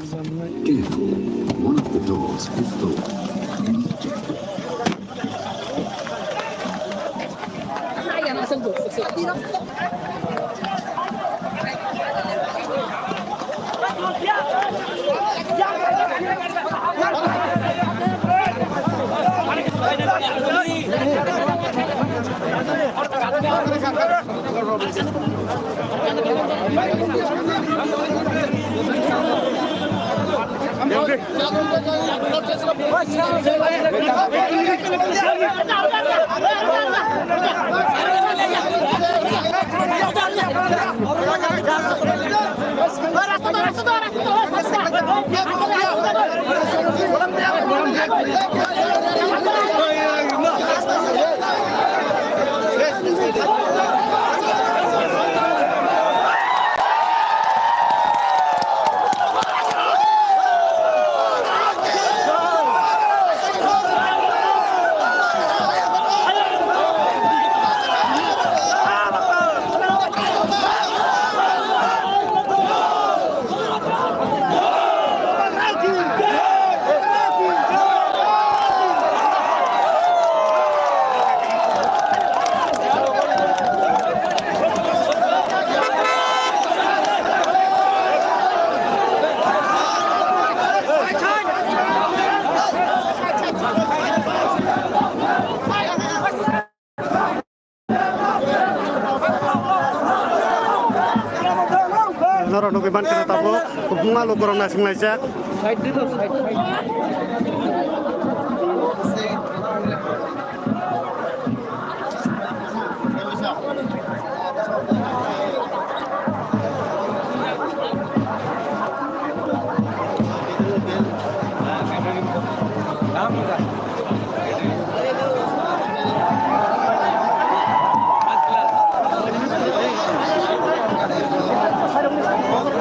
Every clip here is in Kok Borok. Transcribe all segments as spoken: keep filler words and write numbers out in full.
Careful, one of the doors is open. Norok nugwi mankha tabuk kwbangma lukurok naisinglaijak.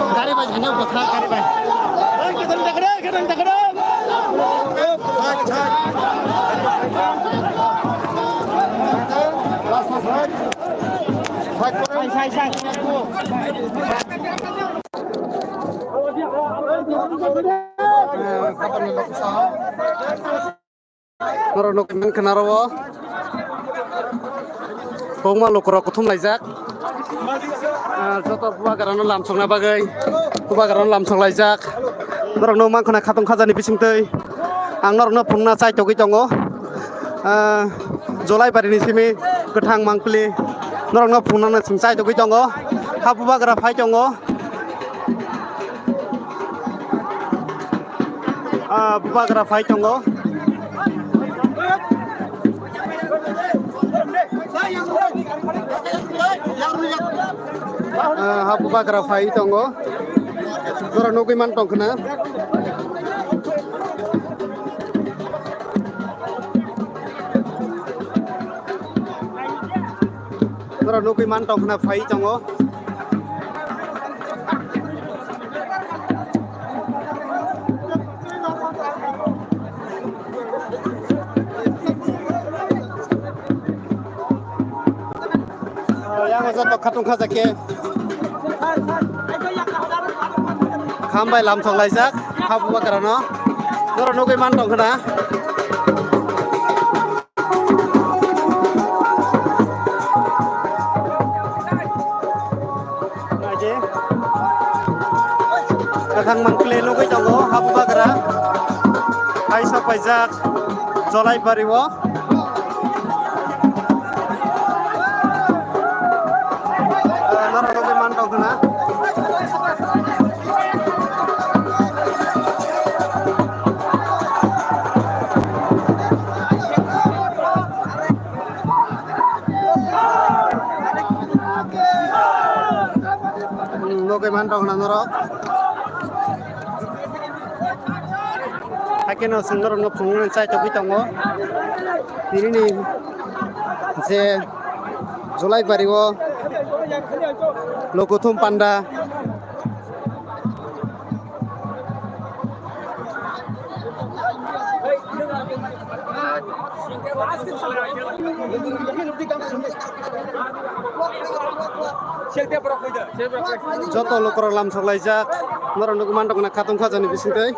Gari bai, hanya bwkha gari bai. Norok nugwi mankha naro o. Kwbangma lukurok kuthum laijak. Ah, joto bubagrano lamsokna bagwi bubagrano lamsok laijak. Norokno mankha na khatong khajani bisingtwi ang norokno phunukna chaitogwi tongo. Ah, Jolaibarini simi kwthang mangpili norokno phunukna chwng chaitogwi tongo. Ha bubagra phai tongo. Ah, bubagra phai tongo. Ah, ha bubagra phai tongo. Jora nugwi man tong khna. Norok nugwi man tong khna phai tongo. Yang joto khatung khajakhe. Khambai lamsok laijak, ha bubagrano. Norok nugwi man tong khna. Aje. Kathang mangkle nugwi tongo, ha bubagra. Hai sok paijak, Jolaibario. Norok nugwi man tong khna. Nugwi man tong khna norok. Hakhe no chwng norokno phunuknani chaitogwi tongo. Tinini je Jolaibario Lokothum Panda. Joto lukurok lamsok laijak. Norok nugwi mantongkha khatung khajani bisingtwi.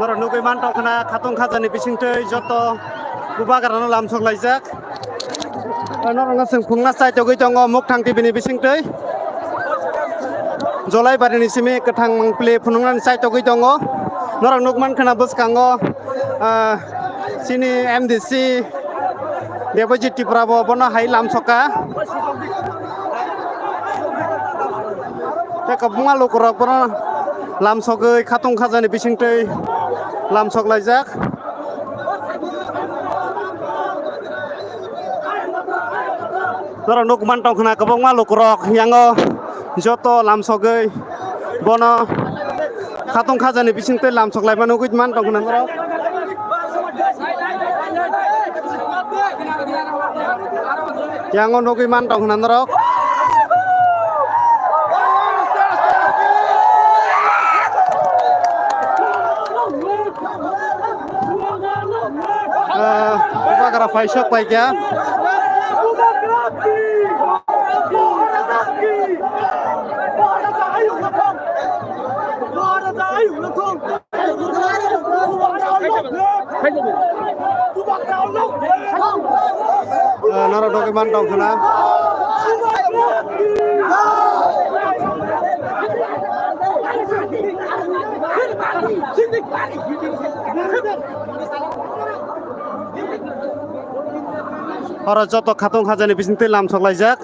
Norok nugwi mantongkhna khatung khajani bisingtwi joto bubagrano lamsok laijak. Norokno chwng phunukna chaitogwi tongo Mukthang T V ni bisingtwi. Jolai barini simi kwthang mangpili phunuknani chaitogwi tongo. Norok nukmankha na bwskango, ah, chini M D C Debojit Tripura bo bono hai lamsoka. Tei kwbangma lukurok bono lamsogwi khatung khajani bisingtwi lamsok laijak. Norok nukman tongkhna kwbangma lukurok yango joto lamsogwi bono khatung khajani bisingtwi lamsok laima nugwi man tongkhna norok. Yango nugwi man tongkhna norok. Ah, bubagra paisok paikha. Ah, norok nugwi man tongkhna. Oro joto khatung khajani bisingtwi lamsok laijak.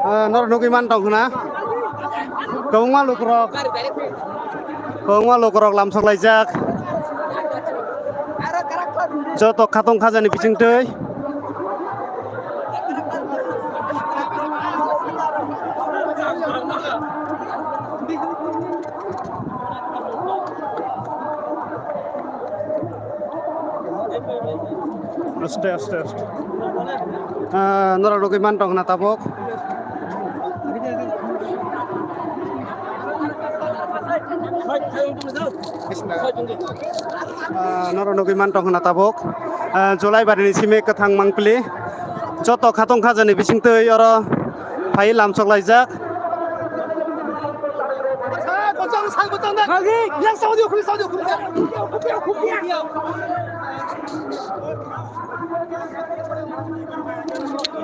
Ah, norok nugwi man tongkhna. Kwbangma lukurok, kwbangma lukurok lamsok laijak. Joto khatung khajani bisingtwi. Aste, aste, aste. Ah, norok nugwi man tongkhna tabuk. Ah, norok nugwi man tongkhna tabuk. Ah, Jolai barini simi kwthang mangpili. Joto khatung khajani bisingtwi oro phai lamsok laijak.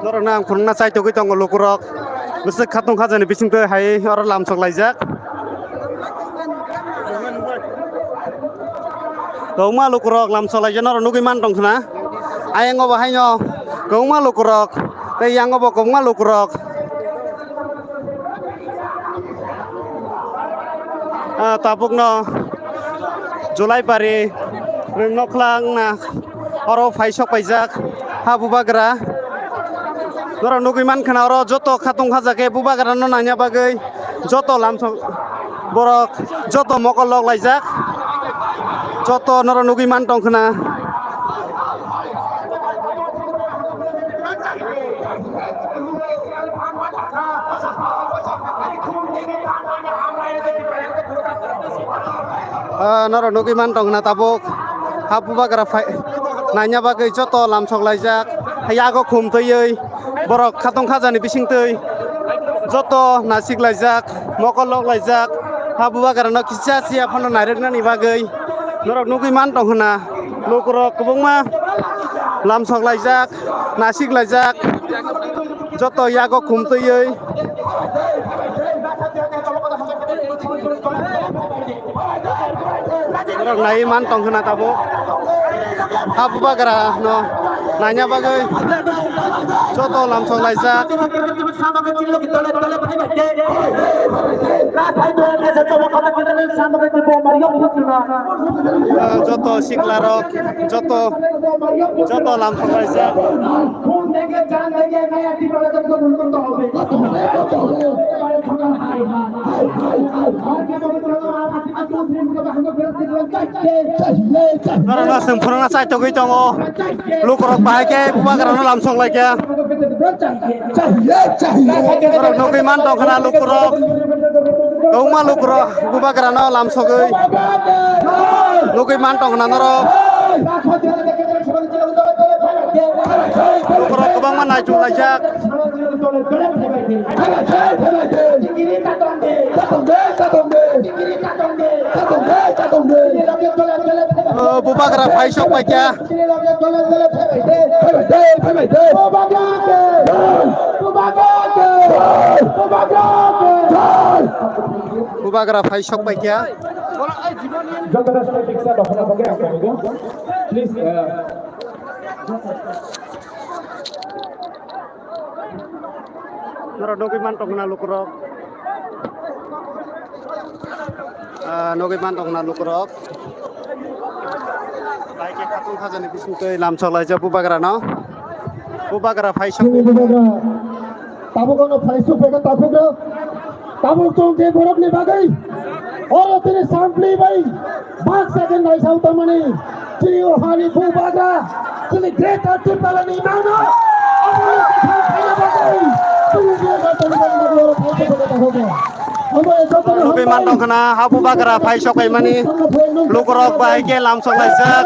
Norokno ang phunukna chaitogwi tongo lukurok. Bwswk khatung khajani bisingtwi hai oro lamsok laijak. Kwbangma lukurok lamsok laijak norok nugwi man tongkhna. Ayango bo haino kwbangma lukurok tei yango bo kwbangma lukurok. Ah, tabukno Julaipari Rwngnokhla wngna oro phaisok paijak ha bubagra. Norok nugwi mankha na oro joto khatung khaja khe bubagrano naina bagwi joto lamsok borok joto mokol lok laijak, joto norok nugwi man tongkhna. Ah, norok nugwi man tongkhna tabuk ha bubagra phai naina bagwi joto lamsok laijak, yago khum twiwi borok khatung khajani bisingtwi joto nasik laijak, mokol lok laijak, ha bubagrano kisa siya phano nairwknani bagwi norok nugwi man tongkhna. Lukurok kwbangma lamsok laijak, nasik laijak, joto yago khum twiwi. Borok naiwi man tongkhna tabuk ha bubagra no. Naina bagwi joto lamsok laijak. Ah, joto siklarok, joto, joto lamsok laijak. Norokno chwng phwrwngna chaitogwi tongo. Lukurok bahai khe bubagrano lamsok lai khe. Norok nugwi man tong khna lukurok. Kwbangma lukurok bubagrano lamsogwi nugwi man tong khna norok. Lukurok kwbangma naichuk laijak. O, bubagra phai sok paikha. Bubagra phai sok paikha. Please, uh, Norok nugwi man tong khna lukurok. Ah, nugwi man tong khna lukurok. Bai khe khatung khajani bising twi lamsok laijak bubagrano. Bubagra phai sok. Chini bubagra. Tabuk ano phai sok phaikha takhuk rok. Tabuk chwng je borokni bagwi oro tini sampli bai baksa khe naisao tongmani chini o hani bubagra chini Greater Tipraland ni mangno aboni kwthang khaina bagwi chini bubagra tongmani bagwi oro phai sok phaikha takhuk rok. Omo jotono Nugwi man tong khna ha bubagra phai sok phaimani lukurok bahai khe lamsok laijak.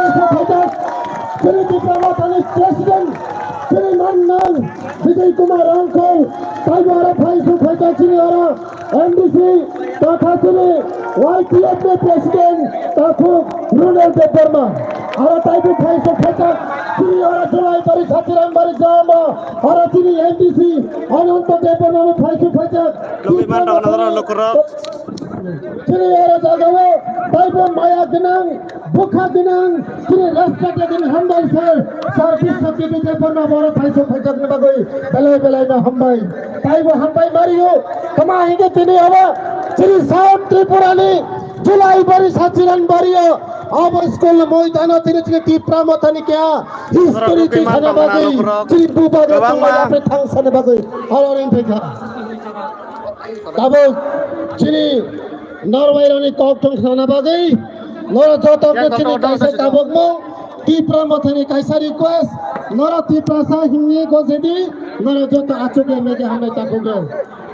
Chini Tipra Mothani President chini mannang Bijay Kumar Rangkhol, taibo oro phai sok phaikha chini oro M D C totha chini Y T F ni President takhuk Ronel Debbarma. Oro taibo phai sok phaikha chini oro Julaibari Sachirangbari jama oro chini M D C Ananto Debbarma bo phai sok phaikha. Lugwi man tong khna lukurok. Chini oro jagao taibo maya gwnang, bwkha gwnang, chini rasta gwnang hambai sir, sir Biswajit Debbarma bo oro phai sok phaijakni bagwi belai belai no hambai. Taibo hambai mario, tama hinge tini abo chini South Tripura ni Julaibari Sachirangbari o abo school moidano tini chini Tipra Mothani kya history twi sana bagwi, chini bubagra tongma yapri thang sana bagwi, aro ring phaikha. Tabuk chini norwai rokni kok thung khna bagwi norok joto khe chini kaisa tabukmung Tipra Mothani kaisa request, norok Tiprasa himni gojedi norok joto achukle mege hambai takhukle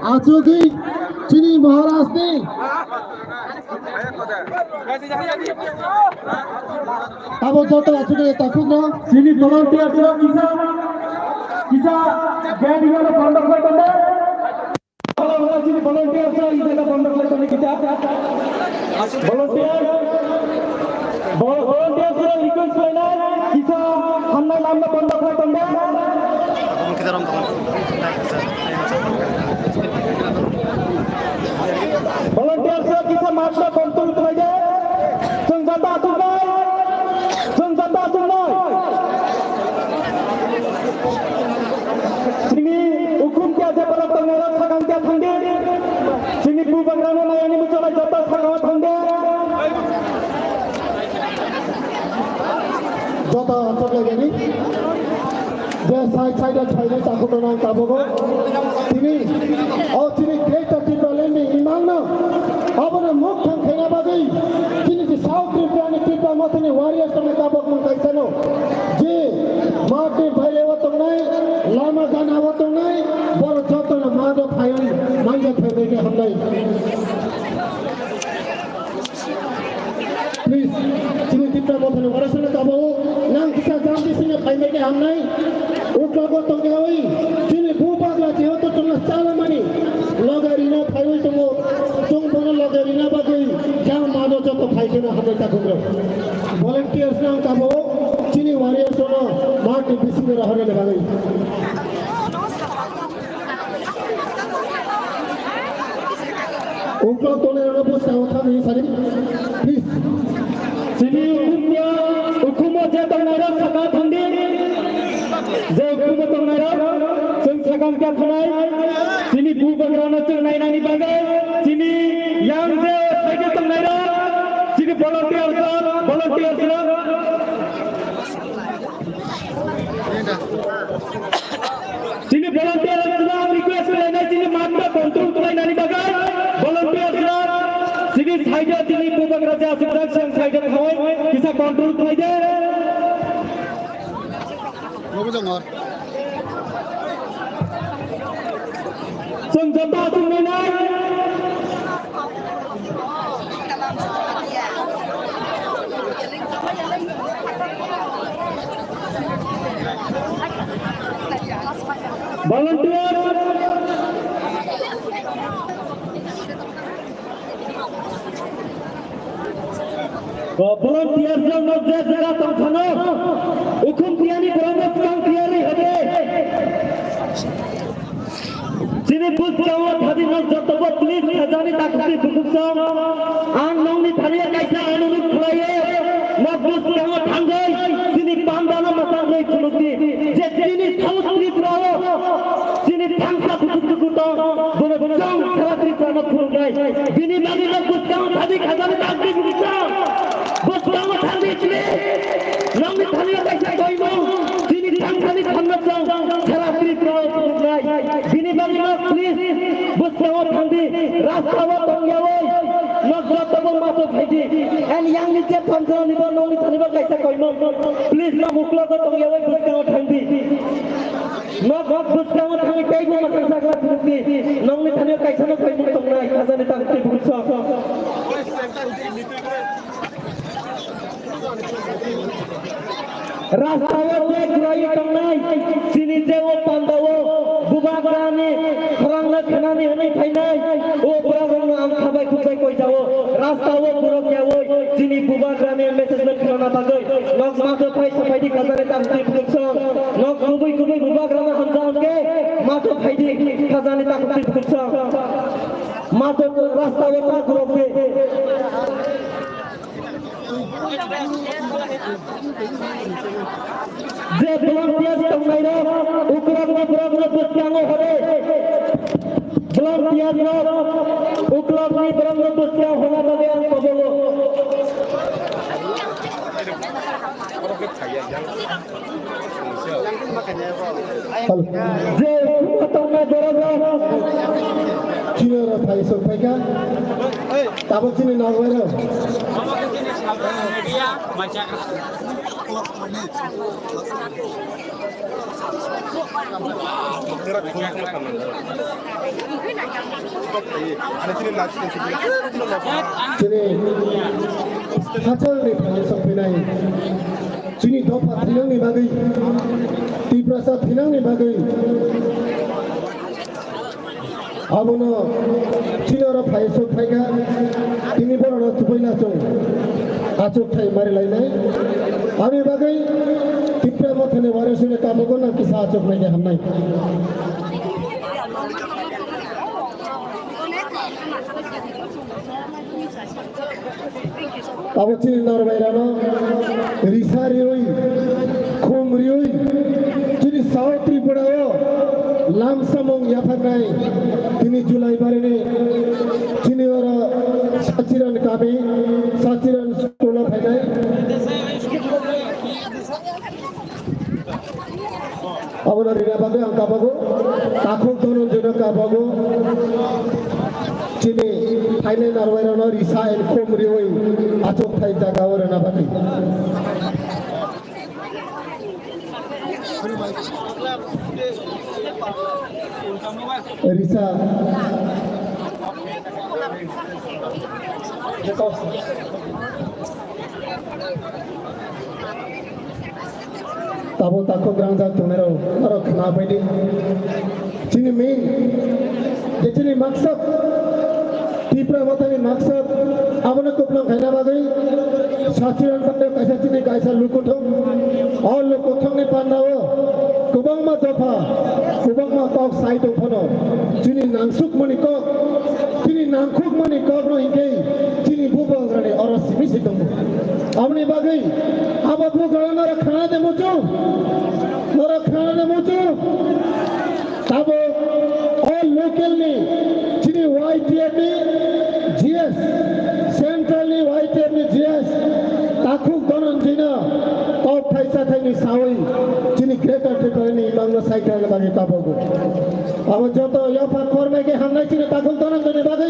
achugwi chini Maharaj ni abo joto achukle takhukno chini volunteer rok kisa kisa gate rok bondo khlai tongo. Chini volunteer sa ijada bondo khlai toni kisa. Volunteer, vol-, volunteer sa request khlainai kisa hamnai lamno bondo khlai tongo. Volunteer sa kisa matno control khlaide. Chwng jata asuknai. Chwng jata asuknai. Chini ukhum kya je balak tongnai rok sakang kya thangdi. Chini bubagrano nayani muchalai joto sakao thangdi. Joto asuk lagani. Je side side o phainai takhuk rok nang tabuk o. Tini, o tini Greater Tipraland ni imang no. Abono muk thang khaina bagwi chini je South Tripura ni Tipra Mothani warriors rok ni tabuk mung kaisa no. Je mat ni baire o tongnai, lama gana o tongnai, borok joto no mat o phaiwi manja phaiwi khe hamnai. Please, chini Tipra Mothani warasana tabao nang kisa jam bisingo phaimai khe hamnai. Ukla bo tongyawi, chini bubagra jehoto chwngno chalamani loge rina phaiwi tongo, chwng bono loge rina bagwi jam mano joto phai kheno hamnai takhukno. Volunteers nang tabao chini warriors no mat ni bisingo rohorna bagwi. Ukla tongnai rokno bwskango thangwi sadi. Please. Chini ukhumya, ukhumo je tongnai rok saka thangdi. Je ukumo tongnairok, chwng sakang khe thanai, chini bubagrano chwng nainani bagwi, chini yang je side tongnairok, chini volunteers rok, volunteers rok. Chini volunteers rok request khlainai, chini math no control khlainani bagwi volunteers rok, chini side chini bubagra je aswk jak, chwng side thangwi kisa control khlai de. Chwng joto aswk nainai. Volunteer. O, borok tiyar jang nok je jera tong thano. Ukhum tiyani borok no swkang tiyari hade. Chini bwskango thadi nok jotobo please khajani takhukni bukuksong. Ang nokni thani kaisa anurudh khlaio. Nok bwskango thangwi chini pandano mwchangwi phunukdi. Je chini South Tripura o chini thangsa kuchuk kuchuk tong, bono chwng sara Tripura no phunuknai. Bini bagwi no bwskango thangwi khajani tangwi bwskango, bwskango thangwi chini nokni thani kaisa koimung, chini thangsani thanma chwng sara Tripura o phunuknai. Bini bagwi no please bwskango thangdi, rasta o tongyawi nok jotobo mato phaidi. And yang ni je phanjani bo nokni thani bo kaisa koimung, please nok uklogo tongyawi bwskango thangdi. Nok, nok bwskango thangwi teibo mwchang chakla phunukdi. Nokni thani kaisa no koimung tongnai, khajani tangwi bukuksong. Rasta o je guraiwi tongnai, chini je o panda o bubagrani khorang no khnani hwnwi phainai, o borok rok no ang khabai khukbai koijao. Rasta o borok yawi chini bubagrani message no khwnana bagwi nok mato phai sapai di khajani tangwi bukuksong. Nok kubui kubui bubagrano hamjak hwnkhe mato phaidi khajani takhukni bukuksong. Mato rasta o ta gurokdi. Je volunteer tongnairok, ukrokno borokno bwskango hore. Volunteer rok, ukrokni borokno bwskango hona bagwi ang kobogo. Hello. Je tongna jorajak. Chini oro phai sok phaikha. Tabuk chini nokbar rok. Chini hachal ni phai sok phainai. Chini dopha thinangni bagwi, Tiprasa thinangni bagwi, abono chini oro phai sok phaikha, tini borokno tubuina chwng achuk thai mari lainai. Aboni bagwi Tipra Mothani warisuni tabukno nang kisa achuk nai hamnai. Abo chini norbairano risa riwi, khum riwi, chini South Tripura o lamsamung yapharnai tini July barini chini oro Sachiran kami, Sachiran school o phainai. Abono rina bagwi ang kabago, takhuk Dhananjoyno kabago, chini phainai narwai rokno risa and khum riwi achuk thai jaga o rwna bagwi. Risa. Tabo takhuk rangjak tongnai rok, norok khna pai di. Chini main, je chini maksad, Tipra Mothani maksad, abono kupulung khaina bagwi, Sachiran Pandey kaisa chini kaisa lukuthung, o lukuthungni pandao kwbangma dopha, kwbangma kok sai tong phano, chini nangsukmani kok, chini nangkhukmani kokno hinkhe chini bubagrani oro simi si tongo. Aboni bagwi abo bubagra norok khna de muchung, norok khna Greater Tripura ni imang no saikha na bagwi tabogo. Abo joto yapha korma khe hamnai chini takhuk tonang doni bagwi.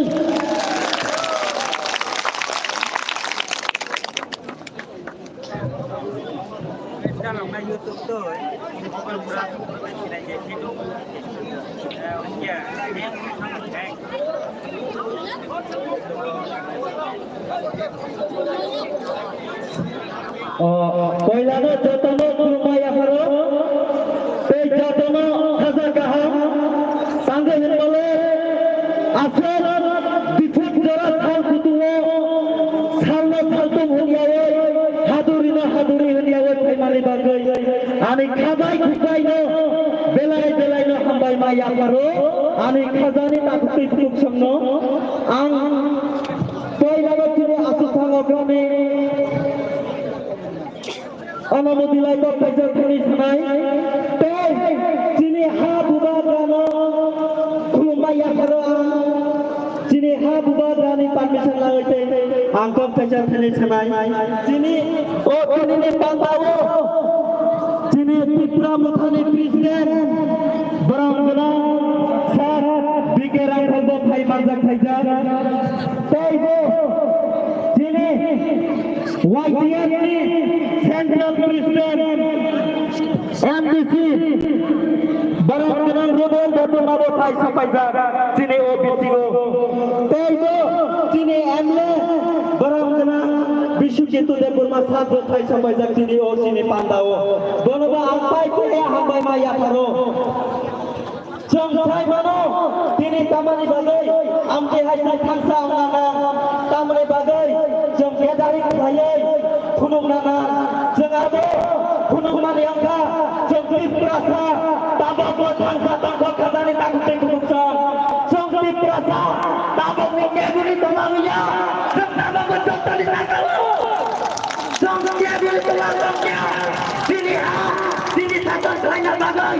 O, poilano jotono khulumbai yapharo, tei jotono saja kaham, tangwi hinmale, aswk biphuk jora sal kutuo, salno saltung hwnyawi, hadurino haduri hwnyawi phaimani bagwi, ani khabai khukbaino, belai belaino hambai ma yapharo, ani khajani takhuk twi phuk songno, ang Poilano chini aswk thango kami. Ano mudilai kok kaisa thani sanai. Tei chini ha bubagrano khulumbai yapharo ang. Chini ha bubagrani permission lagwi tei ang kok kaisa thani sanai. Chini o chini ni pantao. Chini Tipra Mothani President, borom gwnang Sir B K Rangkhol bo phai manjak phaijak. Tei bo chini Y T F ni Central President, M D C, borom gwnang Rubel Debbarma bo phai sapaijak chini O B C o. Tei bo chini M L A, borom gwnang Biswajitu Debbarma sir bo phai sapaijak chini o chini panda o. Bono bo ang pai khe hambai ma yapharo. Chwng sai mano, tini tamani bagwi amtwi hai chwng thangsa wng nang, tamani bagwi chwng gathering khlaiwi phunuk nang. Chwng abo phunukmani wngkha, chwng Tiprasa tabukbo thangsa tongkha khajani takhuk tei bukhuk chwng. Chwng Tiprasa tabukni keboni tongma wngya, chwng tabukbo jotoni sakao. Chwng keboni tongma tongya, chini ha, chini sason khlaina bagwi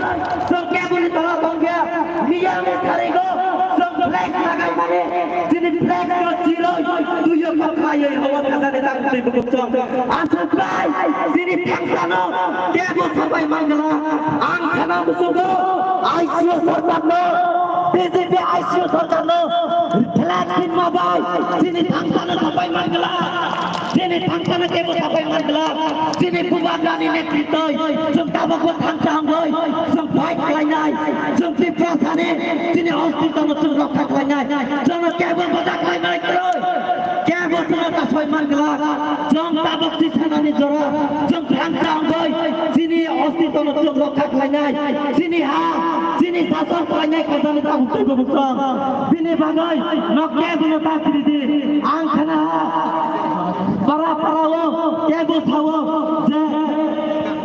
chwng keboni tongma tongya. Miyangni sarigo chwng flex lagaimani, chini flex no chiroi tuiyo kok khlaiwi hawa khajani takhuk tei bukhuk chwng. Aswk bai chini thangsano kebo sabai mangla. Ang khana musugo I C U sarkarno, B J P I C U sarkarno flex hinma bai chini thangsano sabai mangla. Chini thangsano kebo sabai mangla. Chini bubagrani netritwoi chwng tabukbo thangsa wngwi chwng fight khlainai. Chwng Tiprasani chini ostitono chwng rokha khlainai. Chwngno kebo boda khlaimani kwrwi. Kebo chwngno ta soi man glak. Chwng tabuk si sanani jora. Chwng thangsa wngwi chini ostitono chwng rokha khlainai. Chini ha, chini sason khlainai khajani tabuk tei bukhuk chwng. Bini bagwi no kebono ta kiri di. Ang khana ha. Para para o kebo sao je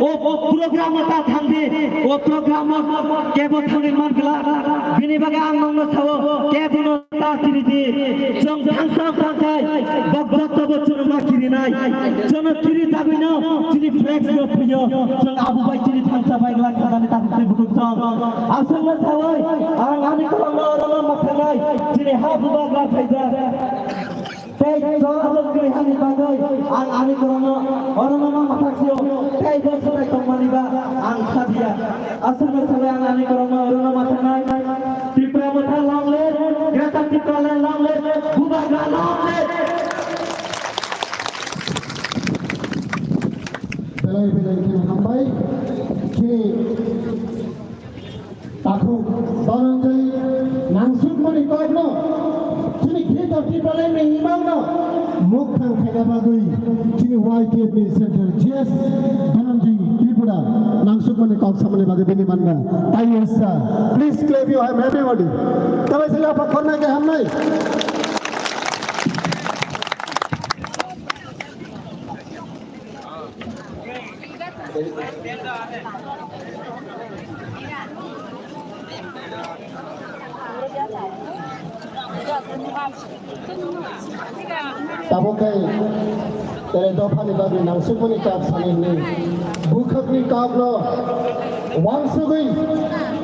o, o program o ta thangdi, o program o kebo thangwi man glak. Bini bagwi ang nokno sao, kebono ta kiri di. Chwng thangsa thangkhai, bok jotto bo chwngno ma kirinai. Chwngno kiri jagwino chini flex no phiyo. Chwng abo bai chini thangsa bai glak khajani takhuk tei bukhuk chwng. Aswkno sawi, ang ani kwlangno orono ma thangnai. Chini ha bubagra thaijak. Tei jora bo kwrwi hani bagwi ang ani kwlangno orono ma mathak sio. Tei bo swtai tongmani ba ang sadia. Aswkno sawi ang ani kwlangno orono ma thangnai. Tipra Motha long live, Greater Tipraland long live, Bubagra long live. Belai belai khe hambai. Chini takhuk Dhananjay Nangsukmani kokno, chini Greater Tipraland ni imangno mukthang khaina bagwi chini Y T F ni Central G S Dhananjay Tripura Nangsukmani kok samani bagwi bini manna. Tayo sa, please clap your hand, everybody. Tabai sa yapha khornai khe hamnai. Tabuk khe tere dophani bagwi nangsukmani kok sanai hwnwi bukhukni kokno uansugwi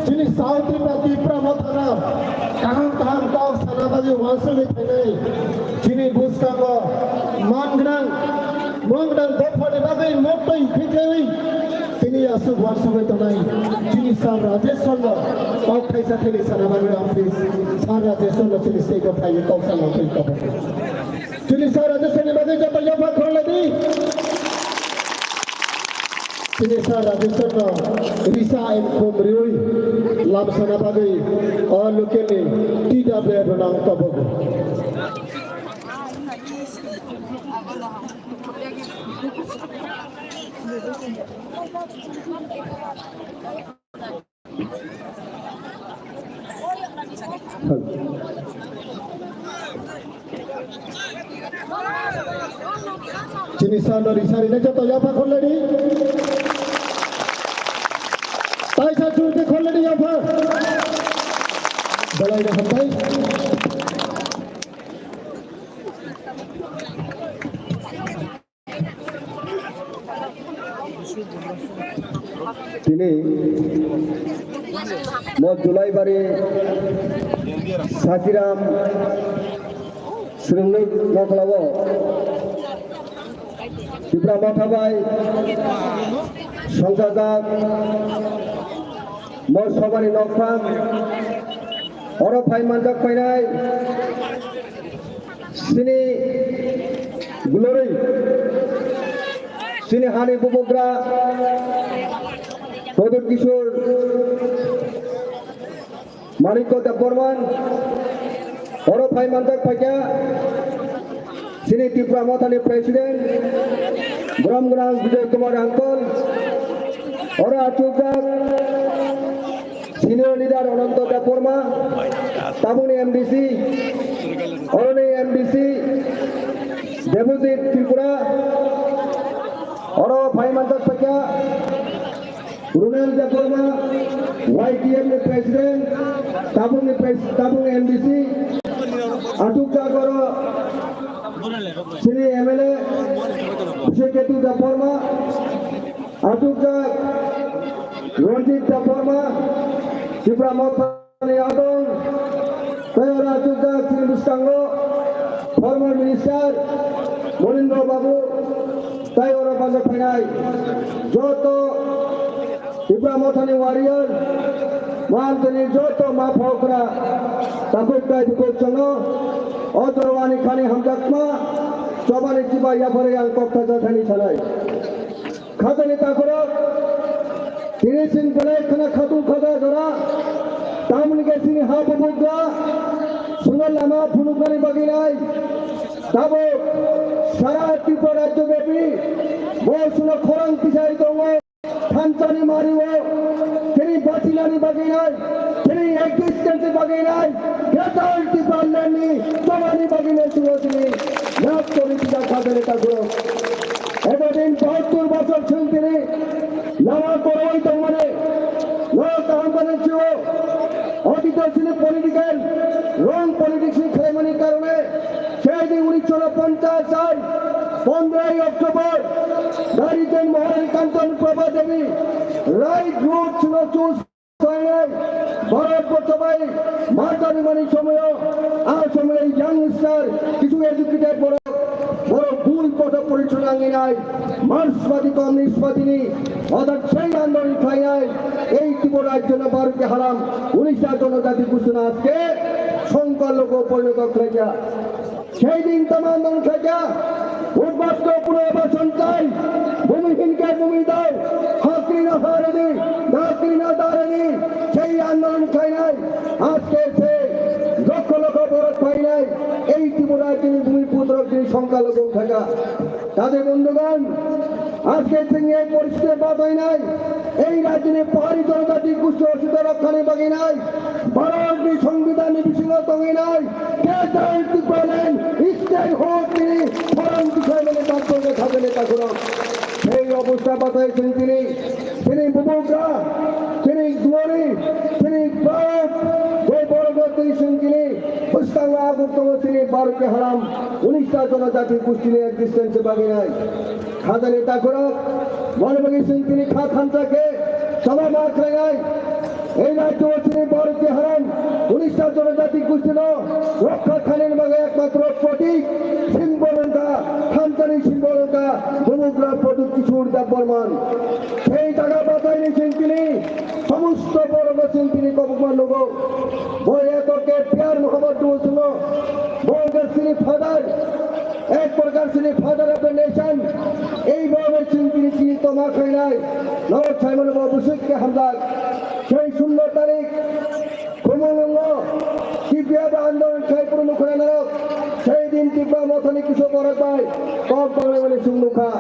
chini South Tripura, Tipra Mothano kaham kaham kok sana bagwi uansugwi phainai chini bwskango man gwnang, mung gwnang dophani bagwi muktwi khiklaiwi tini Aswk uansugwi tongnai chini Sir Rajesh Chandra, kok thaisa thani sana bagwi ang please Sir Rajesh Chandra chini stage o phaiwi kok sana thwi tongo. Chini Sir Rajesh Chandra bagwi joto yapha khorladi. Chini Sir Rajesh Chandra risa and khum riwi lam sana bagwi o local ni T W F rwnang tobogo. Chini sandori sari na joto yapha khorladi. Taisa churte khorladi yapha. Belai na hambai. Tini mo Julaibari Sachiram Sringnwi Noklao Tipra Motha bai songchajak mo sobani nokphang oro phai manjak phainai. Chini glory, chini hani bubugra, Pradyut Kishore Manikya Debbarman, oro phai manjak phaikha, chini Tipra Mothani President, Borom Gwnang Bijoy Kumar Uncle, oro achukjak, Senior leader Ananta Debbarma, tabukni M D C, oroni M D C, Debojit Tripura, oro phai manjak phaikha, Runal Debbarma, Y T F ni President, tabukni pres-, tabukni M D C, achukjak oro chini M L A, Bisheketu Debbarma, achukjak Ranjit Debbarma, Tipra Mothani adong, tei oro achukjak chini bwskango former minister Monindra Babu, tei oro bajak phainai joto Tipra Mothani warrior, Mohamtani joto ma phokra, takhuk tei bukhuk chwngno o jorani khani hamjakma chobani chibai yapharwi ang kok thacha thani sanai. Khajani takhurok, tini chwng belai khna khatung khaja jora, tamoni khe chini ha bubugra, chwngno lama phunuknani bagwi nai. Tabuk sara Tripura rajyo byapi bo chwngno khorang tisai tongo, thansani mario, tini bachinani bagwi nai, tini existence bagwi nai, Greater Tipraland ni chobani bagwi nai chwngno tini yak tori tijak khajani takhurok. Eto din bahattur bosor chwng tini lama koroi tongmani, no kaham bani chio, otito chini political, wrong politics ni khlaimani karone, sei din unisho ponchas sal, pondroi October, Nari Jain Maharani Kanchan Prabha Devi, right road chwngno choose Bharat borso bai marchani mani somoyo, a somoyo youngster, kichu educated borok, borok bul potho porichona nginai, Marxbadi, Communistbadi ni, orthat sei andolon khlainai, ei Tripura rajyo no Bharat ke haram, unisha jonojati gusto no ajke songkha logo porinoto khlaikha. Sei din tamo andolon khlaikha, Udbasto Punorbasontai, Bhumihin ke Bhumi Dao, Hakri no Haredi, Dakri no Daredi, sei andolon khlainai, ajke sei lokho lokho borok phainai, ei Tripura tini Bhumiputro tini songkha logo khlaikha. Tade bondhugon, ajke chwng ei poristiti batainai, ei rajyoni pahari jonojati gusto osito rokkani bagwi nai, Bharatni Songbidanni bisingo tongwi nai, Greater Tipraland, stay home tini, foreign bisingo tongwi thangwi thangwi thangwi. Ei obostha batai chwng tini, tini bubugra, tini glory, tini proud, bo borok tini chwng tini, bwskango aguk tongo tini Bharat ke haram, unista jonojati gustini existence bagwi nai. Khajani takhurok, boni bagwi chwng tini kha thansa khe chaba ma khlainai. Ei rajyo chini Bharat ke haram, unista jonojati gustino rokha khlainani bagwi ekmatro protik symbol wngkha, thansani symbol wngkha, bubugra Pradyut Kishore Debbarman. Sei jaga Chini tini kobokma nugo. Bo ekor ke pyar mohabbat duo chungo. Bo ke chini father. Ek prokar chini father of the nation. Ei bhabe chini tini chini toma khainai. Norok saimano bo bwswk khe hamjak. Sei sundor tarik. Khumulwngo T P F andolon khai phuru nukhrana rok. Sei din Tipra Mothani kisa borok bai kok banglaimani chwng nukha.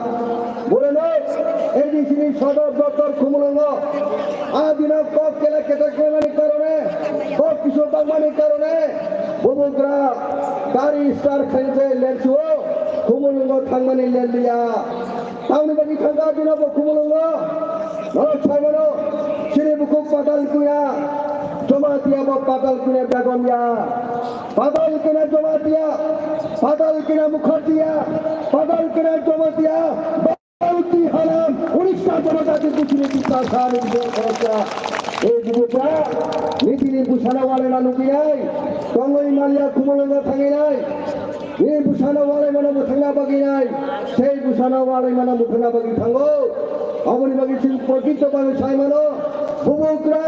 Boreno A D C ni sodor doptor Khumulwngo a dino kok kela keta khlaimani karone, kok kisa bangmani karone, bubagra gari start khainai lensuo Khumulwngo thangmani lenliya. Tamni bagwi thangkha bino bo Khumulwngo. Norok saimano, chini bukhuk Patal Kanya, Jamatia bo Patal Kanya begon ya. Patal Kanya Jamatia, Patal Kanya Mukharjia, Patal Kanya Jamatia, Bharuti Haram, Odisha Janajati Kuchini Tipra Sani Bidya Khoroksa. Ei bubugra, nitini busana wale na nukinai, tongoi malia Khumulwngo thanginai. Ni bwsano walaimano mwthangna bagwi nai, tei bwsano walaimano mwthangna bagwi thango. Aboni bagwi chwng prokito bagwi saimano, bubagra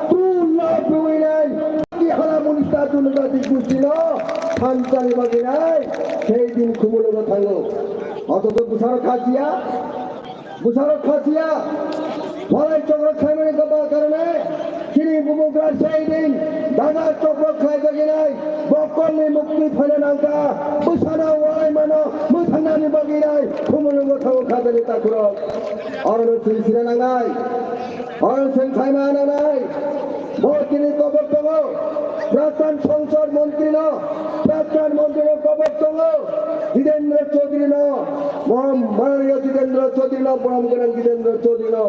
true love rwinai. Ki hala munista junubati gustino thansani bagwi nai, tei din Khumulwngo thango. Othocho bwsano khasiya, Bwsarok khasiya, walai chokro khlaimani kaba karone, chini bubagra sei din, daga chokro khlaijaginai, bokolni mukti phaina nangkha, bwsano walaimano mwthangnani bagwinai, Khumulwngo thango khajani takhurok. Orono chwng sina nangnai, orono chwng khlaima nangnai. Bo tini kobok tongo, Pradhan Sangsad Montri no, Pradhan Montri no kobok tongo, Jitendra Chaudhary no, Moham-, Mananiya Jitendra Chaudhary no, Borom Gwnang Jitendra Chaudhary no.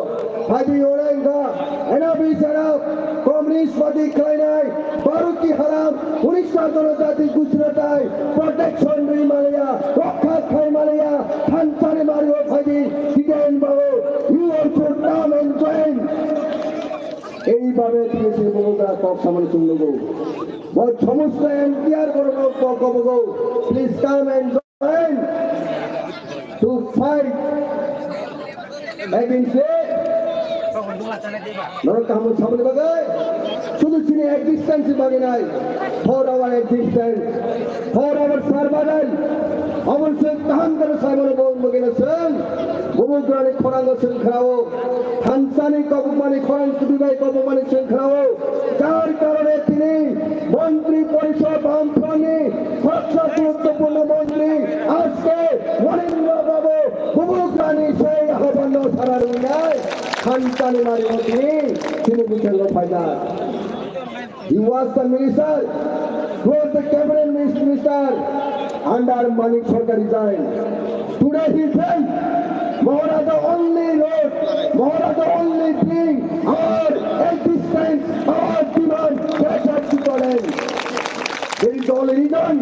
Phaidi ore wngkha, enough is enough, Communist Party khlainai, Bharuti Haram, Odisha Janajati Gusti no tai, protection ri maliya, rokha khai maliya, thansani mario phaidi, Jiten Babu, you also come and join. Ei babe tini se bubagra kok samani chwng nugo. Bo somosto N T R borok kok kobogo. Please come and join to fight against it. Norok kaham saboni bagai. Sudu chini existence bagai nai. For our existence. For our survival. Aboni se kaham khe saimano bo bagwi na chwng. Bubagrani khorango chwng khrao. Thansani kobokmani khorang kwtwi bai kobokmani chwng khrao. Jar karone tini Montri Porishod Bamfrontni khoroksa guruttopurno montri aske Monindra Babu bubagrani sei ahobano sara rwnai. Thansani mario tini chini bwskango phaijak. He was the minister, he was the cabinet minis-, minister under Manik Sarkar regime. Today he says, Maharaja only road, Maharaja only dream, our existence, our demand, greater Tipraland. There is only reason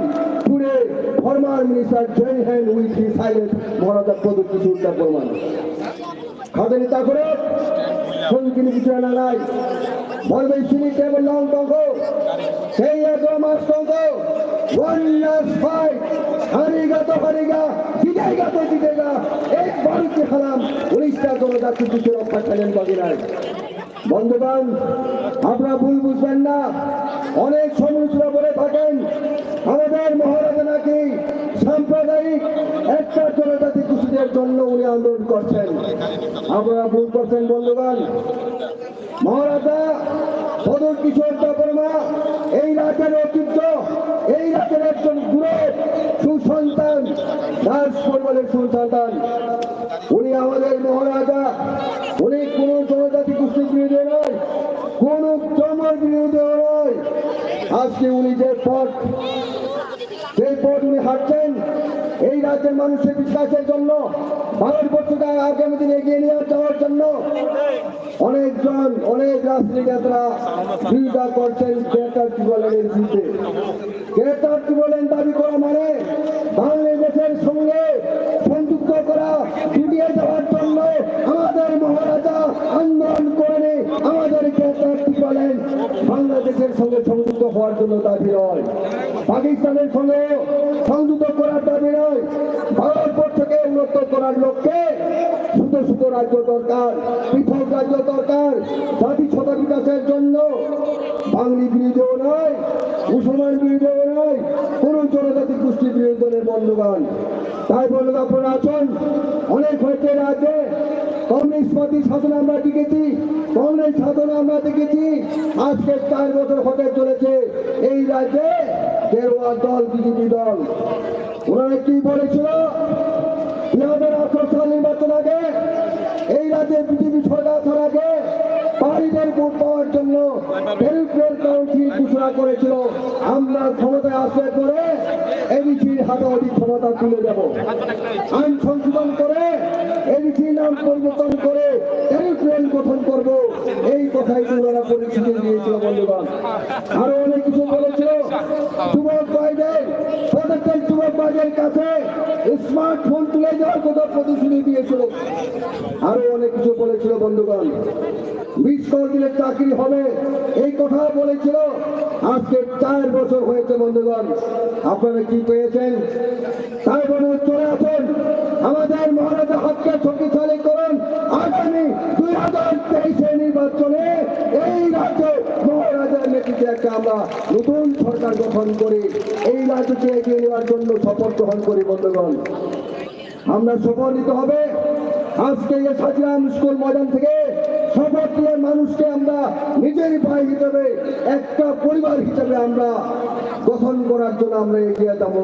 today former minister join hand with his highness Maharaja Pradyut Kishore Debbarma. Khajani takhurok, songkini bichara nanai. Borbai sini table long tongkho. Sei ya do mas tongkho. One last fight. Hariga to hariga, jitega to jitega. Ek Bharat ki haram, Odisha Janajati Gusti rokha khailen baginai. বন্ধুগণ, আপনারা ভুল বুঝবেন না, অনেক সমালোচনা বলে থাকেন, আমাদের মহারাজা নাকি সাম্প্রদায়িক একটা জনজাতি গোষ্ঠীদের জন্য উনি আন্দোলন করছেন। আপনারা ভুল করছেন বন্ধুগণ। মহারাজা প্রদ্যুৎ কিশোর দেববর্মা এই রাজ্যের ঐতিহ্য, এই রাজ্যের একজন গুরু সুসন্তান, রাজ পরিবারের সুসন্তান। উনি আমাদের মহারাজা, উনি কোনো জনজাতি গোষ্ঠীর বিরুদ্ধে নয়, কোনো ধর্মের বিরুদ্ধে নয়। আজকে উনি যে পথ, যে পথ উনি হাঁটছেন, এই রাজ্যের মানুষের বিকাশের জন্য, ভারতবর্ষকে আগামী দিনে এগিয়ে নিয়ে যাওয়ার জন্য অনেকজন, অনেক রাজনীতি নেতারা বিরোধিতা করছেন গ্রেটার ত্রিপুরাল্যান্ডের বিরুদ্ধে। গ্রেটার ত্রিপুরাল্যান্ড দাবি করা মানে বাংলাদেশের সঙ্গে সংযুক্ত করা, জুড়িয়ে যাওয়ার জন্য আমাদের মহারাজা আন্দোলন করেনি। আমাদের গ্রেটার ত্রিপুরাল্যান্ড বাংলাদেশের সঙ্গে সংযুক্ত হওয়ার জন্য দাবি নয়, পাকিস্তানের সঙ্গে সংযুক্ত করার দাবি নয়। ভারতবর্ষকে উন্নত করার লক্ষ্যে ছোট ছোট রাজ্য দরকার, পৃথক রাজ্য দরকার, জাতি সত্তা বিকাশ এর জন্য বাঙালি বিরোধীও নয়, মুসলমান বিরোধীও নয়, কোনো জনজাতি গোষ্ঠী বিরোধী দলের বন্ধুগণ। তাই বন্ধুগণ, আপনারা আছেন, অনেক হয়েছে রাজ্যে কমিউনিস্ট পার্টির শাসন আমরা দেখেছি, কংগ্রেস শাসন আমরা দেখেছি। আজকে চার বছর হতে চলেছে এই রাজ্যে গেরুয়া দল, বিজেপি দল। ওনারা কি বলেছিল? দুই হাজার আঠারো সাল নির্বাচন আগে এই রাজ্যে বিজেপি সরকার আসার আগে পাহাড়িদের ভোট পাওয়ার জন্য টেরিটোরিয়াল কাউন্সিল ঘোষণা করেছিল। আমরা ক্ষমতায় আসলে পরে এবিসির হাতাহাতি ক্ষমতা তুলে দেব, আইন সংশোধন করে এবিসি নাম পরিবর্তন করে টেরিটোরিয়াল গঠন করব। এই কথাই তো ওনারা প্রতিশ্রুতি দিয়েছিল বন্ধুগণ। আরো অনেক কিছু বলেছিল, যুবক ভাইদের, প্রত্যেকটা যুবক ভাইদের কাছে স্মার্টফোন তুলে দেওয়ার কথা প্রতিশ্রুতি দিয়েছিল। আরো অনেক কিছু বলেছিল বন্ধুগণ, মিস কল দিলে চাকরি হবে, এই কথা বলেছিল। আজকে চার বছর হয়েছে বন্ধুগণ, আপনারা কি পেয়েছেন? তাই বলে চলে আসুন, আমাদের মহারাজা হককে শক্তিশালী করুন। আগামী দুই হাজার তেইশে নির্বাচনে এই রাজ্যে মহারাজার নেতৃত্বে একটা আমরা নতুন সরকার গঠন করে এই রাজ্যকে এগিয়ে নেওয়ার জন্য শপথ গ্রহণ করি বন্ধুগণ। আমরা শপথ নিতে হবে। আজকে এই সাজিরাম স্কুল ময়দান থেকে শপথ নিয়ে মানুষকে আমরা নিজের ভাই হিসেবে, একটা পরিবার হিসেবে আমরা গঠন করার জন্য আমরা এগিয়ে যাবো,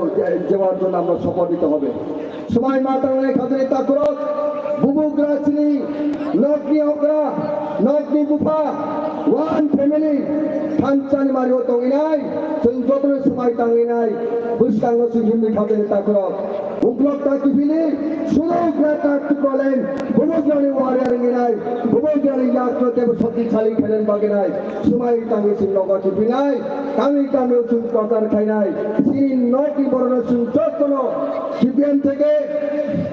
যাওয়ার জন্য আমরা শপথ নিতে হবে। Swmai ma tangnai khatini takhorok, bubugra chini nokni okra, nokni bupha, one family, thansa ni mario tongwi nai, chwng jotono swmai tangwi nai, bwskango chwng himni khatini takhorok. Uklok ta kiphilwi, sudo gra ta tukrolen, bubugrani warrior wngwi nai, bubugrani yakno tebo shaktisali khainani bagwi nai, swmai tangwi chwng nogo kiphinai, kami kami chwng prochar khainai, chini nokni borokno chwng jotono CPM থেকে,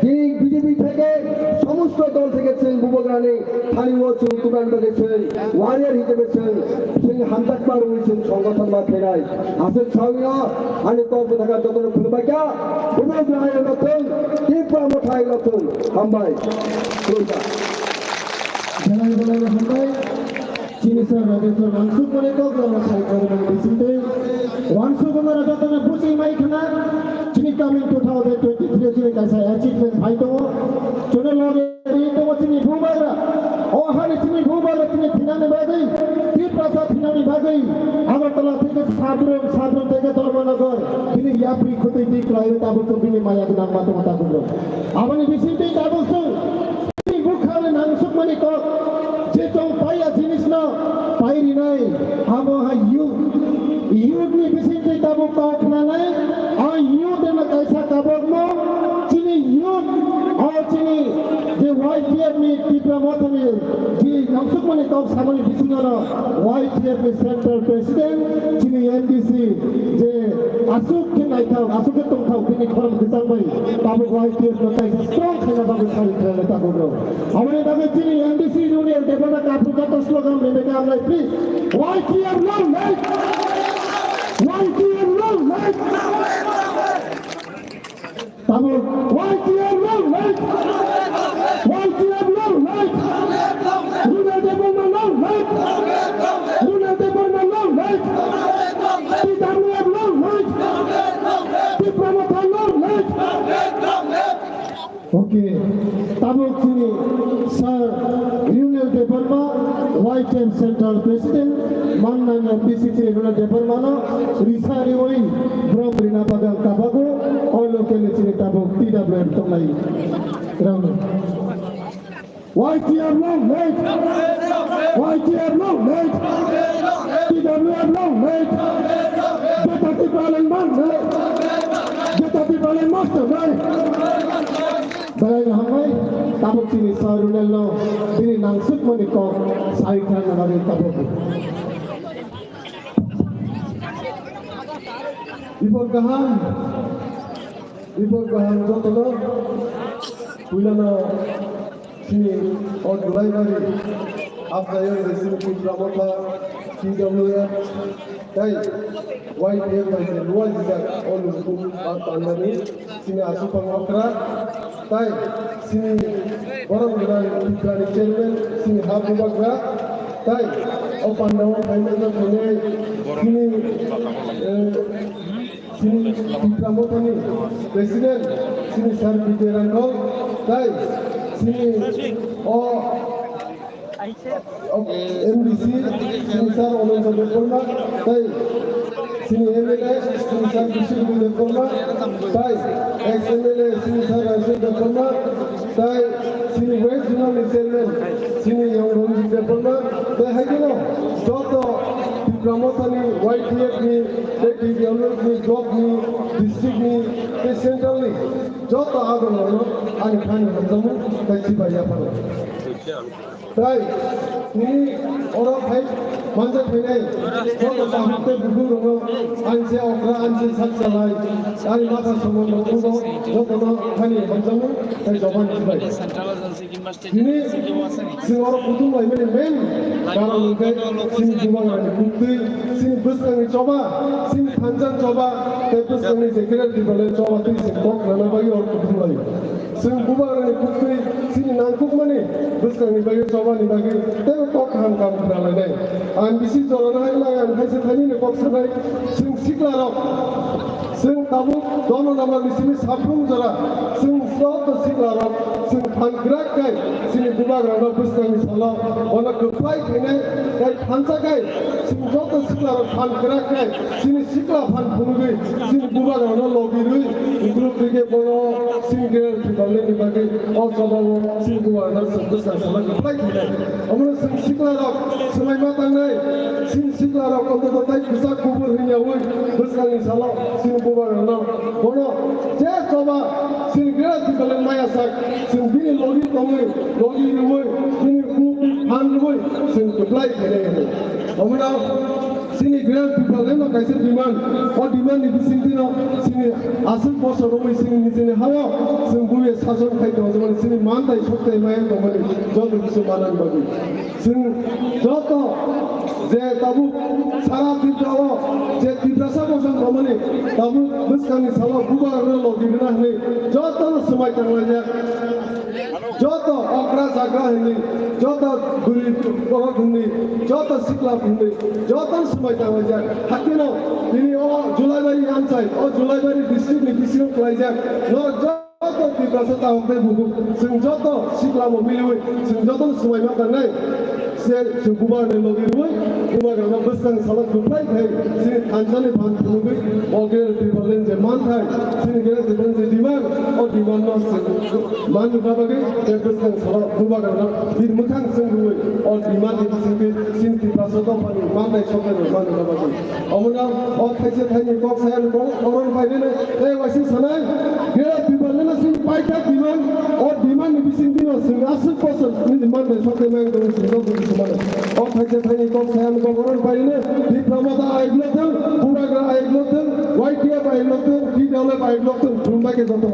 তিনি বিজেপি থেকে, সমস্ত দল থেকে chwng bubagrani thani o chwng tubran bagwi chwng warrior হিসেবে chwng, chwng hamjakma rwui chwng সংগঠন ma khainai. Aswk sawi o ani kok bwthakar jotono khulumbaikha, bubagrani no thung, Tipra Motha no thung. Hambai. Khulumkha. Belai belai hambai. Chini sir Rajeswar Wangsuk mane kok rok sai kok rok bisingtwi. Wangsuk mane jotono buching mai khna. Chini coming two thousand twenty-three chini kaisa achievement phai tongo. Chini loge ri tongo chini bubagra. O hani chini bubagra chini thinani bagwi. Tiprasa thinani bagwi. Agartala theke Sadrum, Sadrum theke Dharmanagar. Bini yapri khutui di kwlaiwi tabuk chwng bini maya gwnang ma tongo tabuk rok. Aboni bisingtwi tabuk chwng. Bini bwkhani nangsukmani kok, je chwng paiya jinisno pai rinai, amo hai youth, youth ni bisingtwi tabuk kok khnanai, a youth eno kaisa kabokmo, chini youth, o chini je Y T F ni Tipra Mothani je nangsukmani kok samani bisingono Y T F ni central president, chini M D C je aswk khe naithok, aswk khe tongthok, bini khorang kwchang bai tabuk Y T F no kaisa strong khaina bagwi sai khlaina tabuk rok. Aboni bagwi chini M D C Union Debbarma kaphru joto slogan rwbaikha amlai, please. Y T F long life! Y T F long life! Tabuk, Y T F long life! Y T F long life! Ronald Debbarma long life! Ronald Debbarma long life! T W F long life! Tipra Motha long life! Okay, tabuk chini Sir Ronald Debbarma, Y T F Central President, mannang M D C chini Ronald Debbarma no risa riwi brom rina bagwi ang kabago, o local ni chini tabuk T W F tongnai rok no. Y T F long life! Y T F long life! T W F long life! Jeta Tipraland long life! Jeta Tipraland master life! Belai no hambai, tabuk chini Sir Ronald no bini nangsukmani kok sai khlai na bagwi tabuk. Report kaham. Report kaham jotono. Puilano chini o Dulaibari Abjayung Racing Tipra Motha T W F tei Y T F bai se luai jijak o lungkuk ba tanmani chini aswk pang okra tei chini borok gwnang Tiprani chairman chini ha bubagra Tai, o pandao phaimani phainai chini, eh, chini Tipra Mothani President, chini Sir B J Rangkhol, tai, chini o, o M D C, chini Sir Ananta Debbarma, tai, chini M L A, chini Sir Bishnu Debbarma, tai, ex M L A, chini Sir Rajiv Debbarma, tai, chini West Zonal ni Chairman, chini Yang Ranjit Debbarma, tai hai kheno joto Tipra Mothani Y T F ni, tei T P M ni, block ni, district ni, tei central ni joto adongrokno ani thani hamjakmung tei chibai yapharo. Tai, nini oro phai manjak phainai, joto kaham tei bukhuk rokno, ang se okra, ang se sak chalai, ani matha somon rok bugo, jotono thani hamjakmung tei joban chibai. Nini, chwng oro kutung laimani main karon hwnkhe chini bubagrani buktwi, chini bwskangni choba, chini thansa choba, tei bwskangni je kre dibale choba twi chwng kok rwna bagwi oro kutung lai. Chwng bubagrani buktwi chini nangkukmani bwskangni bagwi chobani bagwi teibo kok kaham kaham khna lainai. Ang bisi jorano hai lai ang haise thainwino kok sanai, chwng siklarok, chwng tabuk dono nangmani simi saphung jora, chwng joto siklarok, chwng phan kwrak khe chini bubagrano bwskangni salo bono kwplai khainai, tei thansa khe chwng joto siklarok phan kwrak khe chini sikla phan phunugwi chini bubagrano logi rwi ukluk rwgwi bono chini Greater Tipraland ni bagwi o chobao chini bubagrano chwng bwskang salo kwplai khainai. Omono chwng siklarok swmai ma tangnai, chini siklarok ontoto tai kwchak kubur hwnyaui bwskangni salo chini bubagrano bono je choba chini Greater Tipraland maya sak chwng bini logi tongwi, logi rwui, bini kuk phan rwui chwng kwplai khainai hwnwi. Omono chini Greater Tipraland no kaisa demand, o demand ni bisingtwi no chini aswk bosor romwi chini nijini hao chwng buye sason khai tongmani, chini mantai soktai maya tongmani joto kisu manani bagwi. Chwng joto je tabuk sara Tripura o je Tiprasa bosong tongmani tabuk bwskangni salo bubagrano logi rwna hwnwi jotono swmai tanglaijak. Joto okra chagra hwnwi, joto gurib borok hwnwi, joto sikla hwnwi, joto swmai tanglaijak. Hakhe no tini o Julaibari amchai, o Julaibari district ni bisingo khlaijak. Norok joto Tiprasa tabuk tei bukhuk, chwng joto sikla bo miliui, chwng joto swmai ma tangnai. Se chwng bubagrano logi rwui, bubagrano bwskang salo kwplai khai, chini thansani phan phunugwi, o Greater Tipraland je manthai, chini Greater Tipraland je demand, o demand no chwng manna bagwi, tei bwskang salo bubagrano bir mwkhang chwng rwui, o demand ni bisingtwi chini Tiprasa dophani manthai soknairok manna bagwi. Omono o thaisa thaini kok saya ni kok koron painani tei waisa sanai Greater Tipraland no sini paikha demand, o demand ni bising dino sini aswk bosor ni demand bai sokai mang tong sini kok sini mano. O thaisa thaini kok saya ni kok koron painani Tipra Motha ayuk no thang, Bubagra ayuk no thang, Y T F ayuk no thang, T W F ayuk no thang, thumbai khe joto.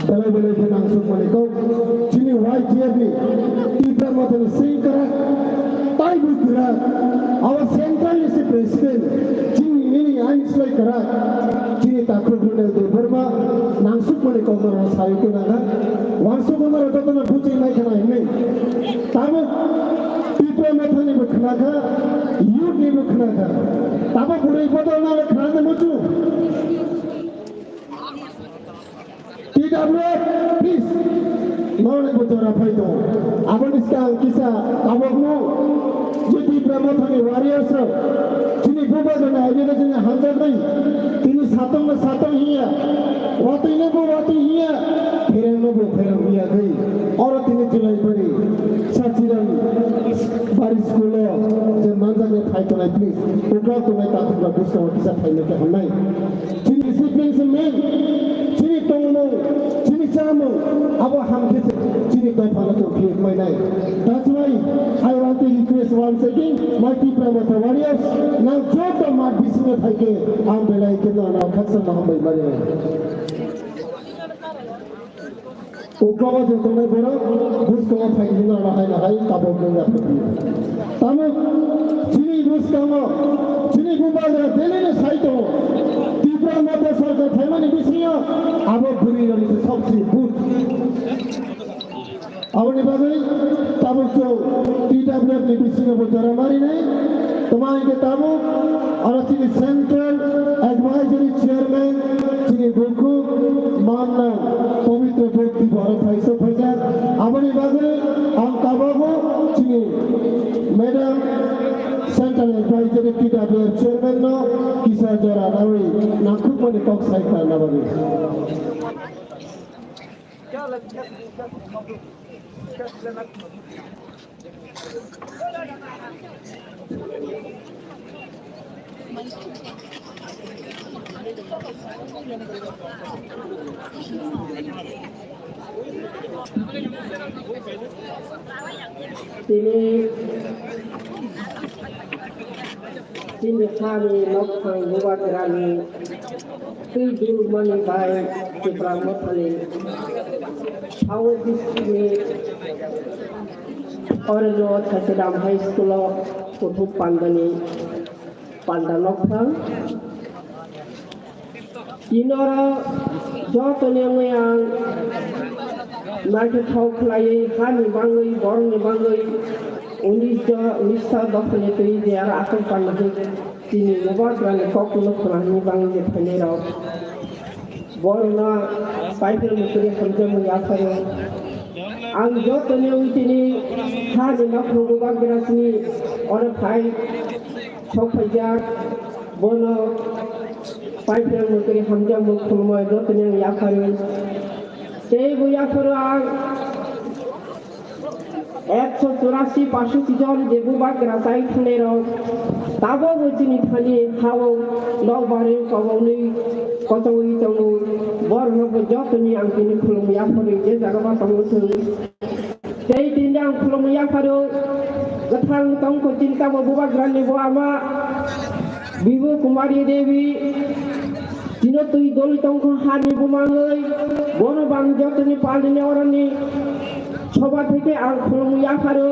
Belai belai khe nangsukmani kok chini Y T F ni Tipra Mothani sengkrak taibo kwrak abo central ni se president chini nini ain slai kwrak chini takhuk Ronel Debbarma nangsukmani kok no sai khe nangkha wansuk no jotono buching nai khna hwnwi tabuk Tipra Mothani bo khna kha, youth ni bo khna kha. Tabuk bwrwi bodol nang khna de muchu. T W F, please. Norok bo jora phai tongo. Aboni swkang kisa tabukno je Tipra Mothani warriors rok chini bubagrani aibeno chini hamjaknai. Tini satong no satong hiya, watwi no bo watwi hiya, phereng no bo phereng hiya khe. Oro tini Julaibari, Sachirang Bari school o je manjaknai phai tongnai please. Uklok tongnai takhuk rok bwskango kisa phaina khe hamnai. Chini discipline se main, chini tongmung, chini chamung, abo hamkhe se chini dophano tongphiyokmai nai. That's why I want to request once again, my Tipra Motha warriors, nang joto mat bisingo phaikhe, ang belai kheno ano khaksa ma hambai mari nai. Uklogo je tongnai borok bwskango phai hwnwi nahai nahai tabuk nung ya phai. Tamo chini bwskango chini bubagra belai no sai tongo. Tipra Moda sarkar phaimani bisingo abo bwrwi rokni se sobse bhut. Aboni bagwi tabuk chwng T W F ni bisingo bo jora marinai. Toma hwnkhe tabuk oro chini Central Advisory Chairman chini bukhuk manna Pabitra Bhakti bo oro phai sok phaijak. Aboni bagwi ang tabuk chini Madam Central Advisory T W F Chairman no kisa jora nawi nangkukmani kok sai kha nabagwi. Tini, tini hani nokthang bubagrani twi durmani bai Tipra Mothani South District ni Orelo Thaisadam High School o kuthuk pandani panda nokthang. Tini oro jotoni wngwi ang naithothok khlaiwi hani bangwi, borokni bangwi unis jo, unis ta dophani twi je aro aswk panna hwn tini bubagrani kokno khna hwnwi bangwi je phainairok. Borokno paithor mukri hamjakmung yaphaio. Ang jotoni wngwi tini hani nokhnung bubagrasni oro phai sok phaijak. Bono paithor mukri hamjakmung khulumui jotoni ang yaphaio. Teibo yapharo ang ekso churasi paso jon je bubagra chai thangnairok tabukbo chini thani hao nokbar koboknwi kochogwi tongo. Borokno bo jotoni ang tini khulumui yapharo je jaga ba tongo thung. Tei tini ang khulumui yapharo, kwthang tongkho chini tamo bubagrani bo ama Bibu Kumari Devi, tino twi doli tongkho hani bumangwi, bono bang jotoni palni oroni soba theke ang khulumui yapharo,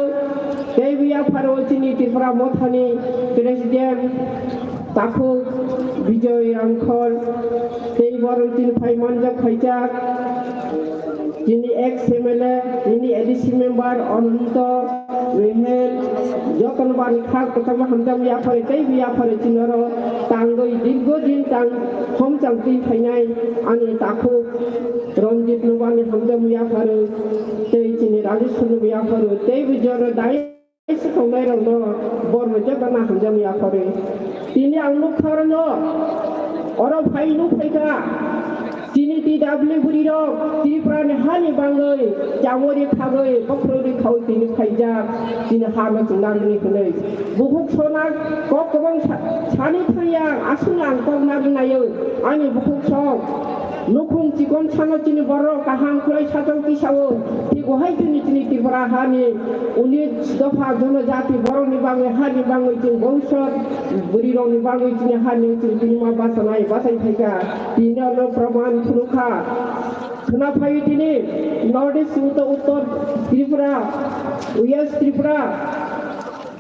tei bo yapharo chini Tripura Mothani President. Takhuk Bijoy Rangkhol, tei borok chini phai manjak phaijak, chini ex M L A, chini A D C member Ananto Rehel, jotono bani khak kwchangma hamjakma yaphari, tei bo yaphari chini oro tangwi dirgo din tang homchang twi phainai ani takhuk Ranjit no bani hamjakma yapharo, tei chini Rajeshwar no yapharo, tei bo jora dai Sukhunairokno borno jotona hamjakma yaphari. Tini ang nukha rokno oro phai nukphaikha. Tini T W bwrwirok Tripurani hani bangwi chamori khagwi bokhorokni khaui tini phaijak. Tini hano chwng narwkni hwnwi. Bukhuk sona kok kwbang sa-, sani thangya aswkno ang kok narwknaio. Ani bukhuk sok. Nukhung chikon sano chini borok kaham khwlai sajak tisao. Tei bo hai chini, chini Tripura hani unis dopha jonojati borokni bagwi hani bagwi chwng bongso bwrwirokni bagwi chini hani chwng tini ma bachanai bachai phaikha. Tini ano proman phunukha. Khwna phaio tini North East Uttor, Uttor Tripura, West Tripura.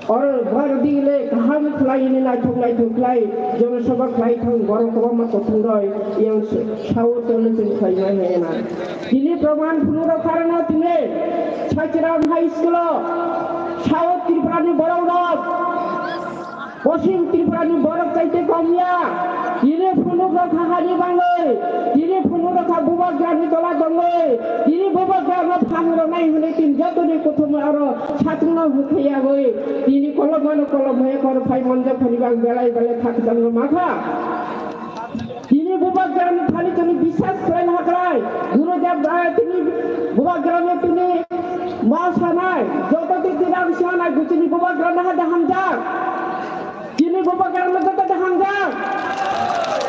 Oro borok digile kaham khlai hwnwi naithok naithok khlai jonosabha khlai thang borok kwbangma kuthum roi yang sao tole tong khlai mai hwnwi na. Tini proman phunuk rok karano tini Chaichram High School o South Tripura ni borok rok Poschim Tripura ni borok chaite kom ya. Tini phunuk rok ha hani bangwi, tini phunuk rok ha bubagrani tola tongwi, tini bubagrano phan rwnai hwnwi tini jotoni kuthum aro Satung no hwnkhe yagwi, tini kolom mano kolom hwnkhe kor phai manjak phani bang belai belai khakchangno makha. Tini bubagrani thani tini biswas khlai hakhlai, Guru Dev Raya tini bubagrano tini ma sanai, joto tini rang sanai, tini bubagrano hada hamjak. Chini bubagrano joto de hamjak.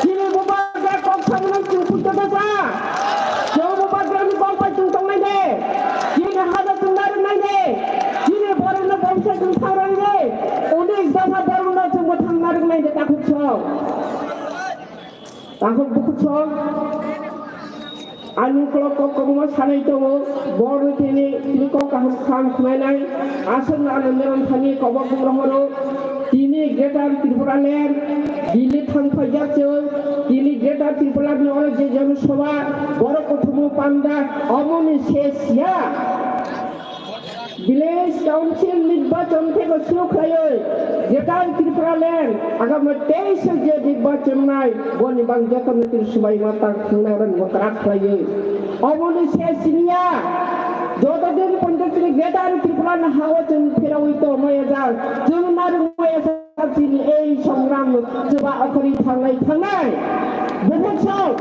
Chini bubagra kok samnang chwng puito de sa. Chini bubagrani kok bai chwng tongnai de. Chini hada chwng narwknai de. Chini borokno bongsa chwng saurang de. Unis dopha borokno chwng bwthang narwknai de takhuk sok. Takhuk bukhuk sok. Ani ukolok kok kwbangma sanai tongo, borok tini, tini kok kaham kaham khwnainai, aswkno ano meron thani kobok rohoro, tini Greater Tripura Land, Delhi thang phaijak chwng, tini Greater Tripura ni oro je Jana Sabha, borok kuthumu panda, omoni ses ya. Village Council nirbachon thebo suru khlaiwi Greater Tripura Land agama teis je nirbachon nai boni bang joto nokir subai ma tang thangnai oro nokra khlaiwi. Oboni se siniya joto din ponjotini Greater Tripura ni hawo chwng phirawi to maya jak chwng narwk maya jak chini ei songram chuba okhori thangnai thangnai. Bubuk sok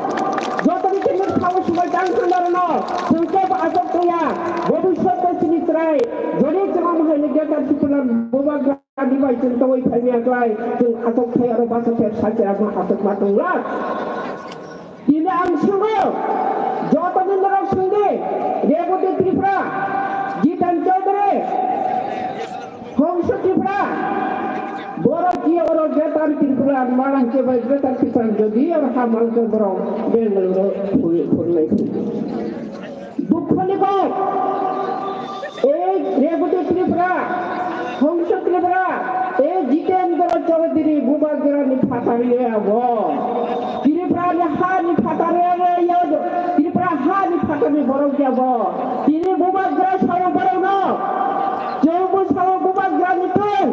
joto ni tini thawo subai tang thangnai rwno chwng kebo asok tongya. Bobiswat chini chwrai jodi chwng omo hai ni Greater Tripura bubagra Ani bai chwng tongwi phaimya klai, chwng aswk thai aro basa thai salsa rokno aswk ma tong lak. Tini ang swngwi, joto ni norok swngdi, Reboti Tripura, Jitan Chaudhary, Hongsu Tripura, borok ki oro Greater Tripura, mala hwnkhe bai Greater Tripura, jodi oro ha mangkhe borok Bengaluru phuri, phurlai phuri. Dukhoni kok. Ei Reboti Tripura, Hongsu Tripura, ei Jitendra Chaudhary bubagrani phatari abo. Tripura ni ha ni phatari abo, Tripura ha ni phatari borok abo. Tini bubagra sao borok no. Chwngbo sao bubagrani tong.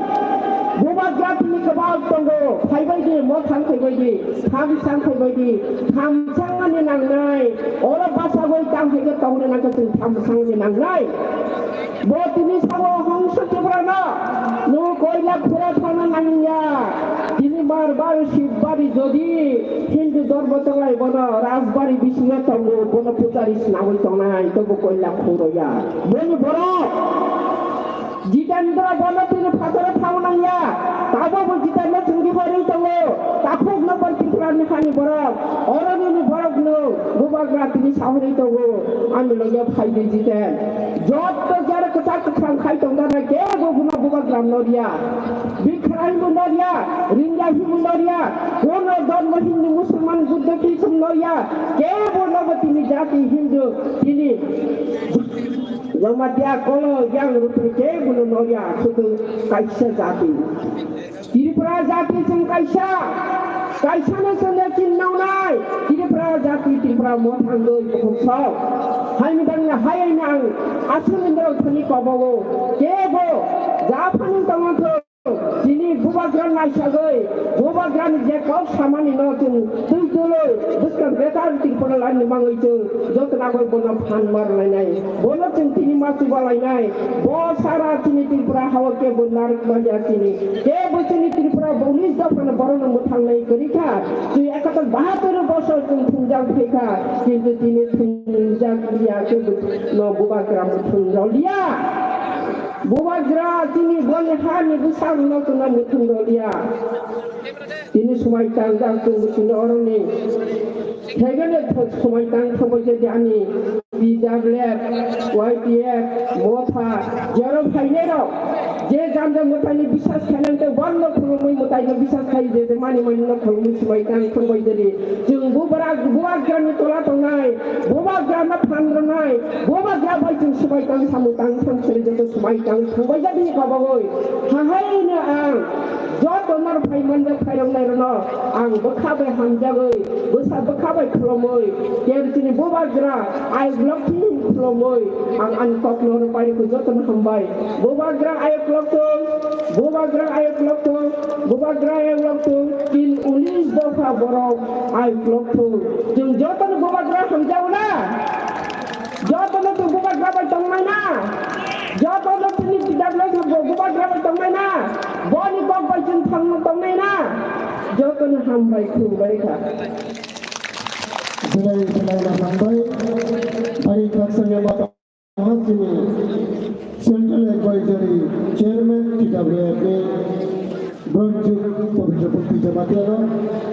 Bubagra tini kwbang tongo. Phaibai di, mothang phaibai di. Thamsang phaibai di, thamsang ani nangnai. Oro bachagwi tang hai khe tongna nangkhe chwng thamsang ani nangnai. Bo tini sao Hongsu Tripura no, no koila khura thana nangya. Tini bar bar Shivbari jodi Hindu dhormo tonglai bono Rajbari bisingo tongo, bono pujari swnamwi tongnai, tobo koila khuroi ya. Boni borok. Jitendra bono tini phataro thang nangya. Tabo bo Jitendra chwngdi hori tongo. Takhuk no bai Tripura ni hani borok. Oroni ni borok no bubagra tini sahori tongo. Ani loge phaidi Jiten. Jotto jara kwchak kwchang khai tongda na kebo buno bubagra no riya. Bikharai bo no riya. Ringya hi bo no riya. Kono dhormo Hindu Musulman Buddha Christian no riya. Kebo no bo tini jati Hindu tini Jamatia kolo yang rupri ke buno noria sudu kaisa jati. Tripura jati chwng kaisa, kaisa no chwng chin naunai. Tripura jati Tripura mothang doi bukhuk sok. Hai midang na hai nang aswk indro thani kobogo kebo japhani tongthok. Chini bubagra naisagwi, bubagrani je kok samani no chwng twi twiwi bwskang betar Tripura laini mangwi chwng joto nagwi bono phan mar lainai, bono chwng tini ma chuba lainai, bo sara chini Tripura hao kebo narwk manya chini, kebo chini Tripura baulis dophano borokno mwthangnai kwrwi kha, chwng ekator bahatur bosor chwng thwngjak phai kha, kintu tini thwngjak ya kebo no bubagra mwthang rw liya. Bubagra chini boni hani bwsarokno chwngno muthung rwliya. Tini swmai tangjak chwng chini oroni. Thegene thok swmai tang thangbai jadi ani P W F, Y P F, Motha, jero phainairok. Je janja mwtaini bisas khainang tei borno khulumwi mwtaino bisas khai je je mani manino khulumwi swmai tang thangbai jadi. Chwng bubagra, bubagrani tola tongnai, bubagrano phan rwnai, bubagra bai chwng swbai tang samung tang thang sari joto swbai tang thangbai jani kobogoi. Hahaino ang joto nor phai manjak phairoknai rwno ang bwkha bai hamjagoi, bwsa bwkha bai khulumoi, ker chini bubagra ayuk lokhi khulumoi ang ani kokno rwpai rwkho jotono hambai. Bubagra ayuk lokthung, bubagra ayuk lokthung, bubagra ayuk lokthung, tin ulis dopha borok ayuk lokthung. Chwng jotono bubagra hamjao na? Jotono chwng bubagra bai tongmai na? Jotono chini P W F bo bubagra bai tongmai na? Boni kok bai chwng thangno tongnai na? Jotono hambai khulumbai kha. Belai belai no hambai. Bari khaksa ni mata Chini Central Advisory Chairman T W F ni Bronjuk Pabitra Purti Jamatia no.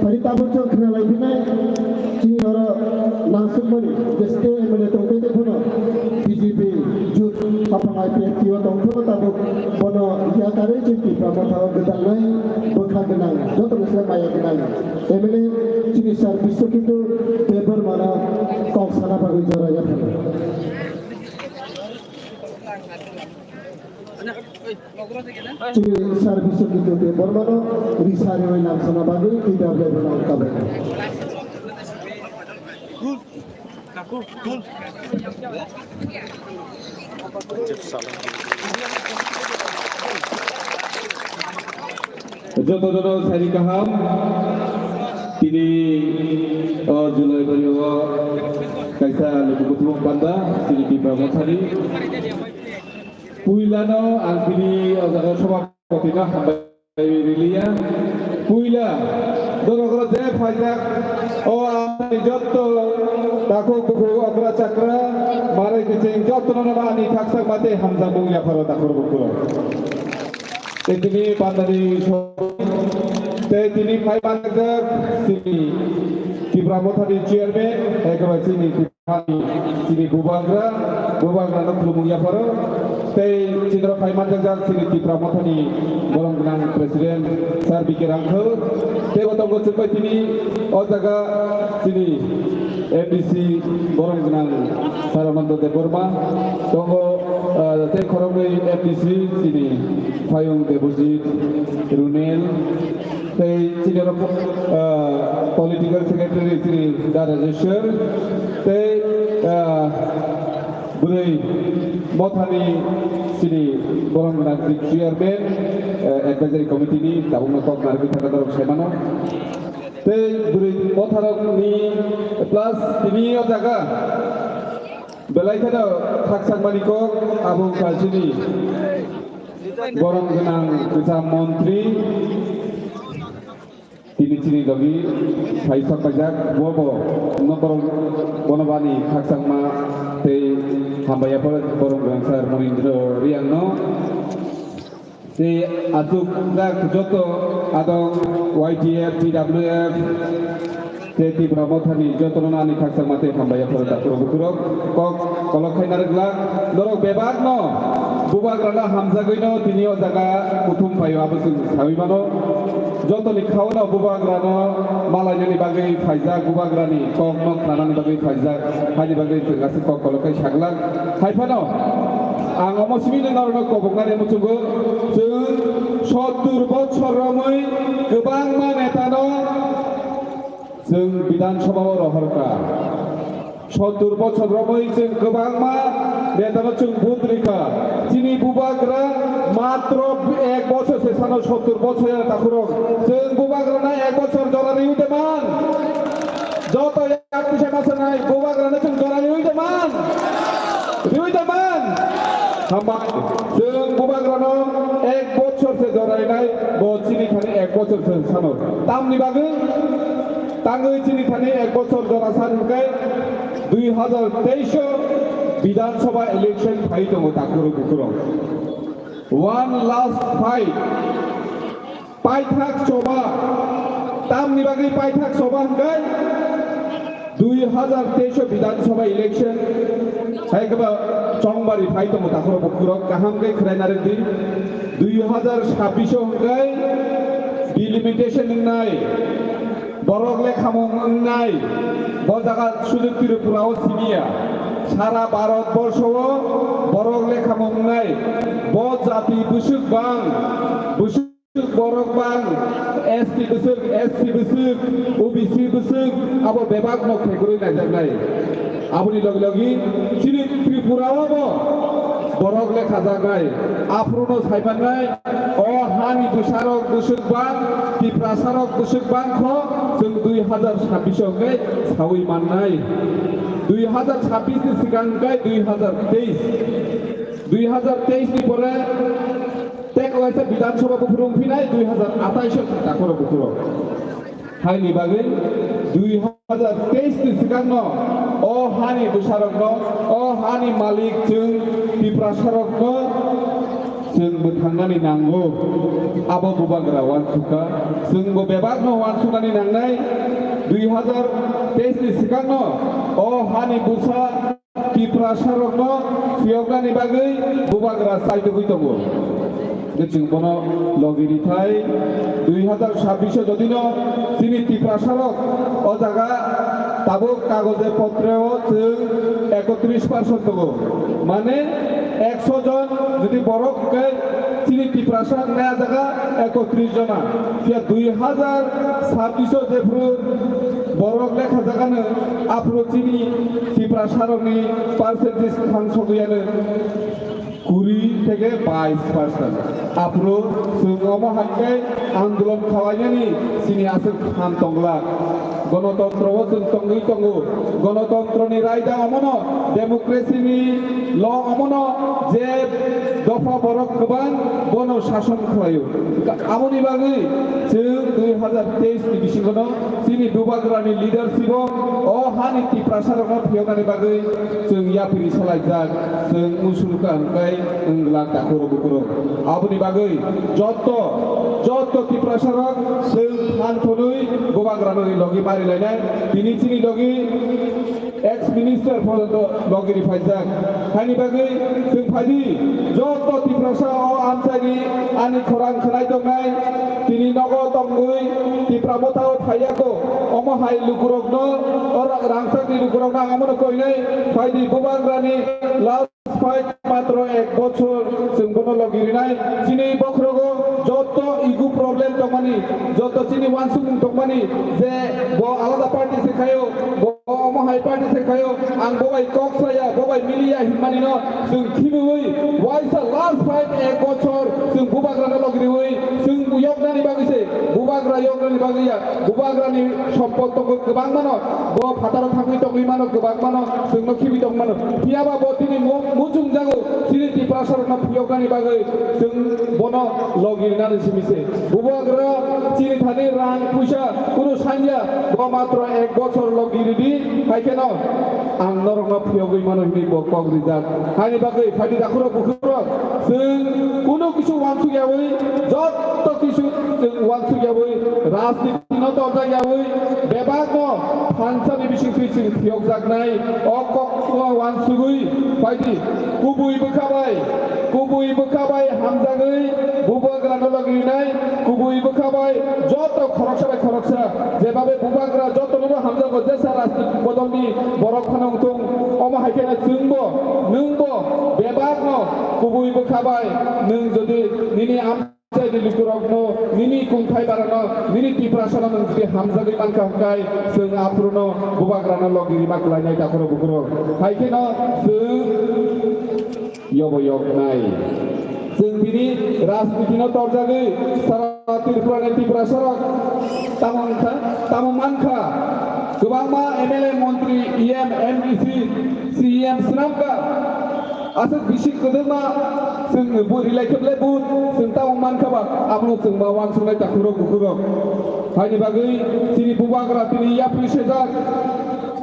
Pari tabuk chwng khna lai phinai chini oro nangsukmani jeske M L A tong tei phano B J P jut aphang I P F T o tong phano tabuk bono yakarwi chwng Tipra Motha o gwdalnai bwkha gwnang joto ni slai maya gwnang M L A chini sir Biswakintu Debbarma no kok sana bagwi jora yaphano. Chini service ni twi bormano risari oi nam sana bagwi twi da bai bono kabai. Joto joto sari kaham. Tini o July bari o kaisa luku kuthum panda tini Tipra Mothani. Puilano ang tini o jaga sobhapati no hambai riliya. Puila dorokro je phaijak o amni jotto takhuk bukhuk okra chakra marai kiching jotto no ani thaksak mate hamjakmung yapharo takhuk bukhuk. Tei tini pandani so-, tei tini phai manjak chini Tipra Mothani chairman, ekaba chini Tiprani, chini bubagra, bubagra no khulumung yapharo. Tei chini phai manjak chini Tipra Mothani borom gwnang president sir B K Rangkhal. Tei bo tongo chwngbai tini o jaga chini M D C borom gwnang Sarananda Debbarma tongo, ah, tei khoroknwi M D C chini Phayung Debojit, Runel, tei chini oro, ah, political secretary chini Da Rajeshwar, tei, ah, bwrwi mothani chini borom gwnang chairman, ah, advisory committee ni tabukno kok narwgwi thangkha norok sai mano. Tei bwrwi motharokni plus tini o jaga belai kheno khakchangmani kok abo wngkha chini borom gwnang kwcham montri tini chini logi phai sok paijak bo bo no borom bono bani khakchangma tei hambai yaphar borom gwnang sir Monindra Riyang no. Tei aswk jak joto adong Y T F, T W F, tei Tipra Mothani jotono ani khakchangma tei hambai yapharo takhurok bukhurok kok kolok khaina rwgla norok bebakno bubagrano hamjagwino tini o jaga kuthum phaio abo chwng sawi mano. Jotoni khaono bubagrano malainani bagwi phaijak, bubagrani kokno khnanani bagwi phaijak, haini bagwi chwng aswk kok kolok khai saglak. Hai phano ang omo simi norokno koboknani muchungo, chwng sottur bochor romwi kwbangma netano chwng Bidhan Sabha o rohorkha. Sottur bochor romwi chwng kwbangma netano chwng vote rikha. Chini bubagra matro ek bochor se sano sottur bochor ya takhurok. Chwng bubagrano ek bochor jora riwi de man. Joto Yakti sama sanai, bubagrano chwng jora riwi de man. Riwi de man. Hamba, chwng bubagrano ek bochor se jora rinai, bo chini thani ek bochor se sano. Tamni bagwi, tangwi chini thani ek bochor jora san hwnkhe dui hazar teis o Bidhan Sabha election phai tongo takhurok bukhurok. One last fight. Paithak choba, tamni bagwi paithak choba hwnkhe dui hazar teis o Bidhan Sabha election, hai khe ba chongbari phai tongo takhurok bukhurok kaham khe khwlai narwk di. Dui hazar sabbish o hwnkhe delimitation wngnai, borok lekhamung wngnai, bo jaga sudu Tripura o simiya, sara Bharat borsho o borok lekhamung wngnai, bo jati bwswk bang, bwswk Borok bang, S T bwswk, S C bwswk, O B C bwswk, abo bebak no khekurwi naijaknai. Aboni logi logi chini Tripura o bo borok lekhajaknai. Aphuru no sai mannai, o hani bwsarok bwswk bang, Tiprasarok bwswk bang kho, chwng dui hazar sabbish o hwnkhe sawi mannai. Dui hazar sabbish ni swkang hwnkhe dui hazar teis. Dui hazar teis ni pore Tei kaisa Bidhan Sabha buphuru wngphinai dui hazar atais o takhoro buphuru. Haini bagwi dui hazar teis ni swkangno o hani bwsarokno, o hani malik chwng Tiprasarokno chwng bwthangnani nango. Abo bubagra uansukha. Chwngbo bebakno uansuknani nangnai. Dui hazar teis ni swkangno o hani bwsa Tiprasarokno phiyoknani bagwi bubagra chaitugwi tongo. Hwnkhe chwng bono logi rithai, dui hazar sabbish o jodino chini Tiprasarok o jaga tabuk kagoje potre o chwng ekotris percent tongo. Mane ekso jon jodi borok hwnkhe chini Tiprasa wngnai a jaga ekotris jona. Phiya dui hazar sabbish o jephru borok lekha jagano aphuru chini Tiprasarokni percentage thangsogwi ano kuri theke bais percent. Aphuru chwng omo hai khe andolon khlainani chini aswk phan tongla. Gonotontro o chwng tongwi tongo. Gonotontroni raida omono, democracy ni law omono je dopha borok kwbang bono sason khlaio. Aboni bagwi chwng dui hazar teis ni bisingono chini Bubagrani leadership o, o hani Tiprasarokno phiyoknani bagwi chwng yapri salaijak, chwng musulka hwnkhe wng glak takhurok bukurok. Aboni bagwi jotto, jotto Tiprasarok chwng phan thwnwi Bubagrano logi mari lainai. Tini chini logi ex minister porjonto logi ri phaijak. Haini bagwi chwng phaidi, jotto Tiprasa o amchaini ani khorang khwnai tongnai, tini nogo tongwi Tipra Motha o phaiya kho, omo hai lukurokno, o ra-, rangchakni lukurokno ang omono koinai, phaidi Bubagrani last fight matro ek bochor chwng bono logi rinai. Chini bokhorogo jotto ego problem tongmani, jotto chini wansukmung tongmani je bo alada party se khayo, bo omo hai party se khayo, ang bo bai kok saya, bo bai miliya hinmani no chwng khibiwi waisa last fight ek bochor chwng Bubagrano logi riwi chwng yoknani bagwi se, Bubagra yoknani bagwi ya, Bubagrani sompot tongo kwbangmano, bo phataro thangwi tongwi mano kwbangmano, chwngno khibi tongmano. Phiyaba bo tini mu-, muchungjago, chini Tiprasarokno phiyoknani bagwi chwng bono logi rinani simi se. Bubagra chini thani rang puisa kunu sanya, bo matro ek bochor logi ridi, hai kheno ang norokno phiyogwi mano hinwi bo kok rijak. Haini bagwi phaidi dakhurok bukhurok chwng kunu kisu wansuk yawi, jotto kisu chwng wansuk yawi, rajniti no torjak yawi, bebak no thansa ni bisingtwi chwng phiyokjaknai, o kok no wansugwi phaidi, kubui bwkha bai, kubui bwkha bai hamjagwi Bubagrano logi rinai, kubui bwkha bai joto khoroksa bai khoroksa, jebabe Bubagra joto no hamjago, jesa rajniti bodolni borok phano wngthung, omo hai kheno chwngbo, nwngbo, bebak no kubui bwkha bai nwng jodi nini am- Chai di lukurokno, nini kungthai barano, nini Tiprasano nwng jodi hamjagwi mankha hwnkhe, chwng aphuruno Bubagrano logi rima kwlainai takhurok bukhurok. Hai kheno chwng yobo yoknai. Chwng bini rajnitino torjagwi sara Tripurani Tiprasarok tamo wngkha, tamo mankha. Kwbangma M L A, montri, E M, M D C, C E M swnamkha. Aswk bisi kwdwkma chwng bo rilai kheble but chwng tabuk mankha ba, abono chwng ma uansuknai takhurok bukhurok. Haini bagwi chini Bubagra tini yapri sejak,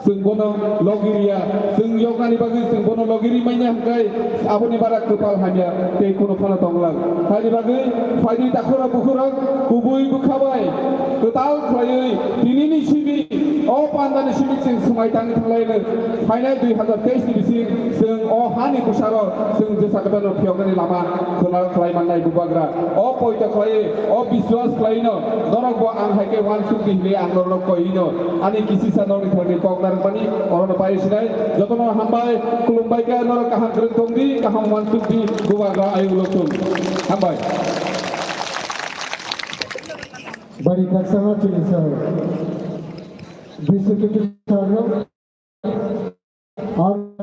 chwng bono logi riya, chwng yoknani bagwi chwng bono logi ri manya hwnkhe aboni bara kwpal hamya tei kheno phano tonglang. Haini bagwi phaidi takhurok bukhurok kubui bwkha bai kwtal khlaiwi tinini simi, o pandani simi chwng swmai tangwi thanglaino. Phainai dui hazar teis ni bising chwng o hani bwsaro chwng jesa kwtalno phiyoknani lama khwna khlai mannai Bubagra. O poito khlai, o biswas khlaino norokbo ang hai khe uansuk di hinwi ang norokno koino. Ani kisisa norokni thani kok narwkmani orono pai sinai. Jotono hambai, khulumbai khe norok kaham kwrwng tong di, kaham uansuk di, Bubagra ayuk lokthung. Hambai. Bari khaksa ha chini sir. Bisiki sir no. Ang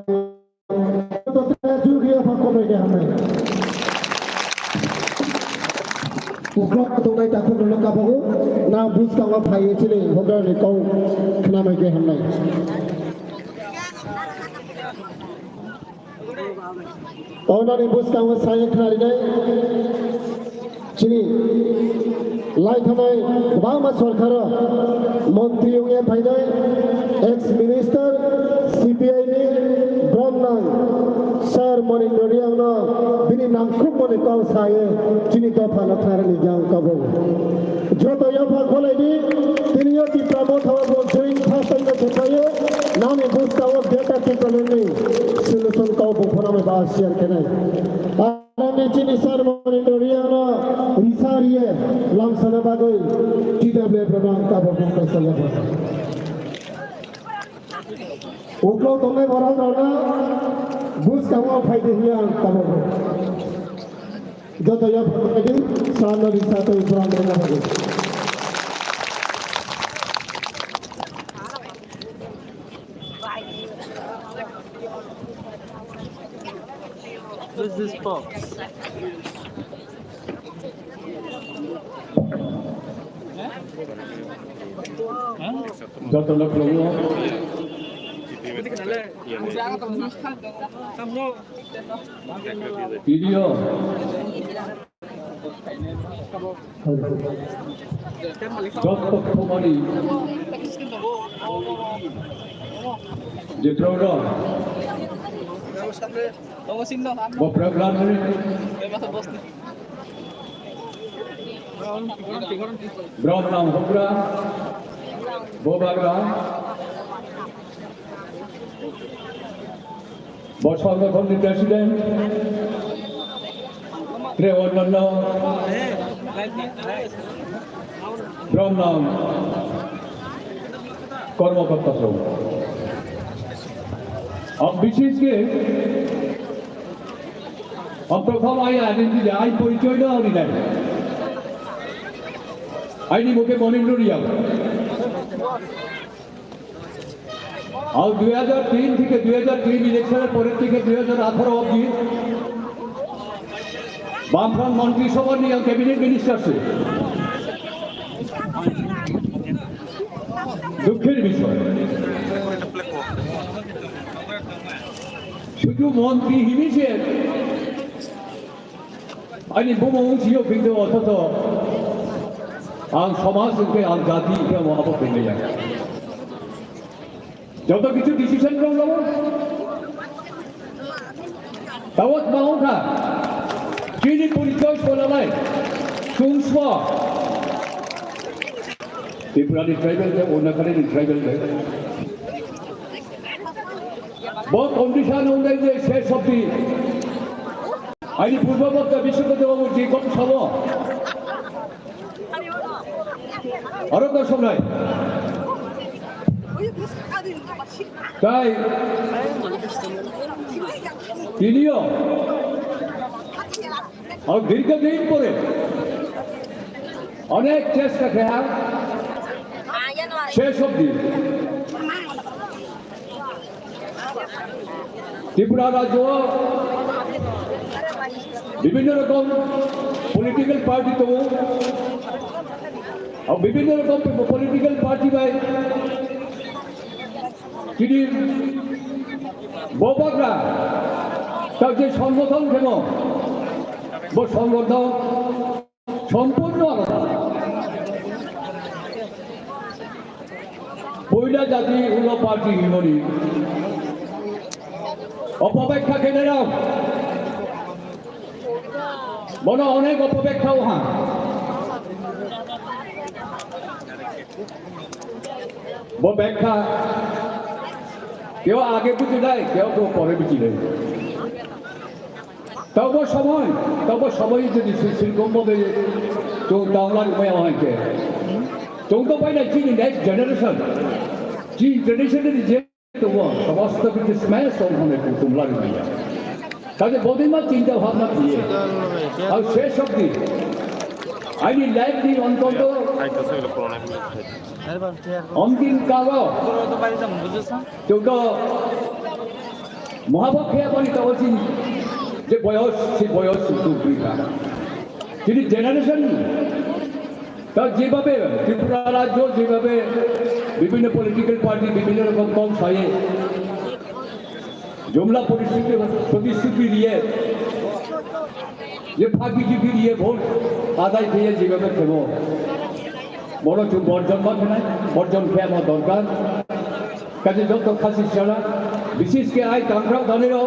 jugiya pa komai ke hamnai. Uklok tongnai takhuk rok kabago na buskang o phai chini hogra ni kau khna mai ke hamnai. Onani bwskango sai khnarinai chini laithanai kwbangma sorkaro montri wngya phainai ex minister C P I ni bromnang Sir Monindra Riyangno bini nangkhukmani kok sawi chini dophano khnarani jang tabuk. Joto yapha kholaidi, tini yo Tipra Motha o bo join first time no thephaio, nani bwskango Greater Tipraland ni solution kok bo phunamwi ba share khenai. Aroni chini Sir Monindra Riyangno risa riye lamsana bagwi T W F rokno ang tabuk bumtang salya. Uklok tongnai borok rokno Bwskango phaidi hiya ang tabuk. Joto yapha phaidi, sano risa tei buram rina phaidi. Who's this box? Joto no khulumgo. Video. Joto khumani. Jitro. Bo program ni. Brom nam hukra. Bo bagra. Bo songothon ni president. Tre onnanno. Brom nam. Kormokorta song. Ang bishesh ke Ang prothom ai identity, ai porichoy no rinai. Aini mukhe Monindra Reang. Ang dui hajar tin theke dui hajar tin election er pore theke dui hajar atharo obdi Bamfront Montri Sabha ni ang cabinet minister se. Dukher bishoy. Sudu montri hini se. Ani bumung sio khinto othocho ang somaj hwnkhe, ang jati hwnkhe, ang abo khinaya. Joto kichu decision rok labo. Tawat ma wngkha. Chini porichoy solalai. Chwngswa. Tripura ni tribal de, Unakhali ni tribal de. Bo condition wngkha je se sobdi. Aini purbo bokta Biswakanta babu je kok sabo. Aro kok somnai. Tai. Tinio. Aro dirgho din pore. Onek chesta khe ha. Ses sobdi. Tripura rajyo bibhinno rokom political party tongo. Abo bibhinno rokom political party bai chini bobagra tak je songothon khemo, bo songothon Sompurno alada. Puila jati ulo party himoni. Opobekha khe nerao. Bono onek opobekha oha. Bo bekha. Keo age buji nai, keo ko pore buji nai. Tabo somoi, tabo somoi jodi si-, sirkom mode chwng tangla rwmaya hwnkhe. Chwng to paina chini next generation. Chini generation ni je tongo, somosto kichu smash ong hwnwi chwng tangla rwmaya. Kaje bodima chinta bhabna diye. Au se shobdi. Aini life ni ontonto. Ontin kalo. Chwng to Mohapokhe bani tawasi je boyos, se boyos chwng tubri kha. Chini generation ta jebabe Tripura rajyo jebabe bibhinno political party bibhinno rokom kok saye jomla poristhiti, protisthiti riye je phaki jiki riye vote adai kheye jebabe khebo. Bono chwng borjon ma khenai, borjon khe ma dorkar. Kaje joto khasi sala, bises khe ai tangkrak daniro,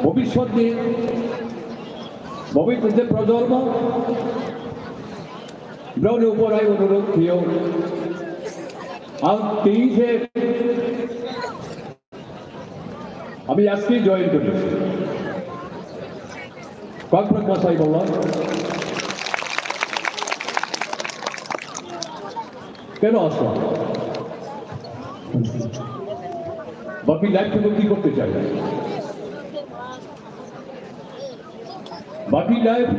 bhobishyot ni, bhobishyot je projonmo, broni upor ai onurodh khiyo. Ang tei se Ami aski join kori. Kok prak masai bola. Keno asko? Baki life to ki korte chai? বাকি লাইফ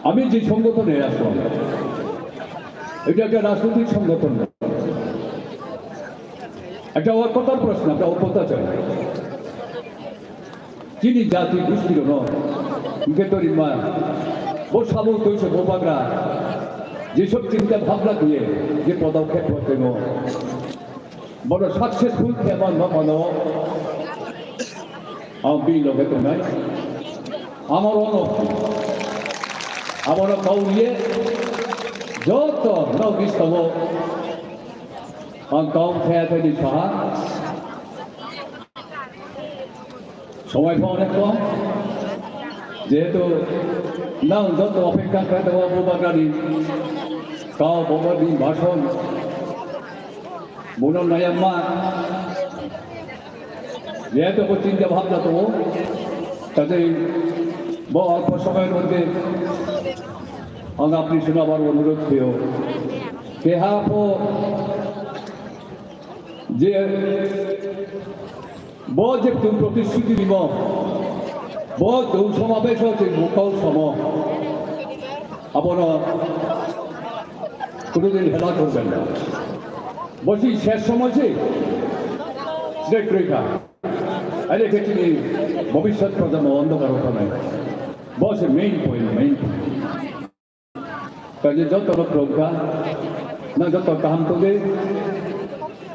আমি যে সংগঠনে আসলাম, এটা একটা রাজনৈতিক সংগঠন না। একটা ঐক্যতার প্রশ্ন, একটা ঐক্যতা চাই। Chini jati gosti rok no hingke tori ma bo sabo twi se bo bagra je sob chinta bhabna diye je podokkhep bo temo bono successful khema no mano ang bi loge tongnai amoro no abono kauriye joto no bistomo ang kaum thaya thani saha. সময় পাওয়া অনেক কম, যেহেতু নাম যত অপেক্ষা করে দেওয়া বুবাগানি কাউ ভগবতী ভাষণ বুনো নায়াম্মা যেহেতু চিন্তা ভাবনা তো তাদের বহু অল্প সময়ের মধ্যে আমি আপনি শোনাবার অনুরোধ পেয়েও কেহা পো যে Bo je twi protistiti rimo, bo twi somabeso twi mukau somo, abono kunudin hela korben na. Bo si ses somo si, sre kroi kha. Are khe chini bobiswt projonmo ondokaro tongnai. Bo se main point, main point. Kaje joto no khulumkha, nang joto kaham tongdi.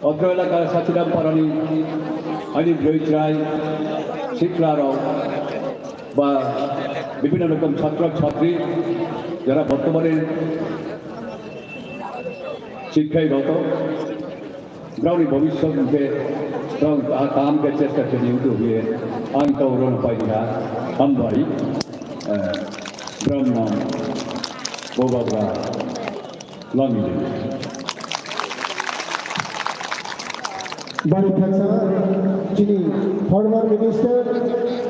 Otro elaka Sachiram parani ani bwrwi chwrai sikla rok ba bibhinno rokom chhatro chhatri jara bortomane sikkhai roto. Browni bhobishyot hwnkhe browni kaham khe chesta khe niyungthu hwye ang kau rwna paidina hambai, eh, browni nam Bobagra Lamini. Bari thaksa chini former minister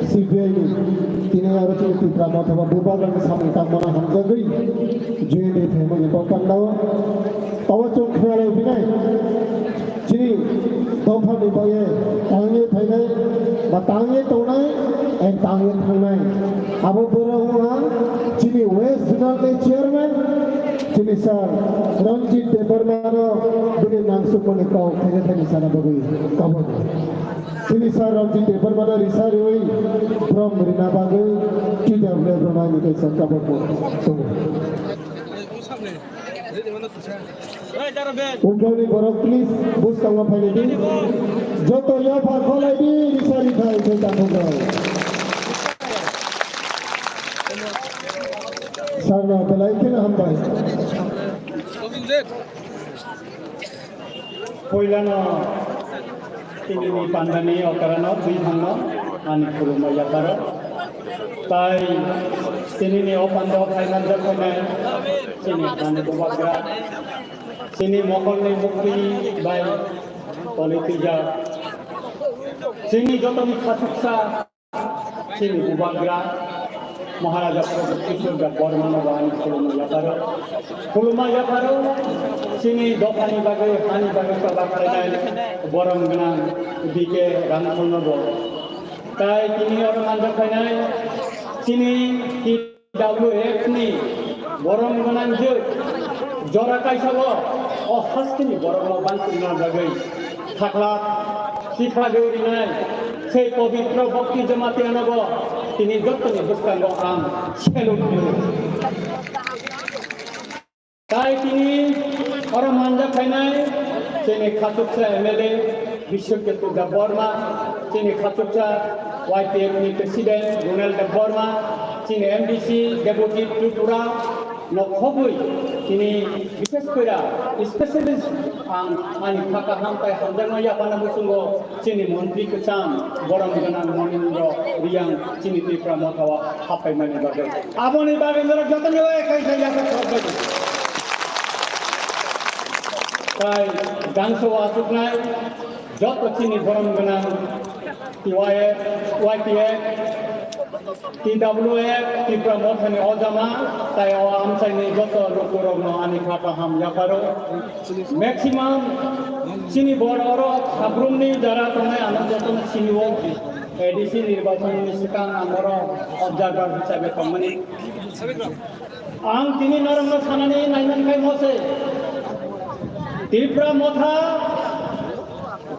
C P I ni tini aro chini Tipra Motha ba Bobagra ni samung tangmano hamjagwi J N D phaimani bo pandao. Tabo chwng khwlai phinai, chini dophani bagwi tangwi phainai, ba tangwi tongnai, and tangwi thangnai. Abo borok wngkha chini West Zonal ni chairman, chini sir Ranjit Debbarma no bini nangsukmani kok thani thani sana bagwi kabuk. Chini sir Ranjit Debbarma no risa riwi borom rina bagwi T W F rwnani kaisa kabuk tongo. Uklokni borok, please, bwskango phaidi. Joto yapha khwlaidi, risa rithai khe takhuk rok. Sarno belai kheno hambai. Puilano tinini pandani okarano twi thangno ani khulumma yaparo. Tai tinini o panda o phaimani jakhainai chini hani bubagra, chini mokolni mukti bai politija, chini jotoni khachuksa. Chini bubagra Maharaja Pradyut Kishore Debbarmano bo ani khulumma yaparo. Khulumma yaparo, chini dophani bagwi, hani bagwi choba khlainai borom gwnang B K Rangkholno bo. Tai tini oro manjak phainai chini T W F ni borom gwnang je jora kaisa o, o hasteni borokno bangkukna bagwi. Thakla, siphagwi rinai, sei pobitro bhakti Jamatia nogo tini jottoni bwskango ang salute rwo. Tai tini oro manjak phainai chini khachuksa M L A Bishwajit Debbarma, chini khachuksa Y T F ni President Ronald Debbarma, chini M D C Debojit Tripura, no khobwi tini bishesh koira specialist ang ani kha kaham tai hamjakma yaphana bwswngo chini montri kwcham borom gwnang Monindra Riyang chini Tipra Motha o haphaimani bagwi. Aboni bagwi norok jotono bai kaisa yaphar khobjagwi. Tai dangso o achuknai joto chini borom gwnang T Y F, Y T F, T W F, Tipra Mothani o jama, tai o amchaini joto lukurokno ani kha kaham yapharo. Maximum chini bororok sabrumni jara tongnai ano jotono sinio. A D C nirbachon ni swkang ang oro observer hisabe tongmani. Ang tini norokno sanani naiman khai mose. Tipra Motha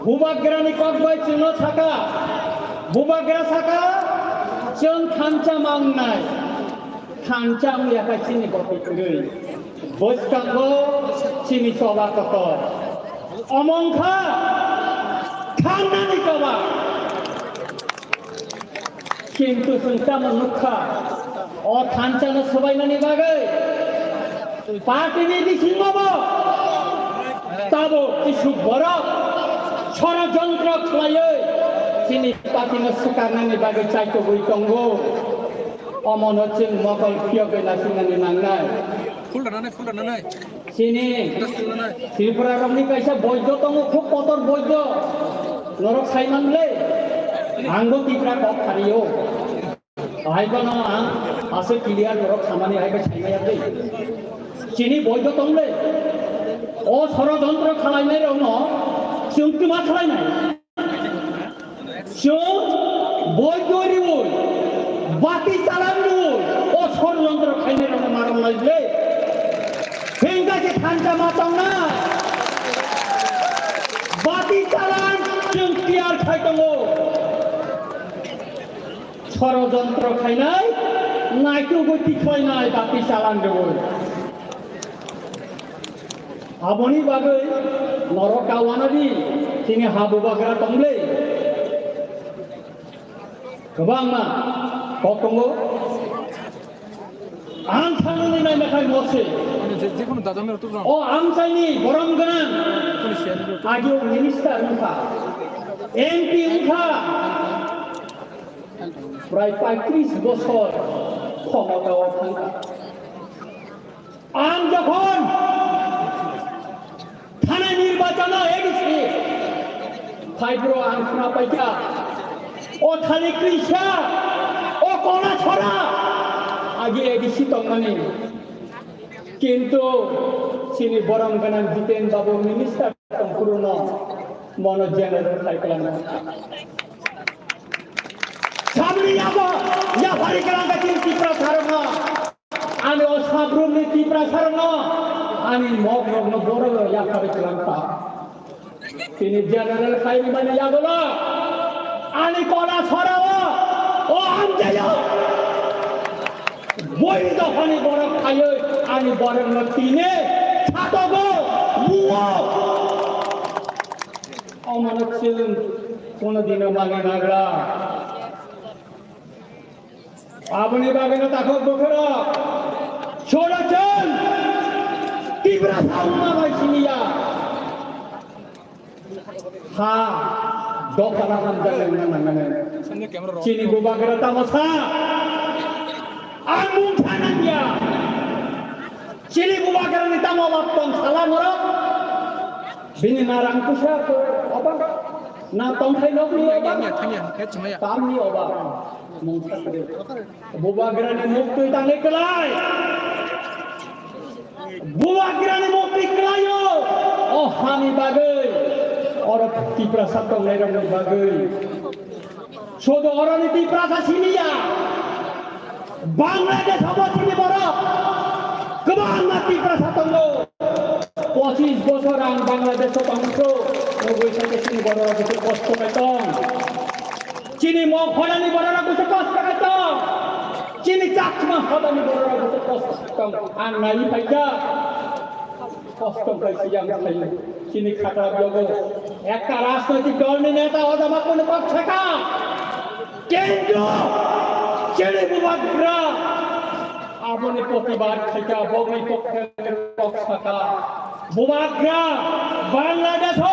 Bubagrani kok bai chwngno saka, Bubagra saka, chwng thansa mangnai, thansa wngya kha chini goti kwrwi, bwskango chini choba kotor, omo wngkha thangnani choba. Kintu chwng tamo nukha, o thansa no swbainani bagwi party ni bisingo bo tabuk kisu borok sorojontro khlaiwi chini party no swkarnani bagwi chaitogwi tongo. Omono chwng mokol phiyogwi nasinani nangnai. Phul rwnanai, phul rwnanai. Chini Tripura rokni kaisa boido tongo, khub kotor boido. Norok saiman le, angbo Tipra kok khario. Hai bono ang ase clear norok samani hai bai saimaya tei. Chini boido tong le. O sorojontro khalainai rokno chwng twma khalainai. Chwng boido riwi, bati chalan riwi, o sorojontro khainai rokno marom lai le. Hingga je thansa ma tongna. Bati chalan chwng tiyar khai tongo. Sorojontro khainai, naitugwi tikhlainai bati chalan riwi. Aboni bagwi norok kawana di, chini ha Bubagra tongle. Kwbangma kok tongo. Ang thangnani naina khai mose. Ani je, je kono dajamero tukrang. O amchaini borom gwnang. Kono siyan ro. Agio minister wngkha. M P wngkha. Prai paitris bosor khomotao thangkha. Ang jokhon thanai nirbachono A D C phaibro ang khna paikha, o thani krisa, o kona chora agi A D C tongmani. Kintu chini borom gwnang Jiten Babu minister tongphuru no mono general khai kwlangma. Sabri yabo, yapari kwlangkha chini Tiprasa rokno. Ani o sabrumni Tiprasa rokno, ani mok rokno borok yapari kwlangkha. Tini general khai mani yagulo, ani kona sorao, o amjayo. Boi dophani borok khaiwi, ani borokno tini chatogo, buo. Omono chwng kono dino magi nagra. Aboni bagwino takhuk bukhurok. Choro chwng Tiprasa wngma bai siniya. Ha, dophano hamjaknai wngna nangnai. Chini Bubagra tamo sa. Ang mung sa nangya. Chini Bubagrani tamo bap tong sala norok. Bini narang pusa ko oba. Na tongthai nokni oba. Thangya, thangya, thangya. Tamni oba. Mung sa kre. Bubagrani muktwi tangwi kwlai. Bubagrani muktwi kwlaio. O hani bagwi. Oro Tiprasa tongnairokni bagwi. Sudu oroni Tiprasa siniya. Bangladesh obo chini borok. Kwbangma Tiprasa tongo. Pochis bosor ang Bangladesh o tongkho. Nugwi sake chini borok rok kosto kai tong. Chini Mog hodani borok rok kosto kai tong. Chini Chakma hodani borok rok kosto kai tong. Ang nai phaikha. Kosto kai siyang sayo. Chini khatra yogo. Ekta rajnoitik dolni neta hodama kono kok saka. Kendro. Chini Bubagra. Aboni protibad khaikha, bogni pokhe kok saka. Bubagra, Bangladesh o.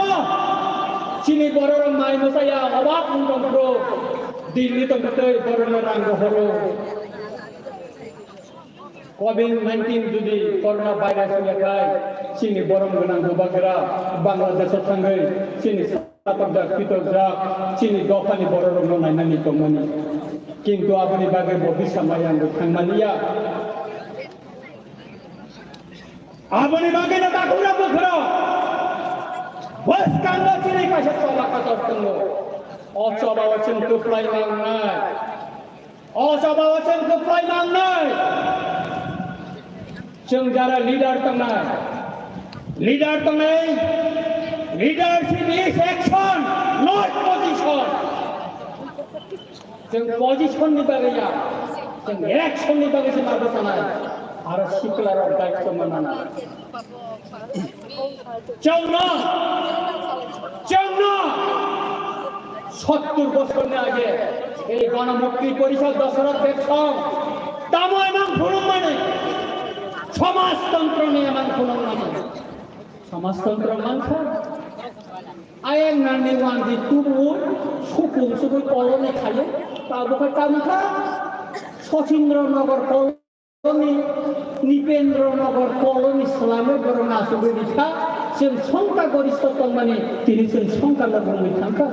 Chini borok mai mosaya, obak wng tongkho. Delhi tongkho tei borokno rang rohoro. Covid nineteen jodi corona virus wngya khai, chini borom gwnang Bubagra Bangladesh o thangwi chini satorjak, pitorjak, chini dophani bororokno nainani tongmani. Kintu aboni bagwi bo bisa maya wngwi thangmaniya. Aboni bagwino takhuk rok bukhurok bwskango chini kaisa choba kotor tongo. O chobao chwng kwplai mangnai. O chobao chwng kwplai mangnai. Chwng jara leader tongnai. Leader tongnai. Leadership is action, not position. Chwng position ni bagwi ya. Chwng action ni bagwi se ma bwchanai. Aro sikla rok daityo mananai. Chwngno, chwngno sottur bosorni age ei Ganamukti Porishad Dasarath Debsong tamo emang phunukmani, somajtontroni emang phunukmani, somajtontro mankha. Ayang nani wanji tubu supung subui koloni khaye, tabukha tamkha Sachindra Nagar kol- Koloni, Nipendra Nagar koloni swlamwi borok achugwi rikha, chwng songkha gorista tongmani, tini chwng songkha logongwi thangkha.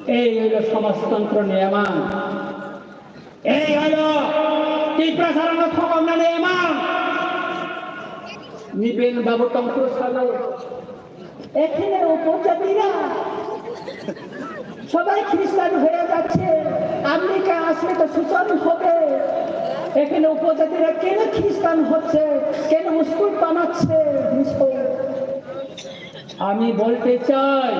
Ei oilo somajtontro ni emang. Ei oilo Tiprasarokno thokoknani emang. Nipen babu tongphuru salo. এখানে উপজাতিরা সবাই খ্রিস্টান হয়ে যাচ্ছে। আপনি কা-, আসলে তো শোষণ হবে। এখানে উপজাতিরা কেন খ্রিস্টান হচ্ছে, কেন মুসলিম বানাচ্ছে? আমি বলতে চাই,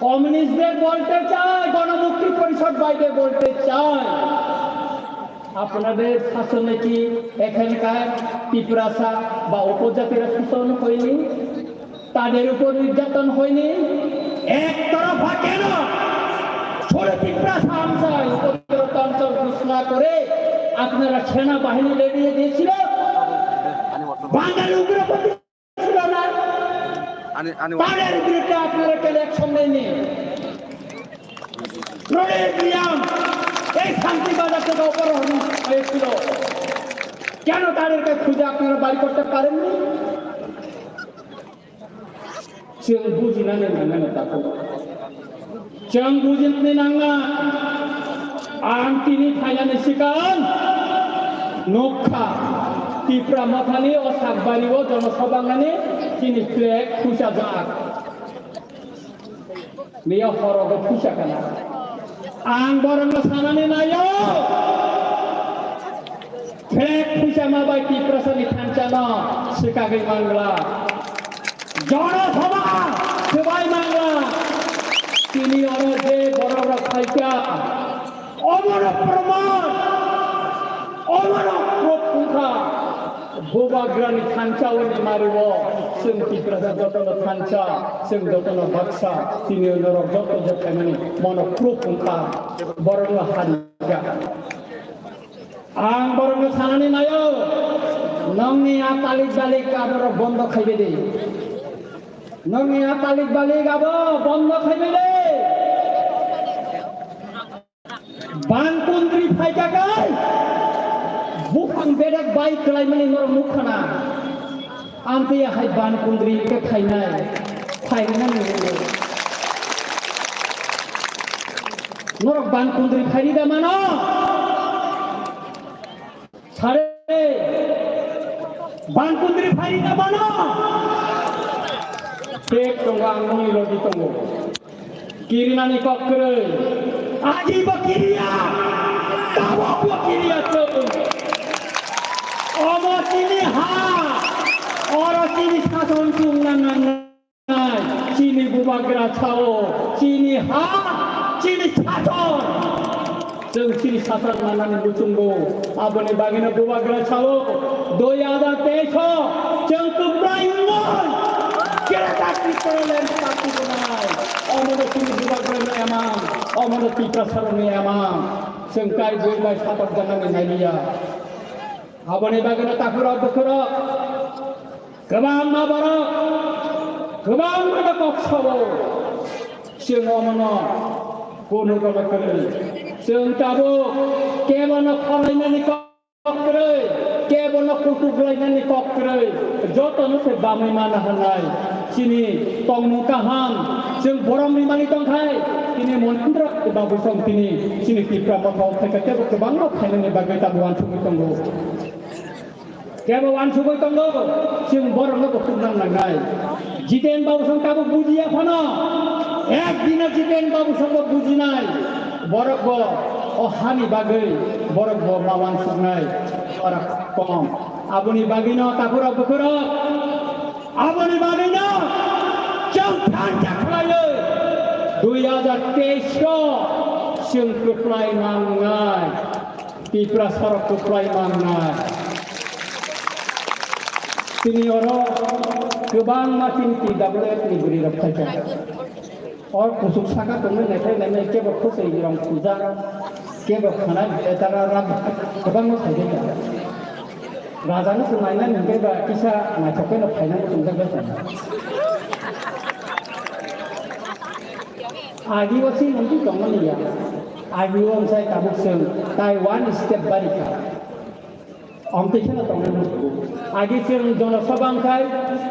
কমিউনিস্টদের বলতে চাই, গণমুক্তি পরিষদ ভাইদের বলতে চাই, আপনাদের শাসনে কি এখানকার তিপ্রাসা বা উপজাতিরা শোষণ হয়নি? তাদের উপর নির্যাতন হয়নি? একতরফা কেন ছোট তিপ্রাসা অঞ্চল উপজাত অঞ্চল ঘোষণা করে আপনারা সেনাবাহিনী লেলিয়ে দিয়েছিল? বাঙালি উগ্রপন্থী ছিল না? তাদের বিরুদ্ধে আপনারা কেন অ্যাকশন নেয়নি? প্রণয় বিলিয়াম এই শান্তিবাজার থেকে অপহরণ হয়েছিল, কেন তাদেরকে খুঁজে আপনারা বাড়ি করতে পারেননি? Chwng bujinani nangnai takhuk. Chwng bujinani nangnai. Ang tini phainani swkang nukha, Tipra Mothani o sakbari o jonosabha wngnani chini flag khusajak. Miya horogo phuisa kana. Ang borokno sanani naio. Flag phuisa ma bai Tiprasani thansa no swkagwi mangla. Jono sabha swbai mangla. Tini oro je borok rok phaikha. Omono proman, omono proof wngkha. Bubagrani thansa oni mario, chwng Tiprasa jotono thansa, chwng jotono baksa, tini norok joto je phaimani mono proof wngkha. Borokno harikha. Ang borokno sanani naio, nongni a talik balik aborok bondo khaibai de. Nongni a talik balik abo bondo khaibai de. Bangkundri phaikha kai, buphang bedek bai kwlaimani norok nukha na. Amtwi hai bangkundri khe phainai, phainani nukgo. Norok bangkundri phairi da mano? Sare, bangkundri phairi da mano? Pek tongo, ang nongni logi tongo. Kirinani kok kwrwi. Ajibo kiriya, tabokbo kiriya chwng. Omo chini ha, oro chini sason chwngna nangnai. Chini bubagra sao, chini ha, chini sason. Chwng chini sason manani muchungo. Aboni bagwino bubagra sao, dui hajar teis o chwng kwplai wngwi Greater Tipraland party rwnai. Omono chini bubagrani emang, omono Tiprasarokni emang. Chwng kai bui bai satok janani nailiya. Aboni bagwino takhurok bukhurok. Kwbangma borok, kwbangma kok sao. Chwng omono kunu kono kwrwi. Chwng tabuk kebono khorlainani kok kwrwi, kebono kutuk lainani kok kwrwi. Jotono se bamwi mana hwnai. Chini tongmung kaham, chwng borom rimani tongkhai. Tini montri rok babu song tini chini Tipra Motha o phaikha tebo kwbangma phainani bagwi tabuk uansugwi tongo. Kebo uansugwi tongo, chwng borokno bo khuknang nangnai. Jiten babu song tabuk bujiya phano. Ek dino Jiten Babu sabo bujinai, borok bo o hani bagwi borok bo ma wansuknai, ora kom. Aboni bagwino takhurok bukhurok, aboni bagwino chwng thansa khlaiwi dui hajar teis o chwng kwplai mangnai. Tipra sorok kwplai mangnai. Tini oro kwbangma tini T W F ni bwrwi rok phaikha. O kusuk saka tongwi naithai nainai kebo khosoi rong puja, kebo khana betara ram kwbangma phaikha. Raja no swng nainani hwnkhe ba kisa naithok kheno phainani tongjakbai tong. Agi o chini wngwi tongmani ya. Agi o wngsai tabuk chwng tai one step barikha. Amtwi kheno tongnai musugo. Agi chwng jonosabha wngkhai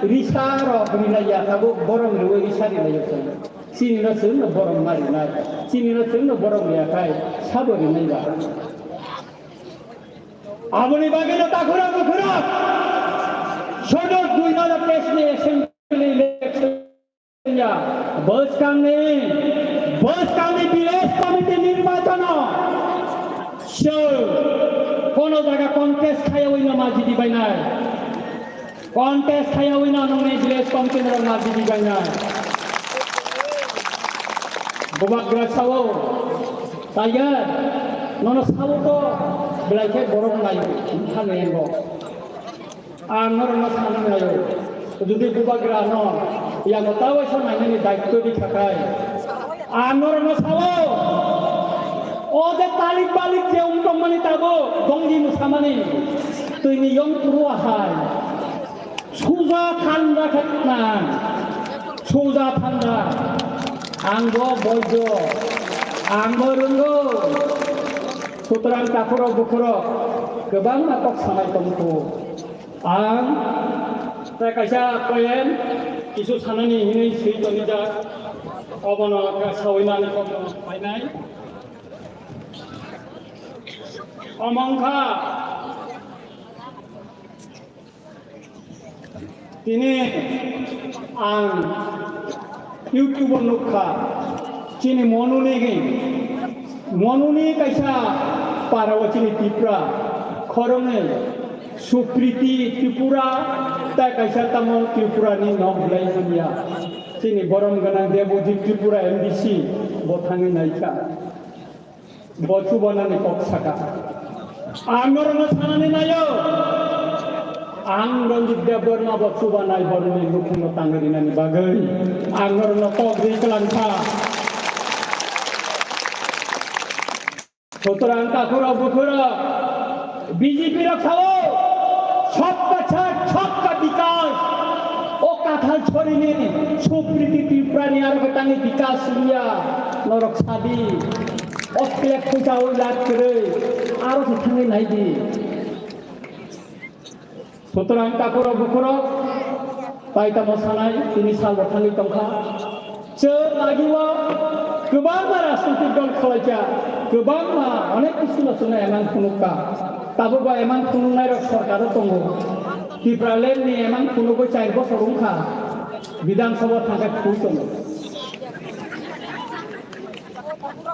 risa rok rinai ya tabuk borom rwui risa rinai ya chwng. Chini no chwng no borom ma rinai. Chini no chwng no borom riya khai sabo rinai ba. Aboni bagwi no takhura bukhura. Sono dui hajar teis ni assembly election ya, bwskangni, bwskangni village committee nirbachono chwng kono jaga contest khaiyawi no majidi bainai. Contest khaiyawi no nongni village committee norok majidi bainai. Bubagra sao, Tiger, nono sao to belai khe borok nai thangwi engo. Ang norokno sanani naio, jodi bubagrano yango tawaisa nainani daityo di khakai, ang norokno sao, o je talik balik je wng tongmani tabo dongdi mwsamani, twini yong phuru ahai, suja thanda khe nang, suja thanda, ang bo boijo, ang bo rwngo, sutrang takhurok bukhurok kwbangma kok sanai tongkhu. Ang tei kaisa point kisu sanani hinwi swi tonijak, obono khe sawi nani kokno painai. Omo wngkha tini ang YouTube o nukha, chini Monuni, Monuni kaisa para o chini Tipra khoroknwi Supriti Tripura tai kaisa tamo Tripura ni nok belai hamya. Chini borom gwnang Debojit Tripura M D C bo thangwi naikha. Bo chubanani kok saka. Ang norokno sanani naio. Ang Ranjit Debbarma bo chubanai borokni nukhungno tangwi rinani bagwi ang norokno kok ri kwlangkha. Sutrang takhurok bukhurok B J P rok sao, "Sabka saath, sabka vikas." O kathal chorini Supriti Tripurani aro kwtangni vikas wngya norok sadi. O plek puisa o lak kwrwi aro se thangwi naidi. Sutrang takhurok bukhurok tai tamo sanai tini salbo thangwi tongkha. Chwng agio kwbangma rajnitik dol khwlaikha, kwbangma onek kisu no chwngno emang phunukha. Tabukbo emang phunuknairok sorkaro tongo. Tipraland ni emang phunugwi char bosor wngkha, Bidhan Sabha thangkhe phunuk tongo.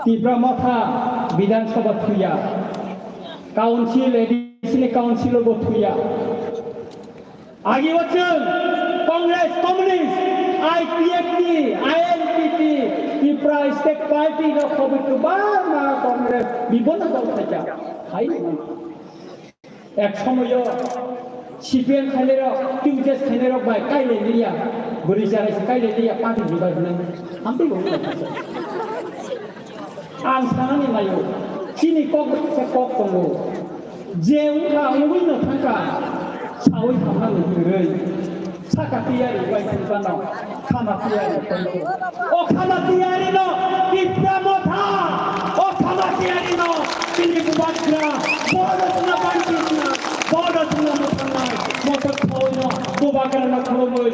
Tipra Motha Bidhan Sabha thuya. Council, A D C ni council bo thuya. Agi o chwng Congress, Communist, I P F T, I N P T, Tipra State Party rok khobwi kwbangma Congress bibona dol khaijak. Hai. Ek somoyo C P M khainairok, T U J S khainairok bai kailai liya, bwrwi charai se kailai liya, party juda hinwi hamtwi bo wngkha. Ang sanani naio, chini kok bai se kok tongo. Je wngkha wngwi no thangkha, sawi hamnani kwrwi. Saka tiyari bai thangkha no, khama tiyari tongo. O khama tiyari no, Tipra Motha. O khama tiyari no, chini bubagra. Bodo chwngno banchi chwngno, bodo chwngno mwthangnai. Motok thawi no, bubagra no khulumwi.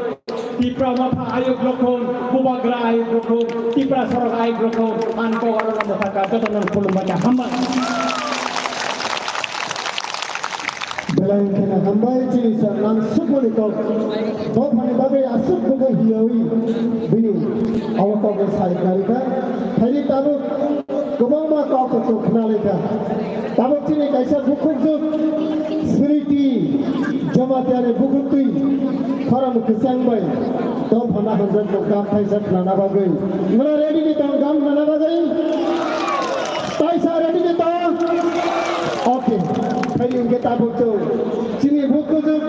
Tipra Motha ayuk rokhon, bubagra ayuk rokhon, Tipra sorok ayuk rokhon, ang kok aro no mwthangkha, joto no khulumbaikha, hambai. Ang kheno hambai chini sir nang sukmani kok. Dophani bagwi aswk bwkha hiyawi bini abo kokno sai khnarikha. Phaidi tabuk kwbangma kok chwng khna laikha. Tabuk chini kaisa bukhukjwk Smriti Jamatia ni bukhuk twi khorang kwchang bai dophano hamjakmung gam thaisa khnana bagwi. Nwng ready ni tong gam khnana bagwi? Taisa ready ni tong? Okay. Phaidi hwnkhe tabuk chwng chini bukhukjwk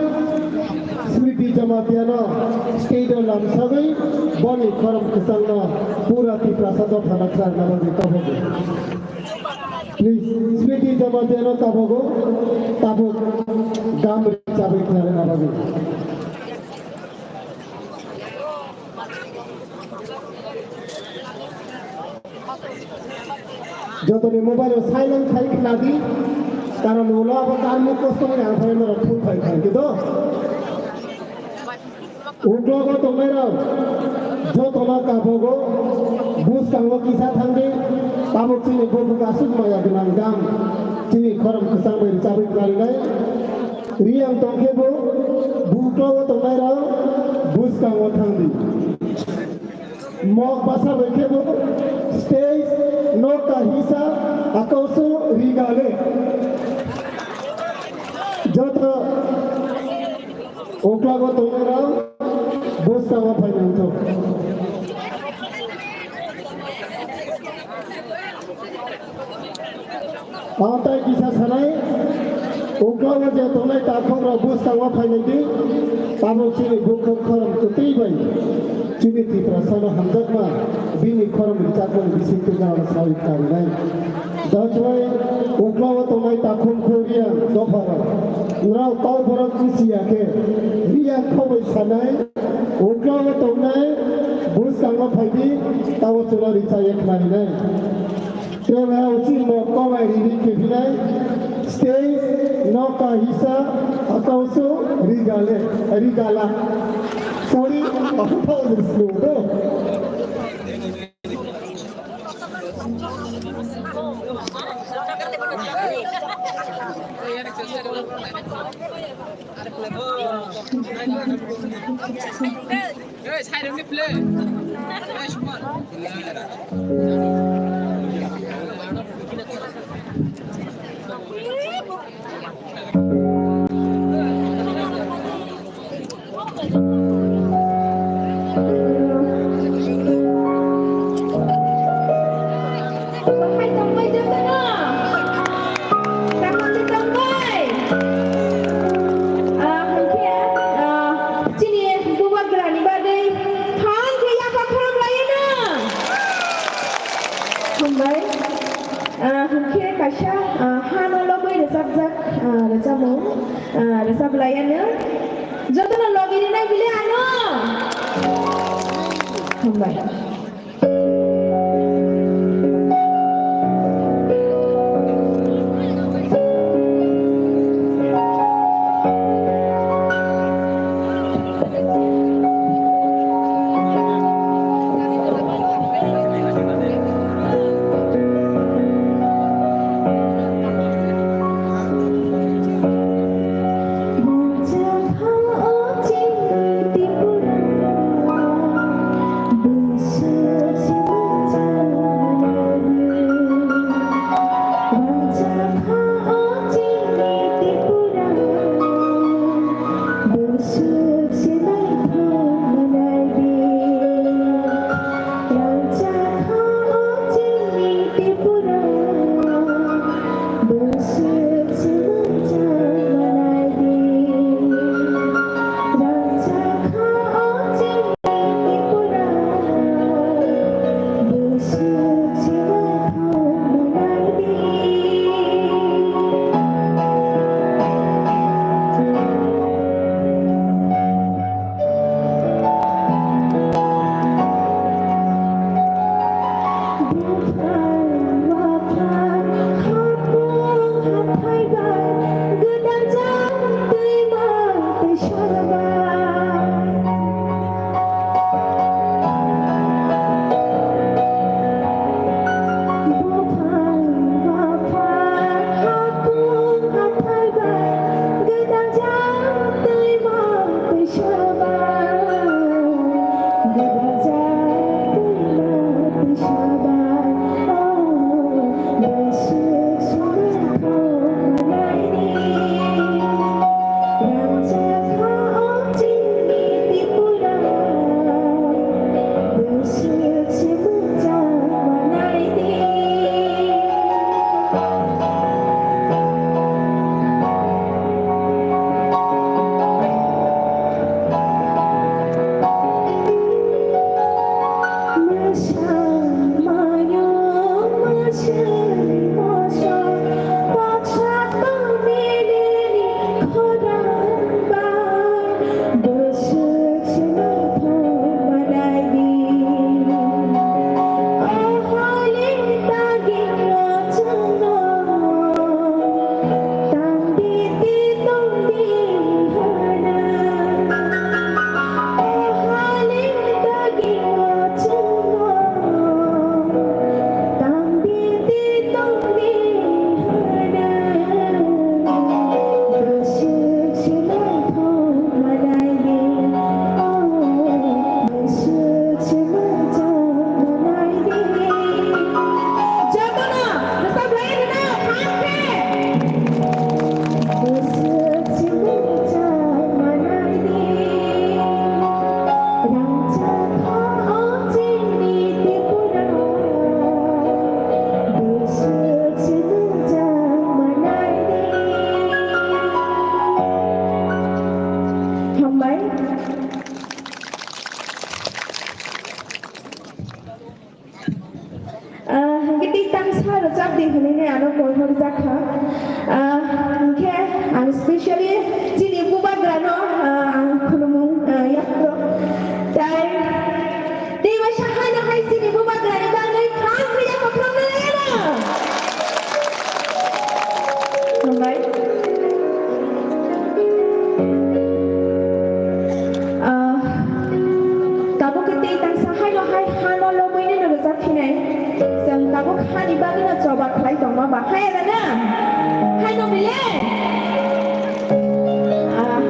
Smriti Jamatia no stage o lamsagwi boni khorang kwchangno pura Tiprasa dophano khnarna bagwi kabogo. Please, Smriti Jamatia no kabogo, tabuk gam rwchabwi khnarna bagwi. Jotoni mobile o silent khai khnadi, karon ulo abo tarmuk kosto ni ang phai norok phul khai khai kido. Uklogo tongnairok jotono kabogo, bwskango kisa thangdi, tabuk chini bukhuk aswk maya gwnang gam, chini khorang kwchang bai rwchabwi khlainai. Riyang tongkhe bo, uklogo tongnairok bwskango thangdi. Mok basa bai khe bo, stage, nokha hisa, akausu, rigale. Joto Uklogo tongnairok bwskango phai nangthok. Ang tai kisa sanai, uklogo je tongnai takhukrok bwskango phai nangdi, tabuk chini bukhuk khorang kwtwi bai chini Tiprasano hamjakma bini khorang rwchapmani bisingtwi norokno saui khlainai. Dachwai uklogo tongnai takhum khuriya dopharok. Norok tau borok bisi ya khe, riya khoboi sanai, uklogo tongnai bwskango phaidi, tabo chwla richa ye khlainai. Tei uchi mo kobai riri kephinai, stage, nokha hisa, akausu, rigale, rigala. Sorry, aku tahu dari slow, bro. Bahai tongbai jotono? Kaham se tongbai? Ah, hwnkhe, ah, chini bubagrani bagwi phan khe yapha khulum laino. Hambai. Ah, hwnkhe kaisa, ah, hano logwi rwchapjak, ah, rwchapmung, ah, rwchap laiano. Jotono logi rinai bile ano. Hambai. Hambai. Ah, hingke tei tangsa rwchap di hinui ano koi horjak kha. Ah, hingke ang specially chini bubagra no, ah, ang khulumung, ah, yapro. Tai tei waisa haino hai chini bubagra ni bagwi khang khe yapro khulumna lai ano. Hambai. Ah, tabuk khe tei tangsa haino hai hano lobwi nino rwjak phinai. Chwng tabuk hani bagwino choba khlai tongma ba hai eda na? Haino bile? Ah.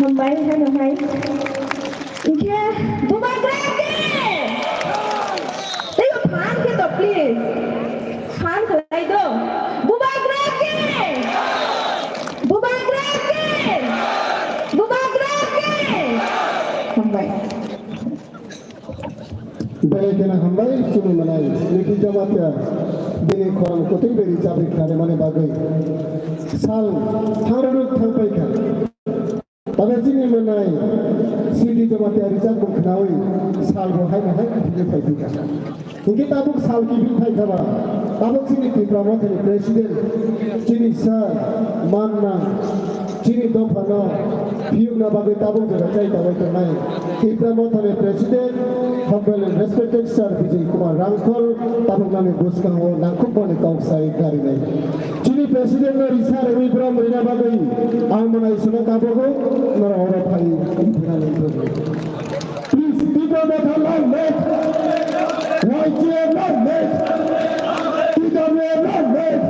Hambai, hano hai. Inkhe, Bubagra ke! Tei phan khe to, please. Phan khlai do. Bubagra ke! Bubagra ke! Bubagra ke! Hambai. Belai kheno hambai chini manai, Sriti Jamatia bini khorang kwtwi bai rijabwi khnarwmani bagwi. Sal thangrwrwk thangpai kha. Tabuk chini manai Sriti Jamatia rijabwi khnaui salbo haino hai kiphilwi phai phi kha. Hinkhe tabuk sal kiphil phai kha ba, tabuk chini Tipra Mothani president, chini sir, man nang, chini dophano phiyokna bagwi tabuk jora chai tangwi tongnai Tipra Mothani president, humble and respected sir Bijay Kumar Rangkhol tabuknani bwskango nangkukmani kok sai garinai. Chini president no risa rwui borom rina bagwi ang mwnai suna tabukgo norok oro phai wngthina nangkukgo. Please, Tipra Motha long live! Y T F long live! T W F long live!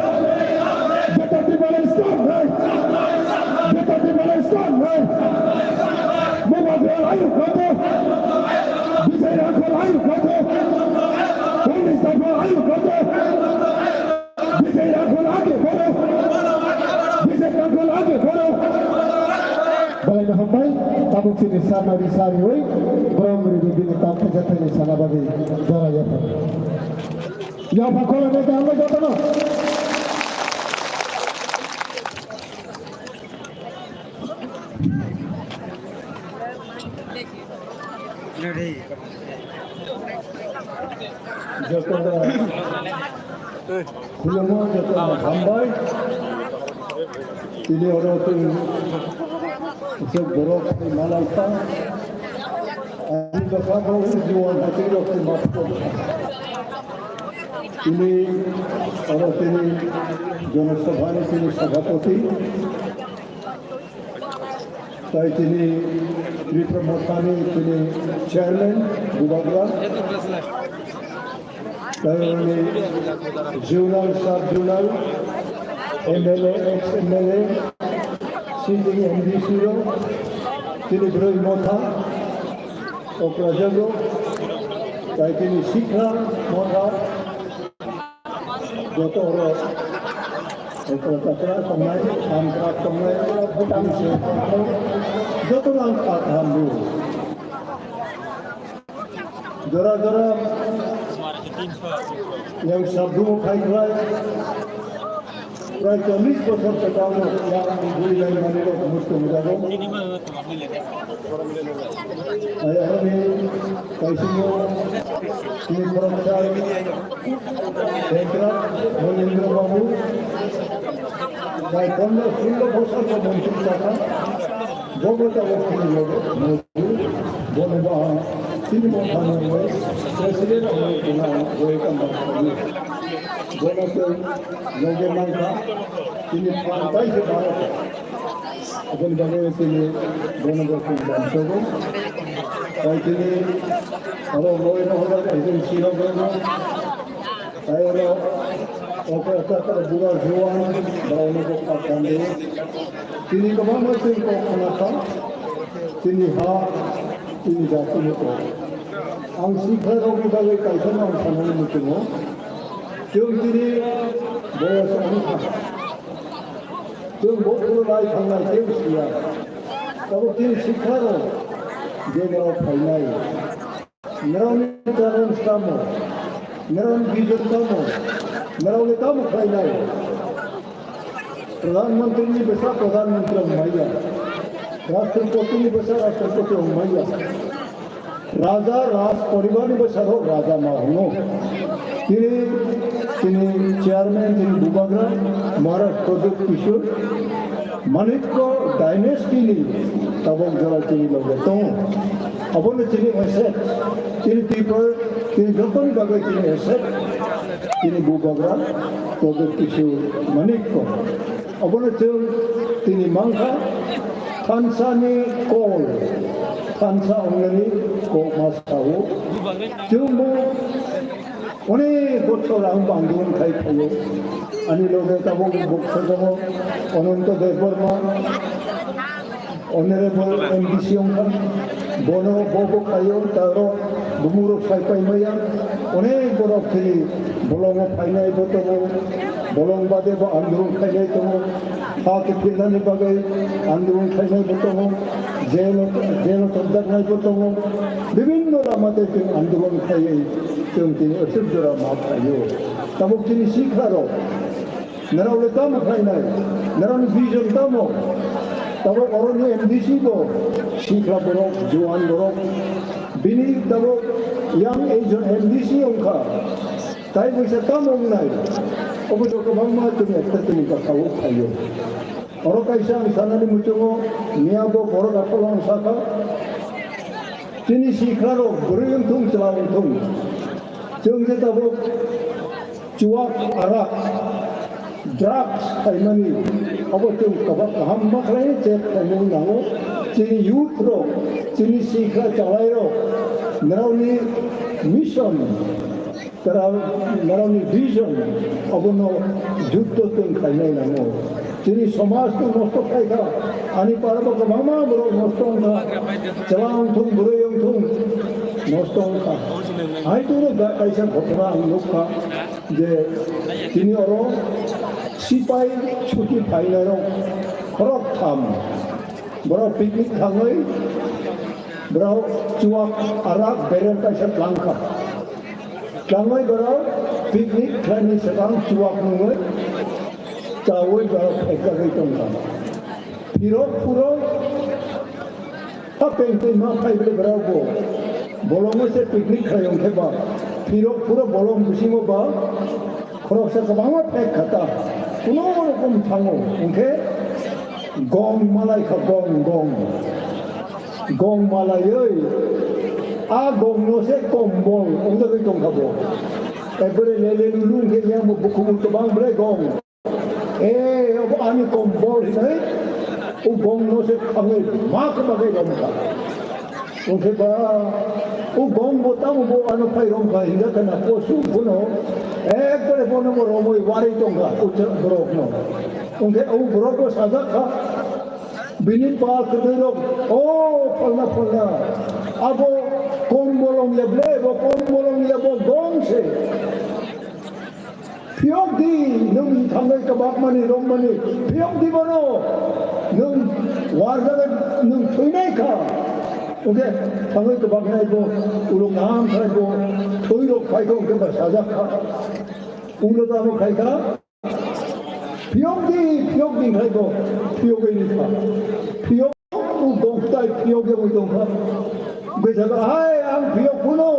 Better Tipra long live! Better Tipra long live! Bubagra ayuk lato! Bijay Rangkhol ayuk lato! Police Dapha ayuk lato! Bijay Rangkhol age boro. Bijay Rangkhol age boro. Belai no hambai, tabuk chini sarna ri sariui, borom ri ri bini tam khe jathai ni sana bagwi jora yapha. Yapha khola ne ka hambai jotono. Jotono khulumgo, jotono hambai. Tini oro chwng borok phai malai kha. Ani bwkha bo juan hatirok se map kha. Tini oro tini Jonosabhani tini sabhapati. Tai tini Tipra Mothani tini chairman, Bubagra. Tai oni zonal, sub zonal, M L A, ex M L A, sitting M D C rok, tini broi motha, okrajago, tai tini sikha motha, Joto oro ekra takra tongnai, ham krak tongnai, oro bwtang se tongnai, joto no ang kha kaham rw. Jora jora yang sabdu khai khlai, prai chollish bosor se tamo yang bui lai mani rok mukto mujago. Ayahani kaisimo ni khoroksa Bengkra Monindra Babu bai pondro solo bosor ko montri chakha, bobo ta o khini logo moju, bono ba tini mo khano bai president bai kuna bai kam ba bono ko loge mangkha tini pantai se baro. Aboni bagwi tini bono bo tini bamsogo. Tai tini aro loi no hodar agency rok no. Tai aro oko ata ata bura juan, bura no bo pathan de. Tini kwbangma tini kok khna kha. Tini ha, tini jati ni kok. Ang sikha rok ni bagwi kaisa no ang sanani muchungo. Chwng tini boyas wngkha. Chwng bo phuru lai thangnai tei siya. Tabuk chini sikha rok je norok phainai. Norokni challenge tamo? Norokni vision tamo? Norokni tamo khlainai? Pradhan Mantri ni bwsa Pradhan Mantri wng manya. Rashtrapati ni bwsa Rashtrapati wng manya. Raja Raj poribar ni bwsarok raja ma hwngo. Tini, tini chairman, tini bubagra Maharaj Pradyut Kishore Manikya dynasty ni tabok jora tini loge tongo. Abono tini asset, tini people, tini jotoni bagwi tini asset, tini bubagra Pradyut Kishore Manikya. Obono chwng tini mankha, thansa ni kol, thansa wngnani kok ma sao. Chwng bo onek bochor ang bandon khai phaio. Ani loge tabok boksa tongo Ananto Debbarma. Honorable M D C wngkha, bono bo bo khaio, taro bumurok sai pai maya, onek borok chini bolongo phainai bo tongo, bolong bade bo andolon khainai tongo, ha kiphilnani bagwi andolon khainai bo tongo, jelo, jelo chopjaknai bo tongo, bibinno lama tei chwng andolon khaiwi chwng tini aswk jora ma phaio. Tabuk chini sikharok, Norok le tamo khlainai? Norokni vision tamo? Tabuk oroni M D C bo sikla borok, juan borok. Bini tabuk yang ekjon M D C wngkha. Tai buisa tamo wngnai? Obo to kwbangma chwng ekta chwngni bwkhao phaio. Oro kaisa ang sanani muchungo, miya bo borok apholo ang sakha. Chini siklarok bwrwi wngthung, chwla wngthung. Chwng je tabuk chuwak, arak, drugs khaimani, abo chwng kaham ma khlai check khaimani nango. Chini youth rok, chini sikla chalairok, norokni mission, tara, norokni vision, abono jukto chwng khainai nango. Chini somaj no nosto khaikha, ani parabo kwbangma borok nosto wngkha, chwla wngthung, bwrwi wngthung, nosto wngkha. Hai tini ga-, kaisa ghotona ang nukha je tini oro sipai chuti phainairok khoroktham borok picnic thangwi borok chuwak arak bereng kaisa tlangkha. Tlangwi borok picnic khlaini swkang chuwak nungwi chawi borok phaikagwi tongkha. Phirok phuro Hapeng twi ma phai ble borok bo. Bolongo se picnic khlai hwnkhe ba. Phirok phuro bolong bisingo ba. Khoroksa kwbangma phek khata. Kuno rokom thango. Hwnkhe gong malai kha gong gong. Gong malaiwi. A gong no se kombol. Wngjagwi tongkha bo. Ekbare lele lulu hwnkhe yang bo bukhubul kwbang ble gong. Eh, obo ani kombol hinwi, o gong no se thangwi ma kwbagwi romkha. Hwnkhe ba, o gong bo tamo bo ano phai romkha, hinga khana posu bono, ekbare bono bo romwi warwi tongkha, o borok no. Hwnkhe o borok bo sajak kha, bini pa kwtwi rok, o phalna phalna, abo kombol wngya ble, bo kombol wngya, bo gong se. Phiyok di, nwng thangwi kwbakmani, romani, phiyok di bono, nwng warjagwi, nwng thwinai kha. Hwnkhe thangwi kwbaknai bo, ulo kaham khai bo, thwi rok phai kha, hwnkhe ba sajak kha. Ulo tamo khai kha, phiyok di, phiyok di khai bo, phiyogwi ni kha. Phiyok. O gongtai phiyok ya wngwi tongkha. Bwsajak hai ang phiyok phano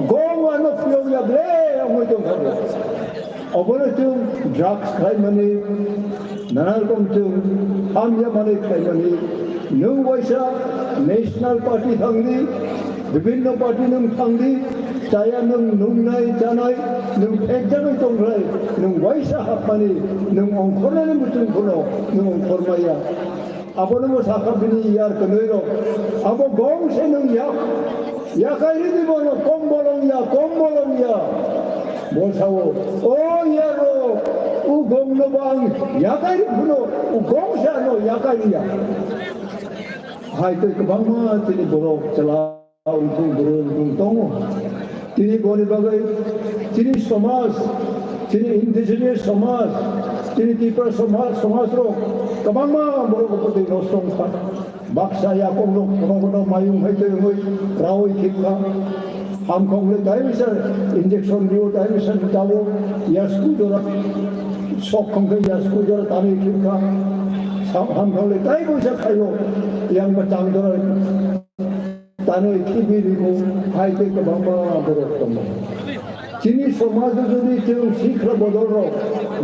gong ano phiyok ya ble wngwi tongkha. Obono chwng drugs khlaimani, nana rokom chwng hamya manwi khlaimani. Nwng waisa National Party thangdi, bibinno party nwng thangdi, chaya nwng nungnai chanai, nwng phekjagwi tongkhlai, nwng waisa hapmani, nwng ongkhornani muchung phano nwng ongkhormaya. Abono bo sakha bini yar kwnwi rok. Abo gong se nwng yak, yakai ridi bono kom bolong ya, kom bolong ya. Bo sao, o yar rok, u gong no bo ang yakai ri phuno, u gong se ano yakai ri ya. Hai tei kwbangma tini borok chwla. Wngthung bwrwi wngthung tongo. Tini boni bagwi chini somaj, chini indigenous somaj, chini Tipra somaj, somaj rok kwbangma borok bwtwi nosto wngkha. Baksa yakung rok kono kono mayung hai twi wngwi rawi khibkha. Hamkha wngwi tai bisa injection rio, tai bisa jabo, yasku jora, sok khongkhe yasku jora tanwi khibkha. Sa-, hamkha wngwi tai bisa khaio, yang bachang jora. Tanwi khibi rikhu hai tei kwbangma borok tongo. Chini somajo jodi chwng sikla bodol rok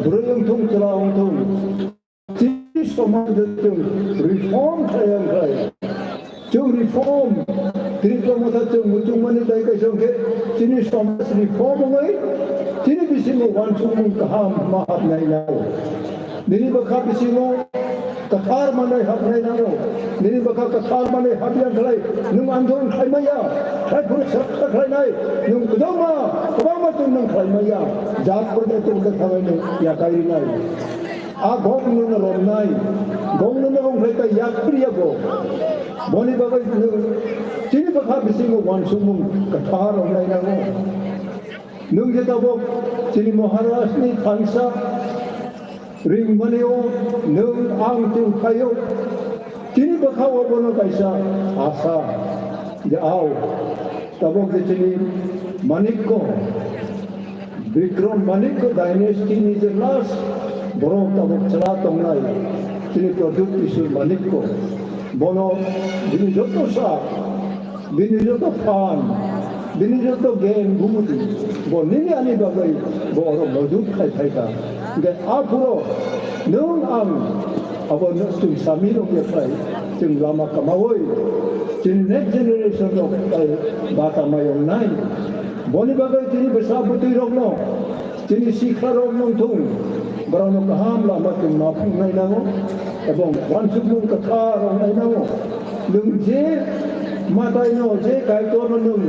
bwrwi wngthung, chwla wngthung, chini somajo chwng reform khlai wngkhlai, chwng reform Tripura motha chwng muchungmani tai kaisa wngkhe chini somaj reform wngwi chini bisingo uansukmung kaham ma hapnai nango. Nini bwkha bisingo kwthar manwi hapnai nango. Nini bwkha kwthar manwi hapya khlai nwng andolon khlai maya. Khlai phuru srwkha khlainai nwng kwbangma, kwbangma chwng nwng khlai maya. Jat porjonto wngkha khlainai yakai rinai. A gong nono romnai, gong nono romkhlai ta yak priya bo. Boni bagwi nwng chini bwkha bisingo uansukmung kwthar romnai nango. Nwng je tabuk chini Maharajni thansa ringmani o nwng ang tong phaio. Chini bwkha o bono kaisa asa je ao tabuk je chini Manikko, Bikram Manikko dynasty ni je last borok tabuk chwla tongnai chini Pradyut Kishore Manikko, bono bini joto sa, bini joto phan, bini joto gyan budi bo nini ani bagwi bo oro mojud khai phaikha. Hingke aphuru nwng ang abo nwng chwng sami rok ya khai chwng lama kamaui chwng next generation rok khai bata mayong nai. Boni bagwi chini bwsa bwtwi rokno chini sikha rok nongthung, borokno kaham lama chwng ma phungnai nango, ebong uansukmung kwthar rok nai nango. Nwng je mataino, je Kaitorno nwng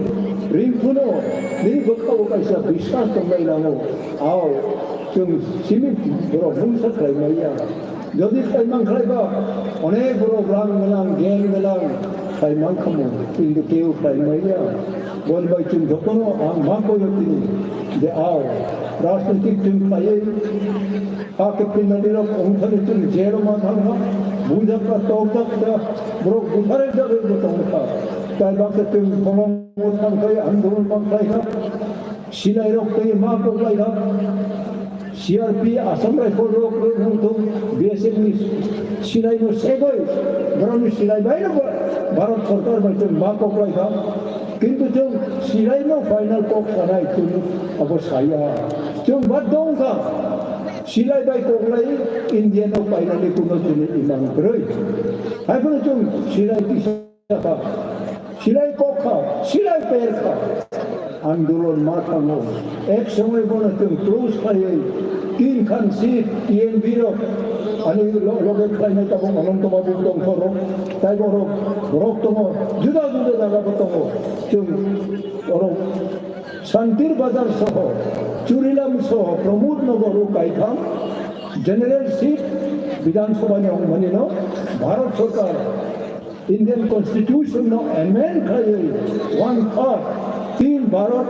ringphuno, nini bwkhao kaisa biswas tongnai nango. Ao, chwng simi borok mungsa khlai maya. Jodi khlai man khlai ba, onek borok rang gwnang, gyan gwnang khlai man khamu, kintu keu khlai maya. Boni bai chwng jotono ang ma koyo tini, je ao, rajnitik chwng khlaiwi, ha kepinani rok ongthani chwng jero ma thangkha, bujak kha, tokjak kha, borok butharjak rwgwi tongkha. Tai baksa chwng bolong thangkhai andolon ma khlaikha. Silai rok tei ma koklai kha. C R P Assam Rifle rok rok wng thung B S F ni silai no segoi borok ni silai bai no Bharat Sarkar bai tei ma koklai kha. Kintu chwng silai no final kok sanai chwng abo saya. Chwng ba dong kha. Silai bai koklai India no finally kuno chwng imang kwrwi. Hai phano chwng silai kisa kha, silai kok kha, silai per kha. Andolon ma thango. Ek somoi bono chwng close khaiwi tin khan seat T N B rok ani lo-, loge khlainai tabuk Ananto Babu tongkho rok. Tai borok, borok tongo, juda juda jaga bo tongo. Chwng oro Santir Bazar soho, Churilam soho, Pramod Nagar o kaitham general seat Bidhan Sabha ni ongmani no Bharat Sarkar Indian Constitution no amend khlaiwi one third tin Bharat,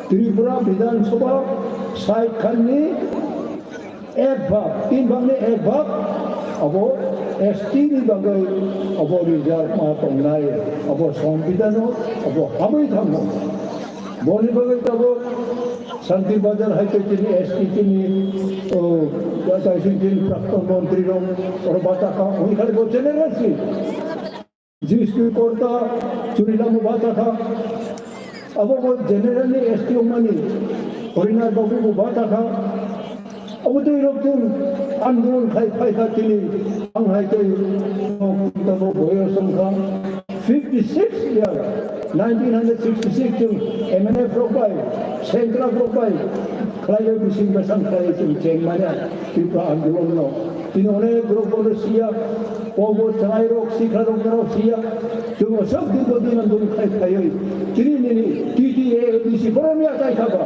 Tripura Bidhan Sabha side khan ni ek bhag, tin bhag ni ek bhag abo S T ni bagwi abo reserve ma tongnai, abo Songbidan o abo habwi thango. Boni bagwi tabuk Santir Bazar hai khe chini S T chini, o, kaising chini prakton montri rok oro bata kha, hwn khali bo general si. G S T korta Churilam o bata kha. Abo bo general ni S T ongmani Horinar Babu bo bata kha. Abo twi rok chwng andolon khai phai kha chini ang hai tei tabuk boyos wng kha fifty six year, nineteen hundred sixty six chwng M N F rok bai, Sengkrak rok bai khlaiwi bising bwsang khlaiwi chwng chengmani Tripura andolon no. Tini onek borok bono siya, obo chwrai rok, sikha rok, norok siya. Chwng aswk dirgho din andolon khai phaiwi tini nini T T A A D C borok ni achai kha ba.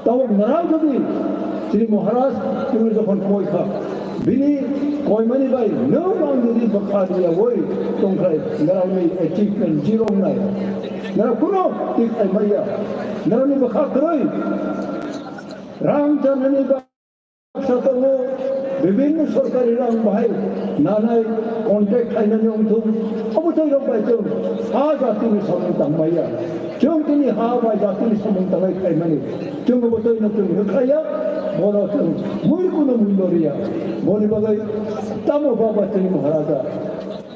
Tabuk narao jodi Shri Maharaj chwngno jokhon koi kha, bini koimani bai nwng ang jodi bwkha riyawi tongkhlai, naraoni achievement zero wngnai. Narao kuno twi khai maya. Naraoni bwkha kwrwi rang chanani baksa tongo, bibinno sorkari rang bahai nanai contract khainani wngthung. Obo twi rok bai chwng ha jatini samung tangmaya. Chwng tini ha bai jatini samung tangai khaimani. Chwng bo twi no chwng rwkhlaiya, bono chwng mui kuno mui no riya. Boni bagwi tamo baba chini Maharaja.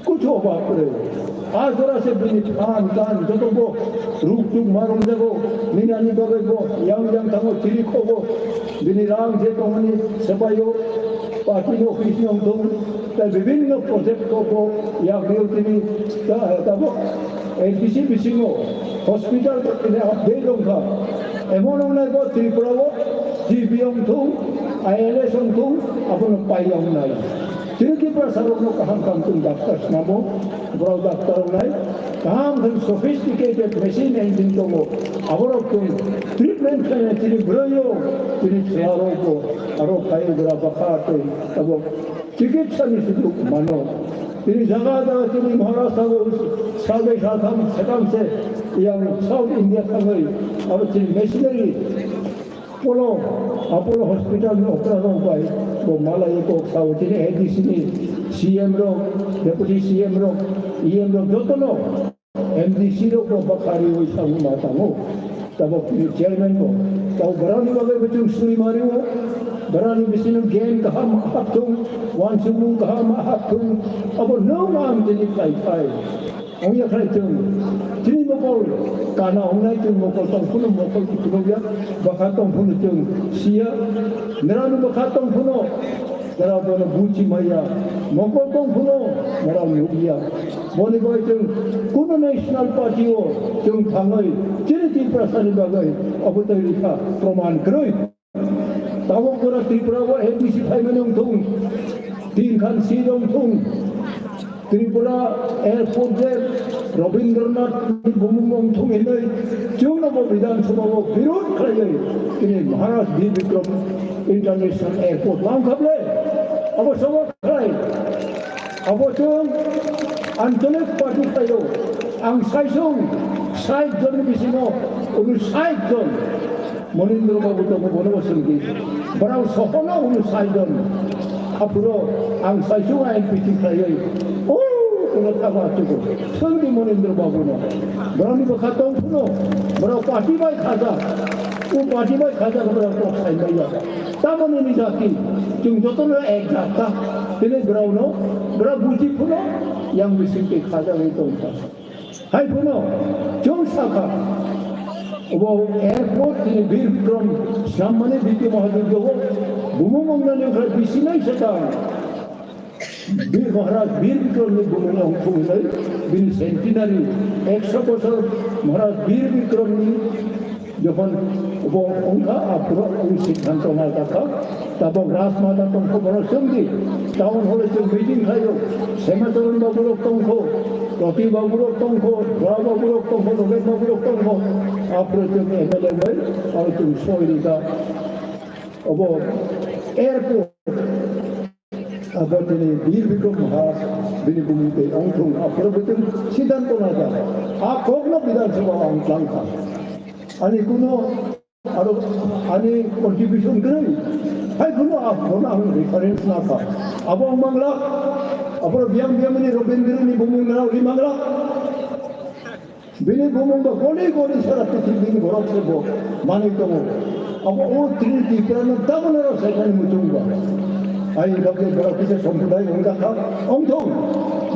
Kuchu bapre. A jora se bini phan kan joto bo ruk tuk marung jago. Nini ani bagwi bo yang yang thango chiri khobo. Bini rang je tongmani sepayo. Party ni office ni wngthung, tei bibinno project rok bo yak rio tini ta-, tabuk L P C bisingo hospital tini update wngkha. Emon wngnai bo Tripura o T B wngthung, I L S wngthung, abono pai wngnai. Tini Tiprasa rokno kaham kaham tong doctor snamo, borok doctor wngnai, kaham khe sophisticated machine engine tongo, aborok tong treatment khlainai tini bwrwi o, tini chwla rok bo. aro phai gra bakha tei abo chikitsa ni sujug mano. Tini jaga jaga tini Maharashtra o salbai satham sekam se yang South India thangwi abo tini missionary Apollo, Apollo Hospital ni okra rok bai bo malai kok sao tini A D C ni C M rok, Deputy C M rok, E M rok jotono M D C rok bo bakhari oi sao ma tango. Tabok tini chairman bo tao borokni bagwi bo chwng suri mario, borokni bisingo gyan kaham hapthung, wansukmung kaham hapthung, abo nwng ang tini khai khai. Ongya khlai chwng. Chini mokol kana ongnai chwng mokol tong phunu mokol kuchukya. Bwkha tong phunu chwng siya. Nirano bwkha tong phunu. Nira bono buchi maya. Mokol tong phunu. Nira nukya. Boni bai chwng kuno national party o chwng thangwi chini Tiprasani bagwi obo twi rikha proman kwrwi. Tabok jora Tripura o A D C phaimani wngthung, tin khan seat wngthung, Tripura airport je Rabindranath ni bumung wngthung hinwi chwngno bo Bidhan Sabha o birod khlaiwi tini Maharaj Bir Bikram International Airport lamkha ble. Abo sobo khlai. Abo chwng Anchalik party khlaio. Ang saisung sait jonni bisingo unu sait jon. Monindra Babu tongo, bono bo swngdi. Borok sohono unu sait jon. Aphuru ang saisung I N P T khlaiwi. O, uno thangma chugo. Swngdi Monindra Babuno. Borokni bwkha tong phuno. Borok party bai khajak. O party bai khajak borok kok sai maya. Tamoni ni jati. Chwng jotono ek jat ta. Tini borokno, borok buji phuno. Yang bising twi khajagwi tongkha. Hai phano, chwng sakha, obo airport ni Bir Bikram swnam mani B K Mahajoy dogo, bumung wngnani wngkha bisinai swkang. Bir Maharaj Bir Bikram ni bumung wngkha hinwi, bini centenary, ekso bosor Maharaj Bir Bikram ni Jokhon bo wngkha, aphuru ang siddhanto ma jakha, tabok Rajmata tongkho, borok chwngdi, town hall-o chwng meeting khlaio, Semacharan baburok tongkho, Roti baburok tongkho, Bra baburok tongkho, Roket baburok tongkho, aphuru chwng M L A bai, aro chwng soi rikha. Obo airport. Abo tini Bir Bikram Maharaj bini bumung tei ongthung aphuru bwtwng siddhanto najak. A kokno Bidhan Sabha ang tlangkha. Ani kuno aro ani contribution kwrwi. Hai kuno abono ang reference nakha. Abo ang mangla. Aphuru biyang biyangni Rabindra ni bumung nang ri mangla. Bini bumung bo goli goli sara prithibi bini borok se bo manwi tongo. Abo o Trinity Tiprano tabukno rw saimani muchung ba. Ai wngkha khe borok kisa somprodai wngkha kha wngthung.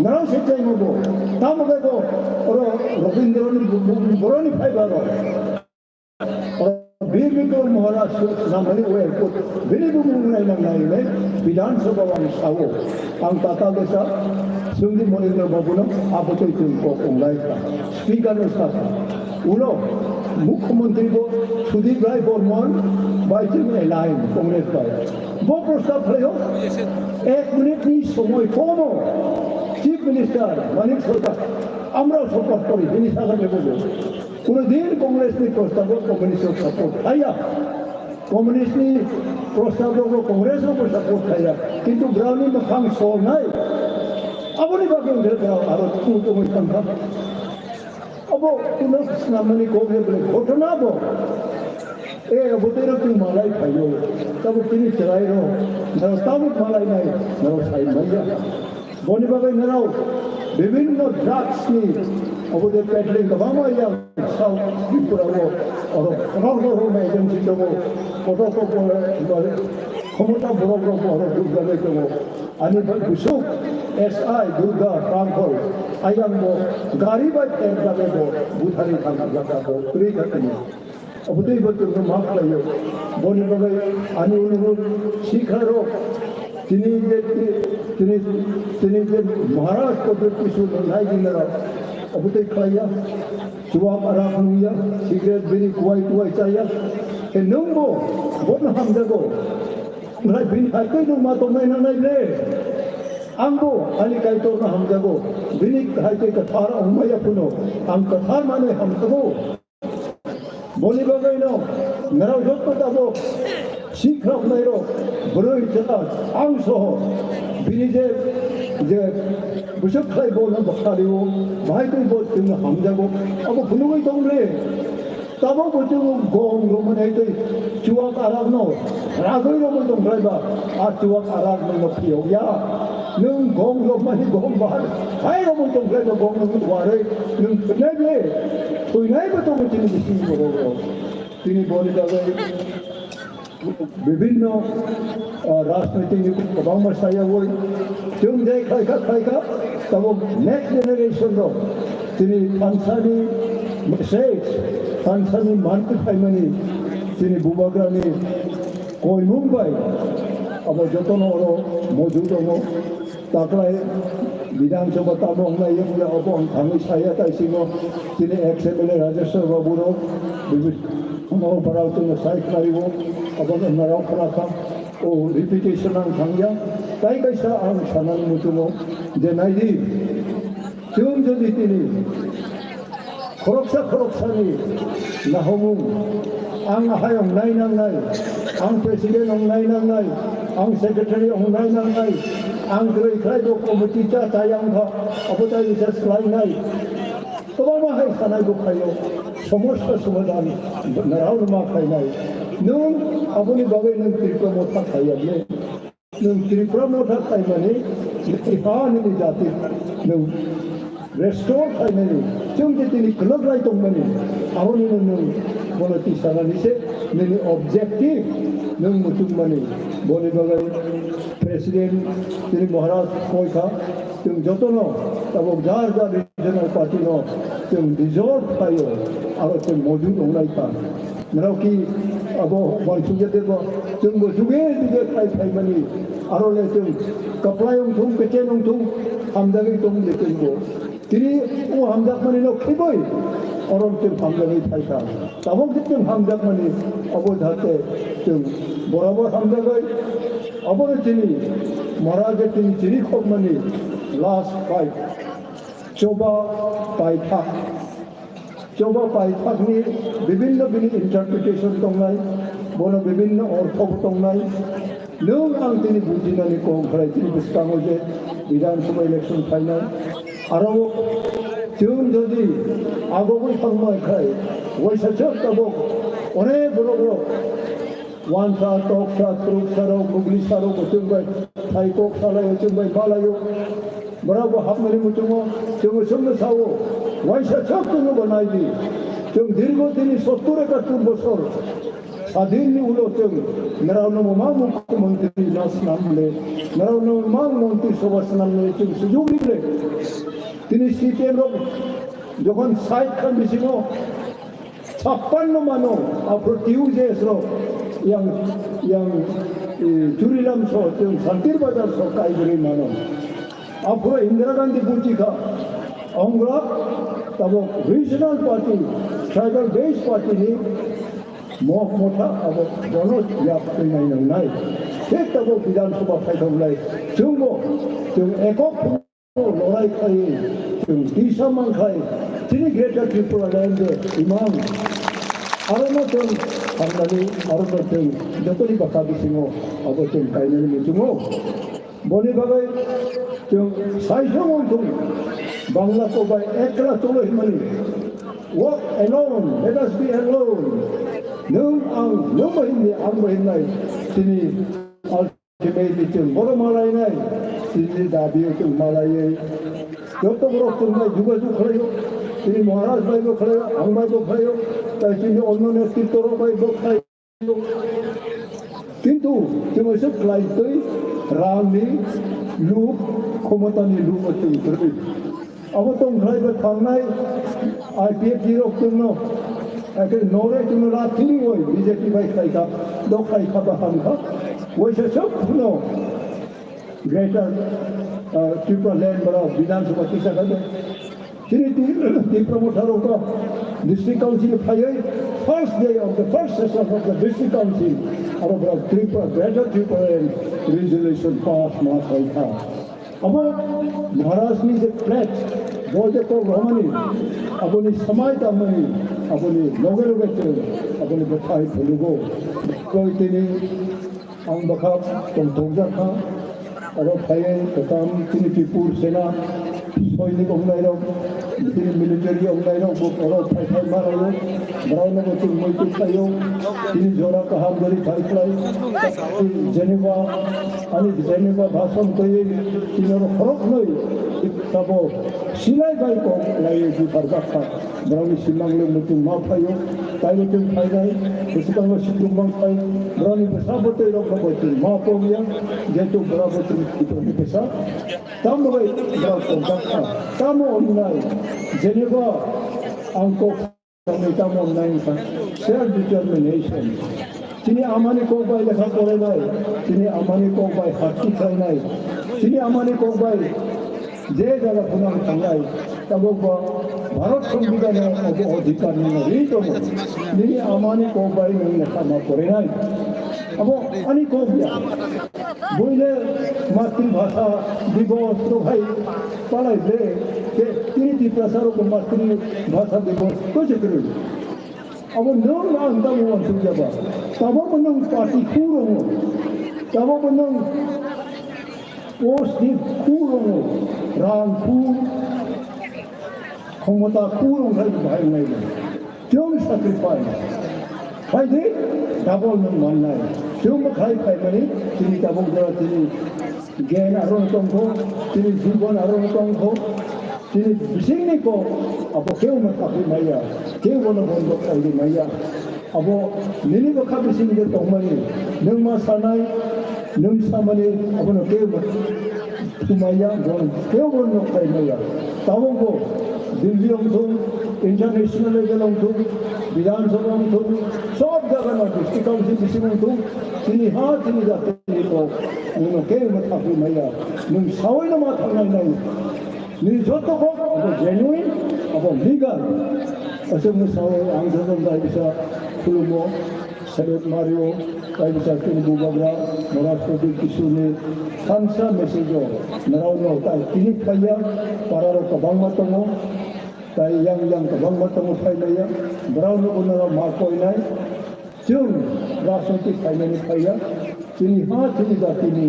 Nang se chaimo bo. Tamo khe bo oro Rabindrani bu-, bu-, boroni phaiba rok. Oro Bir Bikram Maharaj swnamani o airport bini bumung nai nang nai nai Bidhan Sabha ang sao. Ang tata besa Sungdi Monindra Babuno abotoi twi kok wnglai kha. Speaker no sakha. Ulo Mukhyamantri bo Sudip Rai Barman bai chwng align Congress bai. Bo prostab khlaio ek minute ni somoi komo Chief Minister Manik Sarkar amrao support kori hini sakha bebo. Kunudin Congress ni prostab o Communist rok support khaiya. Communist ni prostab rok Congress rok support khaiya. Kintu brao ni mwkhang solnai. Aboni bagwi wngkhe brao aro tung tongwi thangkha. Abo kuno swnamani kok he bole ghotona bo. E, abo tei rok twi malai phaio. Tabuk tini chwrai rok. Naro tabuk malai nai. Naro sai maiya. Boni bagwi nirok bibinno drugs ni obo de peddling kwbangma yang South Tripura o oro kotor kotor agency tongo, kotor kotor khomota borok rok bo oro dukjagwi tongo. Ani bai busuk S I Durga Rangkhol ayang bo gari bai pek jagwi bo buthari thang jagwi bo kwrwi kha tini. Obotwi bo chwngno ma khlaio. Boni bagwi ani onurod sikha rok, tini je, tini, tini je Maharaj Pradyot Kishore no nai di nara, obotwi khlaiya. Chuwak arak nungya, cigarette, biri, kuwai, kuwai chaya. Khe nwngbo bono hamjago. Omohai bini hai tei nwng ma tongnai nangnai le. Angbo ani Kaitorno hamjago. Bini hai tei kwthar wngmaya phano ang kwthar manwi hamjago. Boni bagwino norok joto tabuk Sikhroknairok, bwrwi chwla, ang soho, bini je, je bwswk khlai bo no bwkha rio, bahai twi bo chwngno hamjago, abo phunugwi tong le. Tabok bo chwng gong romwi nai twi chuwak arak no ragwi romwi tong khlai ba, a chuwak arak no phiyok ya. Nwng gong romani gong bahar hai romwi tong khlai ba, gong romwi warwi nwng thwinai le, thwinai bo tongo chini bising borok rok. Tini boni bagwi bibhinno, ah, rajnoitik ni kwbangma sayawoi chwng je khlaikha, khlaikha, tabok next generation rok tini thansani message, thansani manti phaimani tini bubagrani koimung bai abo jotono oro moju tongo. Taklai Bidhan Sabha tamo wngnai, yang ya abo ang thangwi saya tai simo, tini ex M L A Rajeshwar Babu rok, bibis-, ano barao tini sai khlai o, abo no narao khlakha, o repetition ang thangya, tai kaisa ang sanani muchungo, je naidi, chwng jodi tini, Khoroksa khoroksani nahomung, ang ahai wngnai nangnai, ang president wngnai nangnai, ang secretary wngnai nangnai, ang kwrwi khlai bo committee cha chaya wngkha, abo tai research khlainai. Kwbangma hai sanai bo khaio, somosya somadhan narao no ma khlainai. Nwng aboni bagwi nwng Tripura Motha khaiya le. Nwng Tripura Motha khaimani, nini ha nini jati nwng restore khaimani, chwng je tini kwlwk lai tongmani, aboni nwng, nwng bono tisanani se nini objective nwng muchungmani. Boni bagwi President tini Maharaj koi kha, chwng jotono tabok jar jar regional party no chwng dissolve khaio, aro chwng mojud wnglai kha. Norok ki abo uansukya teibo, chwngbo juge juge khai phaimani, aro le chwng kwplai wngthung, kwchen wngthung, hamjagwi tong le chwngbo. Tini o hamjakmani no khibwi oro chwng hamjagwi phaikha. Tabok je chwng hamjakmani abo jahate chwng borabor hamjagwi, obono chini Maharaja tini chini khokmani last fight, choba paithak. Choba paithakni bibhinno bini interpretation tongnai, bono bibhinno ortho bo tongnai. Nwng ang tini bujinani kok khlai tini bwskango je Bidhan Sabha election phainai. Aro chwng jodi agogwi thangma khai, waisa chwk tabok onek borok rok Wansa, toksa, khuruksa rok, buglisa rok, bo chwng bai thai kok salaio, chwng bai balaio. Borok bo hapmani muchungo, chwng chwngno sao, waisa chwk chwngno bo nai di. Chwng dirgo tini sottur ekattur bosor sadin ni ulo chwng norok no ma mukhyamantri no swnam le, norok no ma montri sabha swnam le chwng sujug ri le. Tini C P M rok jokhon side khan bisingo Chappanno mano, aphuru T U J S rok yang, yang, eh, Churilam so, yang Santir Bazar so kaibrwi mano. Aphuru Indira Gandhi buchi kha, ongla tabok regional party, tribal based party ni mok motha abo bono yap twi nai nang nai. Thik tabok Bidhan Sabha phaithok lai, chwngbo, chwng ekok Lorai khai, chwng tisa mankhai, chini Greater Tripura Land de imang. Aro no chwng thangnani, aro no chwng jotoni bwkha bisingo abo chwng kainani muchungo. Boni bagwi chwng saisong wngthung, Bangla kobai ekla cholo himani. Walk alone, let us be alone. Nwng ang, nwng bo himni, ang bo himnai. Chini Ultimately, chwng bono malainai, chini dabi o chwng malaiwi. Joto borok chwng bai jogajog khlaio, chini Maharaj bai bo khlaio, ang bai bo khlaio, tai chini onno netritwo rok bai bo khlaio. Kintu chwng oiso khlai twi rangni luk, khomotani luk o chwng kwrwi. Abo tong khlai ba thangnai I P F T rok chwngno, ake nore chwngno lathini oi B J P bai khlai kha, dok khlai kha ba ham kha. Waisa sok no Greater, uh, Tripura Land bara Bidhan Sabha kisa kha de. Chini ti, Tipra Motha rok to District Council phaiwi first day of the first session of the District Council, aro bara Tripura, Greater Tripura Land Resolution pass ma khlai kha. Abo Maharaj ni je pledge, bo je kok romani, aboni samai tamani, aboni loge loge chwng, aboni bwthai phulugo. Koi tini ang bwkha tongthokjak kha. Oro phaiwi kwtam chini Tripur Sena soinik ongnairok, chini military ongnairok bo oro phai phai ma laio. Borokno bo chwng muitu khlaio. Chini jora kaham gari phai khlai. Geneva, ani Geneva bhasan twiwi chini oro khoroknwi sabo silai bai kok laiwi buphar jak kha. Borokni simang le muchung ma phaio, taibo chwng phainai, bwswkango situng mang phai, borokni bwsa bwtwi rokno bo chwng ma pogya, jehetu borok bo chwng Tiprani bwsa. Tamo bai borok tongthok kha, tamo wngnai, Geneva ang kok samwi tamo wngnai wngkha, self determination. Chini amani kok bai lekha porainai, chini amani kok bai hati khlainai, chini amani kok bai je jaga phano ang thangnai, tabuk bo Bharat Songbidan o obo odhikar nini ri tongo. Nini amani kok bai nwng lekha ma porinai. Abo ani kok ya. Buile Matribhasha Divas rok hai palai ble, ke tini Tiprasa rok Matribhasha Divas ko se kwrwi. Abo nwng ang tamo uansuk jaba. Tabok bo nwng party khu rongo. Tabok bo nwng post ni khu rongo. Rang khu, khomota khu rong khai bahai nai. Chwng sacrifice. Khai di, double nwng mannai. Chwng bo khai khai mani, chini tabok jora chini Gyan aro tongkho, chini jibon aro tongkho, chini bisingni kok abo kebo no thapwi maya, kebo no bondo khaidi maya. Abo nini bwkha bisingni tongmani, nwng ma sanai, nwng samani, abono kebo thumaya, bono kebo no khai maya. Tabok bo Delhi wngthung, international level wngthung, Bidhan Sabha wngthung, sob jaga no district council bising wngthung, chini ha, chini jati. Nini kok, nwng khe ma thapwi maya, nwng sawi no ma thangnai nai. Nini joto kok, abo genuine, abo legal. Aswk no sawi ang joto bai bisa khulumo, salute mario, bai bisa chini bubagra, Maharashtra Kishore ni thansa message o, norok no tai tini phaiya, para rok kwbangma tongo, tai yang yang kwbangma tongo phaimaya, borok no bo norok ma koinai. Chwng rajniti khainani phaiya, chini ha chini jatini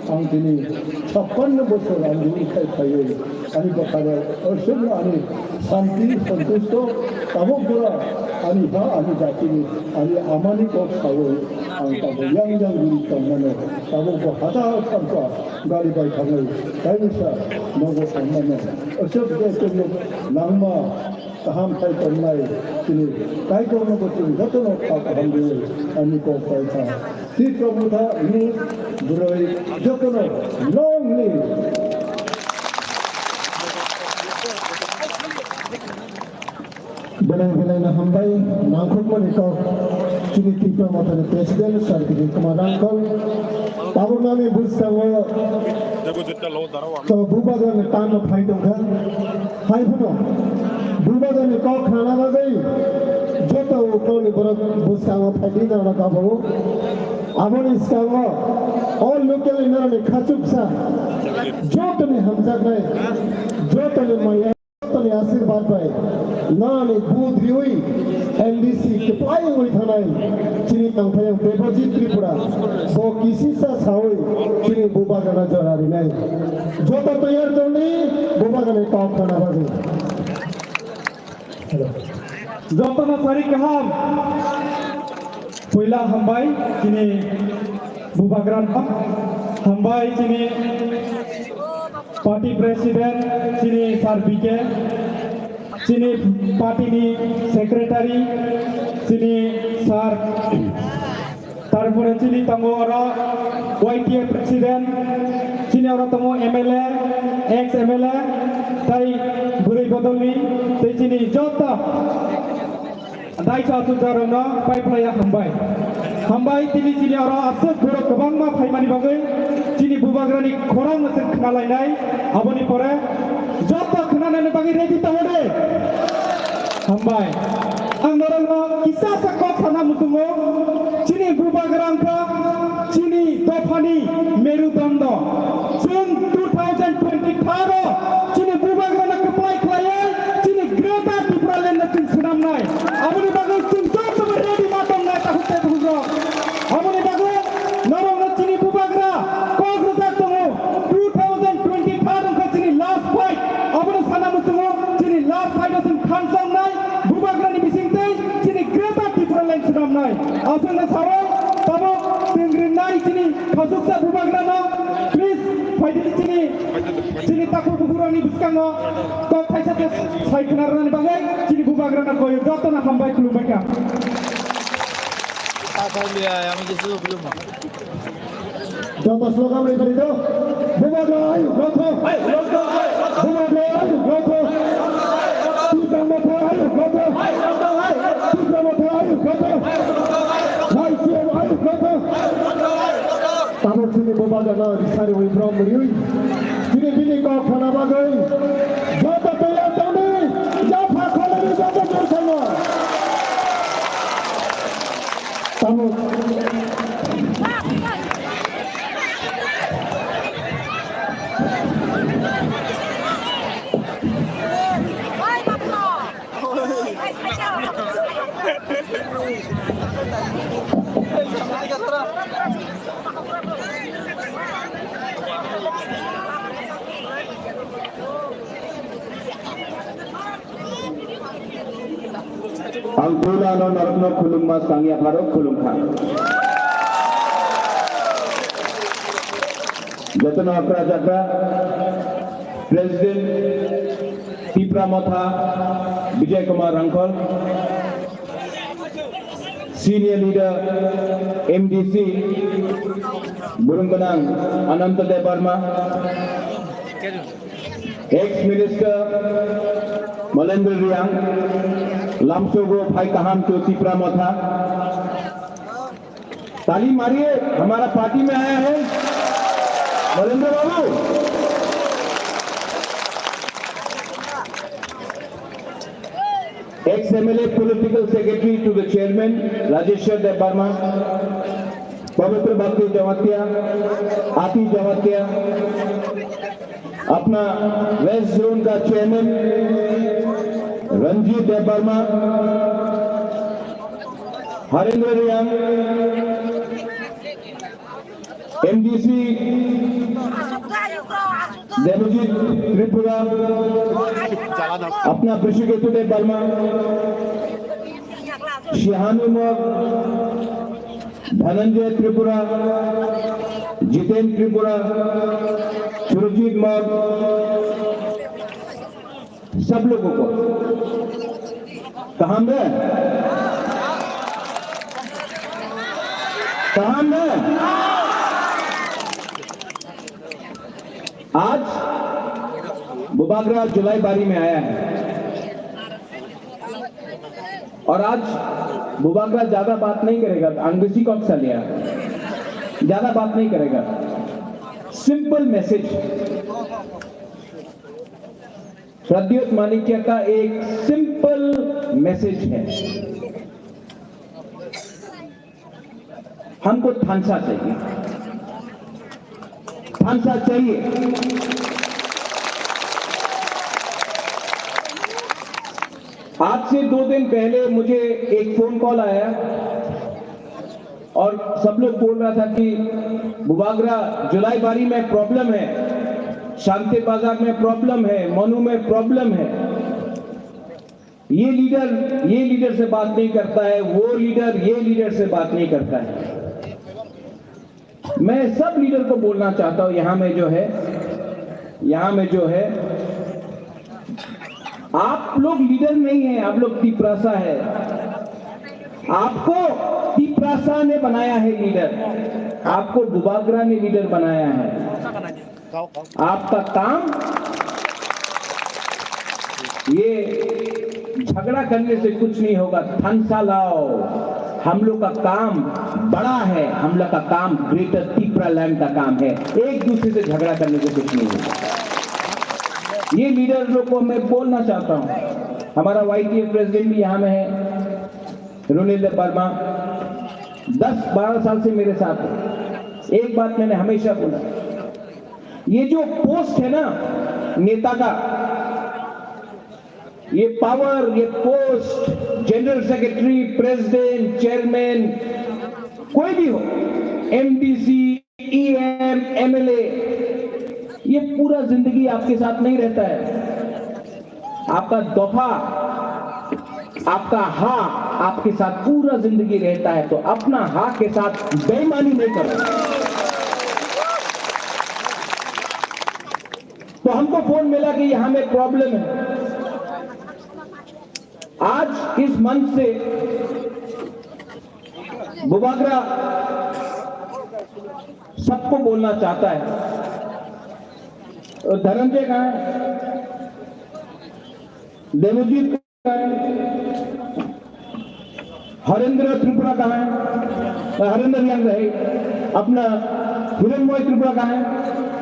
ang tini chappanno bosor ang juni khai phaiwi ani bwkharo aswkno ani santi santusto tabuk jora ani ha ani jatini ani amani kok sawi ang tabuk yang yang juni tongmano tabuk bo hata thamkha gari bai thangwi kaisa nogo tongmano aswk je chwngno nangma. Kaham khai tongnai chini Kaitorno bo chwng jotono kha kaham rwi ani kok pai kha. Tipra Motha ni bwrwi jotono long live. Belai belai no hambai nangkhukmani kok chini Tipra Motha ni President Sir Bijay Kumar Rangkal. Tabuk nami bwskango to bubagra ni tan no phai tongkha. Hai phano, bubagra ni kok khna bagwi joto uklok ni borok bwskango phaidi nang rok abo. Aboni skango o local ni norok ni khachuksa joto ni hamjaknai, joto ni maya, joto ni asirwad bai norok ni vote riwi M D C kwplai wngwi thanai chini tangphayung Debojit Tripura bo kisisa sawi chini bubagra no jora rinai. Joto toyar tongdi, bubagrani kok khna bagwi. Hello. Jotono sari kaham. Puila hambai chini bubagrano, hambai chini party president chini Sir B K, chini party ni secretary chini Sir Tarpore chini tongo oro Y T A president, chini oro tongo M L A, ex M L A, tai bwrwi bodolni, tei chini joto daisa achukjakrokno pai phlaiya hambai. Hambai tini chini oro aswk borok kwbangma phaimani bagwi chini bubagrani khorang no chwng khna lainai, aboni pore joto khna naina bagwi ready tongo de? Hambai. Ang norokno kisa sa kok sana muchungo, chini bubagra wngkha chini dophani merudondo. Chwng two thousand twenty-third o chini bubagrano kwplai khlaiwi chini Greater Tipraland no chwng swnamnai. Aboni bagwi chwng jotobo ready ma tongnai takhuk tei bukhuk rok. Aswkno sao, tabuk twngrinai chini khasuksa bubagrano, please, phaidi chini, chini takhuk bukurokni bwskango kok thaisa se sai khna rwnani bagwi chini bubagrano koyo jotono hambai khulumbai kha. Joto slogan bai pari do. Bubagra ayuk rokho. Bubagra ayuk rokho. Tipra Motha ayuk rokho. Tipra Motha ayuk rokho. Hai C M ayuk rokho. Tabuk chini bubagrano risari wi brom riwi. Chini bini kok khana bagwi. Joto tayar tongdi. Japha kholani joto jorsano. Tabuk. Ang puila no norokno khulumma sangya pharo khulumkha. Jotono okra jakra President Tipra Motha Bijay Kumar Rangkhol, Senior Leader M D C Burung Gwnang Ananta Debbarma, Ex Minister Malendra Riang, lamsogo phai kaham to Tipra Motha. ताली मारिए, हमारा पार्टी में आया है मलेंद्र बाबू। Ex M L A political secretary to the chairman Rajeshwar Debbarma, Pavitra Bhakti Jamatia, Ati Jamatia, अपना west zone का चेयरमैन रंजीत देव वर्मा, हरेंद्र रियांग, एमडीसी देवजीत त्रिपुरा, अपना विश्वकेतु देव वर्मा, शिहानु मग, धनंजय त्रिपुरा, जितेन त्रिपुरा, सुरजीत मग, सब लोगों को। कहाँ में? कहाँ में? आज बुबागरा जुलाई बारी में आया है। और आज बुबागरा ज्यादा बात नहीं करेगा, अंग्रेजी कौन सा लिया, ज्यादा बात नहीं करेगा। सिंपल मैसेज, प्रद्युत माणिक्य का एक सिंपल मैसेज है। हमको थानसा चाहिए, थानसा चाहिए। आज से दो दिन पहले मुझे एक फोन कॉल आया और सब लोग बोल रहा था कि बुबागरा जुलाई बारी में प्रॉब्लम है, शांति बाजार में प्रॉब्लम है, मनु में प्रॉब्लम है। ये लीडर ये लीडर से बात नहीं करता है, वो लीडर ये लीडर से बात नहीं करता है। मैं सब लीडर को बोलना चाहता हूं, यहां में जो है, यहां में जो है, आप लोग लीडर नहीं है, आप लोग तिपरासा है। आपको तिपरासा ने बनाया है लीडर, आपको बुबागरा ने लीडर बनाया है। आपका काम, ये झगड़ा करने से कुछ नहीं होगा। थानसा लाओ, हम लोग का काम बड़ा है, हम लोग का काम ग्रेटर तिपरा लैंड का काम है, एक दूसरे से झगड़ा करने से कुछ नहीं होगा। ये लीडर लोग को मैं बोलना चाहता हूँ, हमारा वाईटीए प्रेसिडेंट भी यहाँ में है, रुनिल वर्मा, दस बारह साल से मेरे साथ है। एक बात मैंने हमेशा बोला, ये जो पोस्ट है ना नेता का, ये पावर, ये post, general secretary, president, chairman, कोई भी हो, एमडीसी, ईएम, एमएलए, ये पूरा जिंदगी आपके साथ नहीं रहता है। आपका दफा आपका हाँ आपके साथ पूरा जिंदगी रहता है, तो अपना हाँ के साथ बेईमानी नहीं करो। तो हमको फोन मिला कि यहाँ में प्रॉब्लम है। आज इस मंच से बुबागरा सबको बोलना चाहता है। और धनंजय कहाँ है? देवजीत कहाँ है? हरेंद्र त्रिपुरा कहाँ है? हरेंद्र यंग है। अपना हिरणमय त्रिपुरा कहाँ है?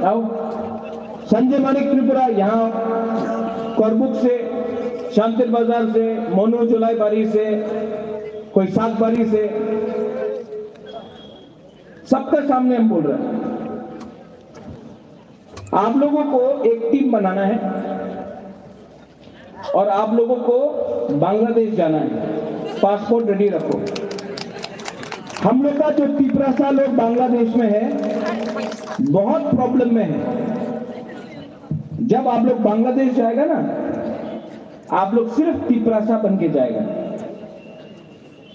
आओ। संजय मानिक त्रिपुरा यहाँ करबुक से, शांतिर बाजार से, मनु जोलाईबारी से, कोई सातबारी से, सबके सामने हम बोल रहे हैं। आप लोगों को एक टीम बनाना है और आप लोगों को बांग्लादेश जाना है। पासपोर्ट रेडी रखो। हम लोग का जो तिपरासा लोग बांग्लादेश में है, बहुत प्रॉब्लम में है। जब आप लोग बांग्लादेश जाएगा ना, आप लोग सिर्फ तिपरासा बन के जाएगा।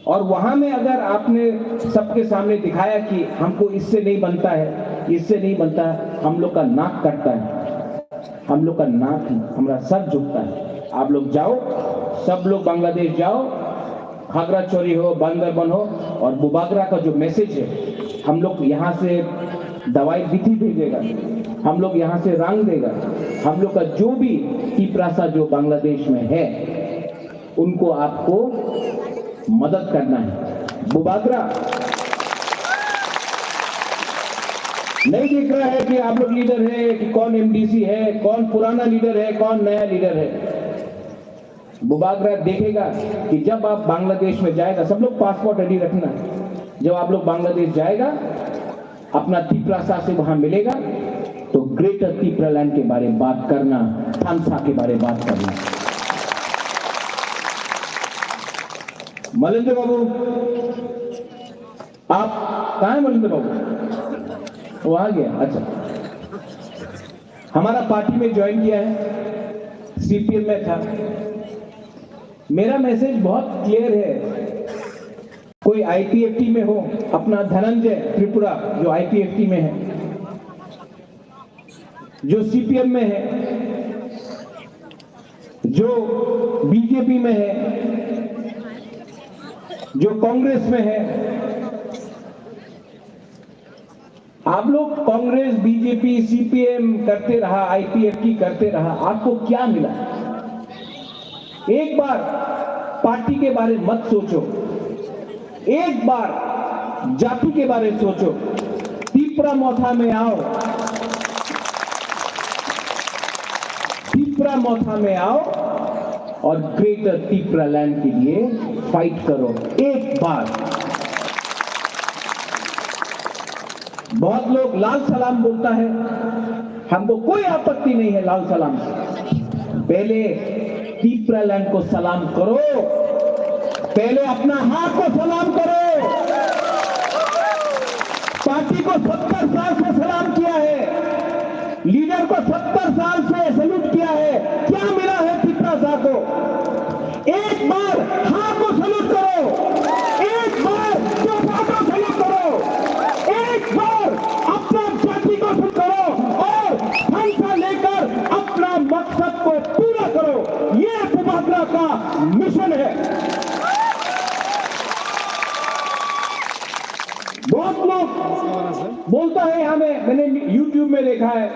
और वहां में अगर आपने सबके सामने दिखाया कि हमको इससे नहीं बनता है, इससे नहीं बनता है, हम लोग का नाक कटता है, हम लोग का नाक, हमारा सर झुकता है। आप लोग जाओ, सब लोग बांग्लादेश जाओ, खागराछड़ी हो, बांदरबन हो, और बुबागरा का जो मैसेज है, हम लोग यहाँ से दवाई बिथी भेजेगा, हम लोग यहाँ से रंग देगा, हम लोग का जो भी तिपरासा जो बांग्लादेश में है, उनको आपको मदद करना है। बुबागरा नहीं देख रहा है कि आप लोग लीडर है, कि कौन एमडीसी है, कौन पुराना लीडर है, कौन नया लीडर है। बुबागरा देखेगा कि जब आप बांग्लादेश में जाएगा, सब लोग पासपोर्ट रेडी रखना, जब आप लोग बांग्लादेश जाएगा, अपना तिपरासा से वहां मिलेगा, तो ग्रेटर तिपरालैंड के बारे में बात करना, थानसा के बारे में बात करना। मलिंद्र बाबू, आप कहाँ हैं मलिंद्र बाबू? वो आ गया, अच्छा। हमारा पार्टी में ज्वाइन किया है, सीपीएम में था। मेरा मैसेज बहुत क्लियर है। कोई आईपीएफटी में हो, अपना धनंजय त्रिपुरा जो आईपीएफटी में है, जो सीपीएम में है, जो बीजेपी में है, जो कांग्रेस में है, आप लोग कांग्रेस, बीजेपी, सीपीएम करते रहा, आईपीएफटी करते रहा, आपको क्या मिला? एक बार पार्टी के बारे मत सोचो, एक बार जाति के बारे सोचो। तिपरा मोथा में आओ, तिपरा मोथा में आओ और ग्रेटर तिपरा लैंड के लिए फाइट करो एक बार। बहुत लोग लाल सलाम बोलता है, हमको कोई आपत्ति नहीं है लाल सलाम से। पहले तिपरा लैंड को सलाम करो, पहले अपना हाथ को सलाम करो। पार्टी को सत्तर साल से सलाम किया है, लीडर को सत्तर साल से सैल्यूट किया है, क्या मिला है तिपरासा को? एक बार हाँ को सैल्यूट करो, एक बार तोफा को सैल्यूट करो, एक बार अपना जाति को सैल्यूट करो और फंसा लेकर अपना मकसद को पूरा करो। ये बुबागरा का मिशन है। बहुत लोग बोलता है, हमें, मैंने YouTube में देखा है,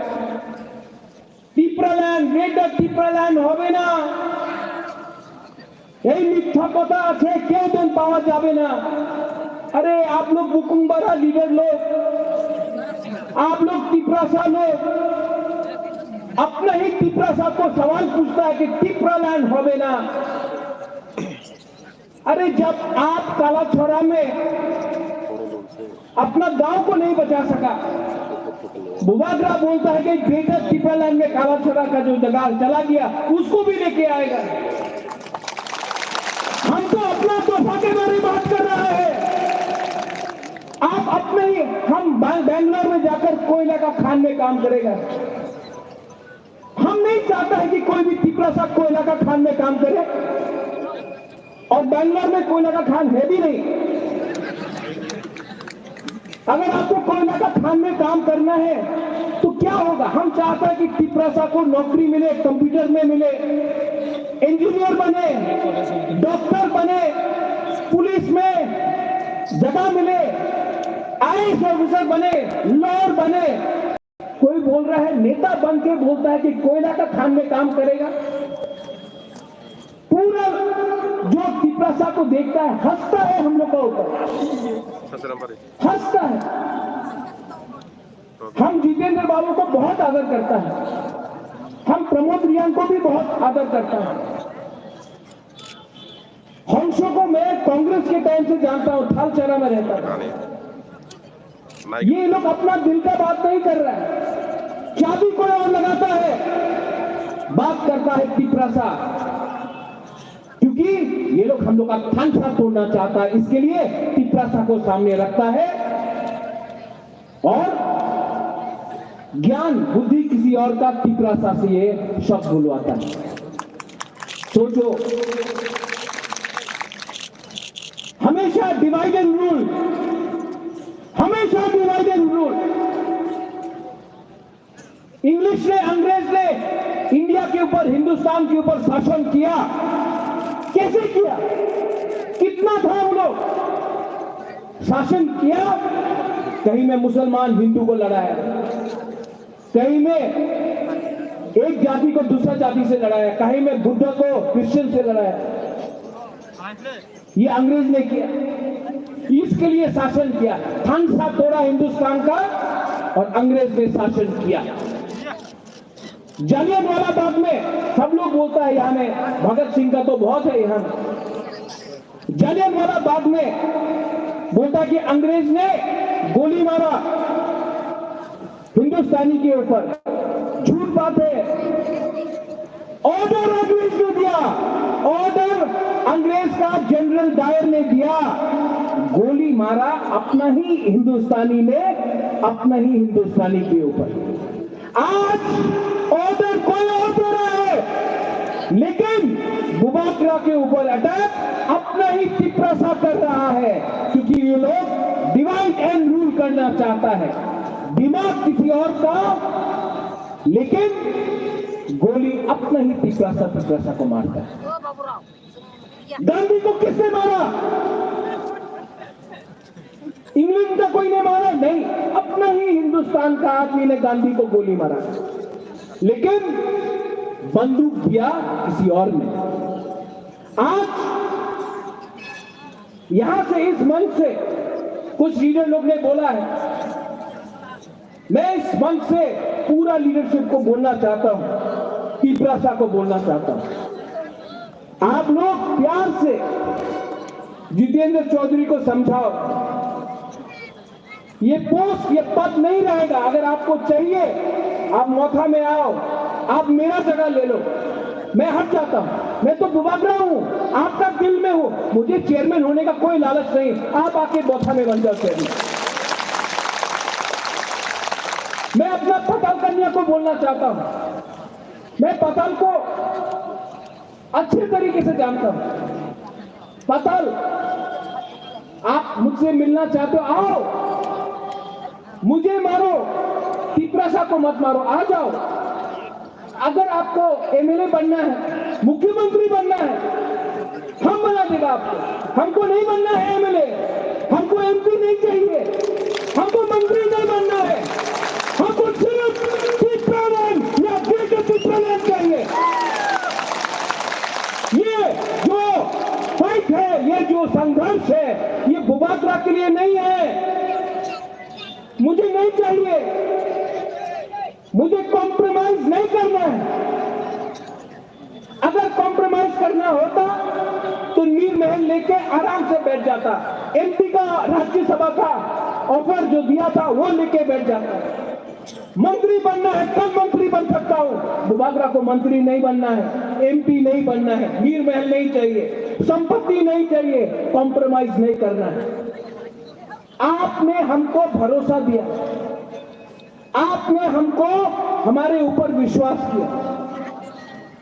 টিপ্রাল্যান্ড, গ্রেটার টিপ্রাল্যান্ড হবে না, এই মিথ্যা কথা আছে, কেউ দিন পাওয়া যাবে না। আরে, आप लोग बुकुंबारा लीडर लोग, आप लोग तिपरासा लोग, अपना ही तिपरासा को सवाल पूछता है कि टिप्राल्যান্ড হবে না। अरे, जब आप कालाछड़ा में अपना गांव को नहीं बचा सका, बुबागरा बोलता है कि ग्रेटर टिप्राल्যান্ड में कालाछड़ा का जो जगह चला गया, उसको भी लेके आएगा। हम तो अपना तोहफा के बारे में बात कर रहा है। आप अपने ही, हम बै-, बैंगलोर में जाकर कोयला का खान में काम करेगा। हम नहीं चाहता है कि कोई भी तिपरासा कोयला का खान में काम करे। और बैंगलोर में कोयला का खान है भी नहीं। अगर आपको कोयला का खान में काम करना है तो क्या होगा? हम चाहते हैं कि तिपरासा को नौकरी मिले, कंप्यूटर में मिले, इंजीनियर बने, डॉक्टर बने, पुलिस में जगह मिले, आईएएस ऑफिसर बने, लॉयर बने। कोई बोल रहा है, नेता बन के बोलता है कि कोयला का खान में काम करेगा। पूरा जो तिपरासा को देखता है, हंसता है हम लोग के ऊपर, हंसता है। हम जितेंद्र बाबू को बहुत आदर करता है, हम प्रमोद रियांग को भी बहुत आदर करता है। हंसों को मैं कांग्रेस के टाइम से जानता हूँ, थालचरा में रहता था। ये लोग अपना दिल का बात नहीं कर रहा है, चाबी कोई और लगाता है, बात करता है तिपरासा, क्योंकि ये लोग हम लोग का थानसा तोड़ना चाहता है, इसके लिए तिपरासा को सामने रखता है। और ज्ञान बुद्धि किसी और का, तिपरासा से ये सब बुलवाता है। सोचो, हमेशा डिवाइड एंड रूल, हमेशा डिवाइड एंड रूल। इंग्लिश ने, अंग्रेज ने इंडिया के ऊपर, हिंदुस्तान के ऊपर शासन किया। कैसे किया? कितना था वो लोग शासन किया? कहीं में मुसलमान हिंदू को लड़ाया, कहीं में एक जाति को दूसरा जाति से लड़ाया, कहीं में बुद्ध को क्रिश्चियन से लड़ाया। ये अंग्रेज ने किया, इसके लिए शासन किया। थानसा तोड़ा हिंदुस्तान का और अंग्रेज ने शासन किया। जालियनवाला बाग में सब लोग बोलता है, यहाँ में भगत सिंह का तो बहुत है यहाँ में। जालियनवाला बाग में बोलता कि अंग्रेज ने गोली मारा हिंदुस्तानी के ऊपर। झूठ बात है। ऑर्डर अंग्रेज ने दिया, ऑर्डर अंग्रेज का जनरल डायर ने दिया, गोली मारा अपना ही हिंदुस्तानी ने, अपना ही हिंदुस्तानी के ऊपर। आज ऑर्डर कोई और दे रहा है, लेकिन बुबागरा के ऊपर अटैक अपना ही तिपरासा कर रहा है, क्योंकि ये लोग डिवाइड एंड रूल करना चाहता है। दिमाग किसी और का, लेकिन गोली अपना ही तिपरासा, तिपरासा को मारता है। गांधी को किसने मारा? इंग्लैंड का कोई ने मारा? नहीं, अपना ही हिंदुस्तान का आदमी ने गांधी को गोली मारा, लेकिन बंदूक दिया किसी और ने। आज यहां से, इस मंच से कुछ लीडर लोग ने बोला है, मैं इस मंच से पूरा लीडरशिप को बोलना चाहता हूं, तिपरासा को बोलना चाहता हूं, आप लोग प्यार से जितेंद्र चौधरी को समझाओ, ये पोस्ट, ये पद नहीं रहेगा। अगर आपको चाहिए, आप मोथा में आओ, आप मेरा जगह ले लो, मैं हट जाता हूं। मैं तो बुबागरा हूं, आपका दिल में हूं, मुझे चेयरमैन होने का कोई लालच नहीं। आप आके मोथा में बन जाओ चेयरमैन। मैं अपना पताल कन्या को बोलना चाहता हूं, मैं पताल को अच्छे तरीके से जानता हूं। पताल, आप मुझसे मिलना चाहते हो, आओ, मुझे मारो, तिपरासा को मत मारो, आ जाओ। अगर आपको एमएलए बनना है, मुख्यमंत्री बनना है, हम बना देगा आपको। हमको नहीं बनना है एमएलए, हमको एमपी नहीं चाहिए, हमको मंत्री नहीं बनना है, हमको सिर्फ तिपरालैंड या ग्रेटर तिपरालैंड चाहिए। ये जो फाइट है, ये जो संघर्ष है, ये बुबागरा के लिए नहीं है। मुझे नहीं चाहिए, मुझे कॉम्प्रोमाइज नहीं करना है। अगर कॉम्प्रोमाइज करना होता तो नीर महल लेके आराम से बैठ जाता, एमपी का, राज्यसभा का ऑफर जो दिया था वो लेके बैठ जाता। मंत्री बनना है तब मंत्री बन सकता हूँ, बुबागरा को मंत्री नहीं बनना है, एमपी नहीं बनना है, नीर महल नहीं चाहिए, संपत्ति नहीं चाहिए, कॉम्प्रोमाइज नहीं करना है। आपने हमको भरोसा दिया, आपने हमको, हमारे ऊपर विश्वास किया,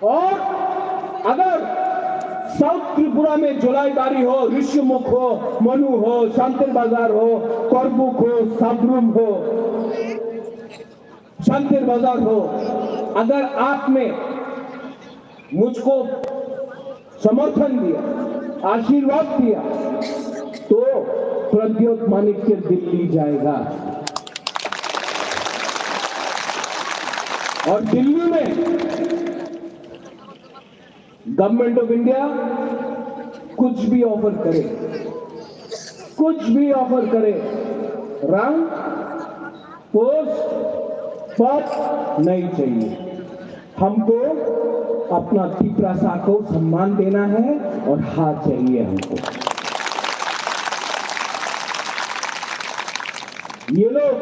और अगर साउथ त्रिपुरा में जोलाईबारी हो, ऋषिमुख हो, मनु हो, शांतिर बाजार हो, करबुक हो, साब्रुम हो, शांतिर बाजार हो, अगर आपने मुझको समर्थन दिया, आशीर्वाद दिया, तो प्रद्योत माणिक्य दिल्ली जाएगा। और दिल्ली में गवर्नमेंट ऑफ इंडिया कुछ भी ऑफर करे, कुछ भी ऑफर करे, रंग, पोस्ट, पद नहीं चाहिए। हमको अपना तिपरासा को सम्मान देना है और हाँ चाहिए हमको। ये लोग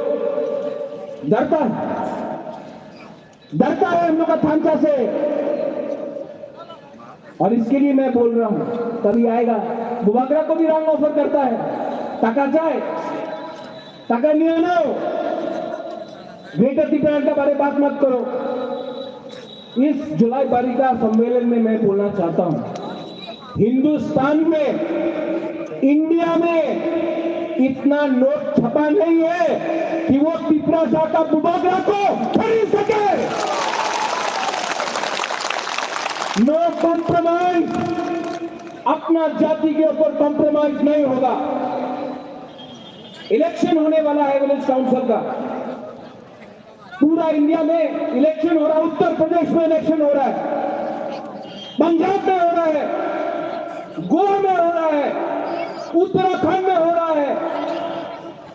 डरता है, डरता है हम लोग का थांचा से। और इसके लिए मैं बोल रहा हूँ, कभी आएगा, बुबागरा को भी रंग ऑफर करता है, टाका चाहे, टाका नहीं आना हो, ग्रेटर तिपरालैंड के बारे बात मत करो। इस जोलाईबारी का सम्मेलन में मैं बोलना चाहता हूँ, हिंदुस्तान में, इंडिया में इतना नोट छपा नहीं है कि वो तिपरासा का बुबागरा को खरीद सके। नो कॉम्प्रोमाइज, अपना जाति के ऊपर कॉम्प्रोमाइज नहीं होगा। इलेक्शन होने वाला है विलेज काउंसिल का, पूरा इंडिया में इलेक्शन हो रहा है, उत्तर प्रदेश में इलेक्शन हो रहा है, पंजाब में हो रहा है, गोवा में हो रहा है, उत्तराखंड में हो रहा है,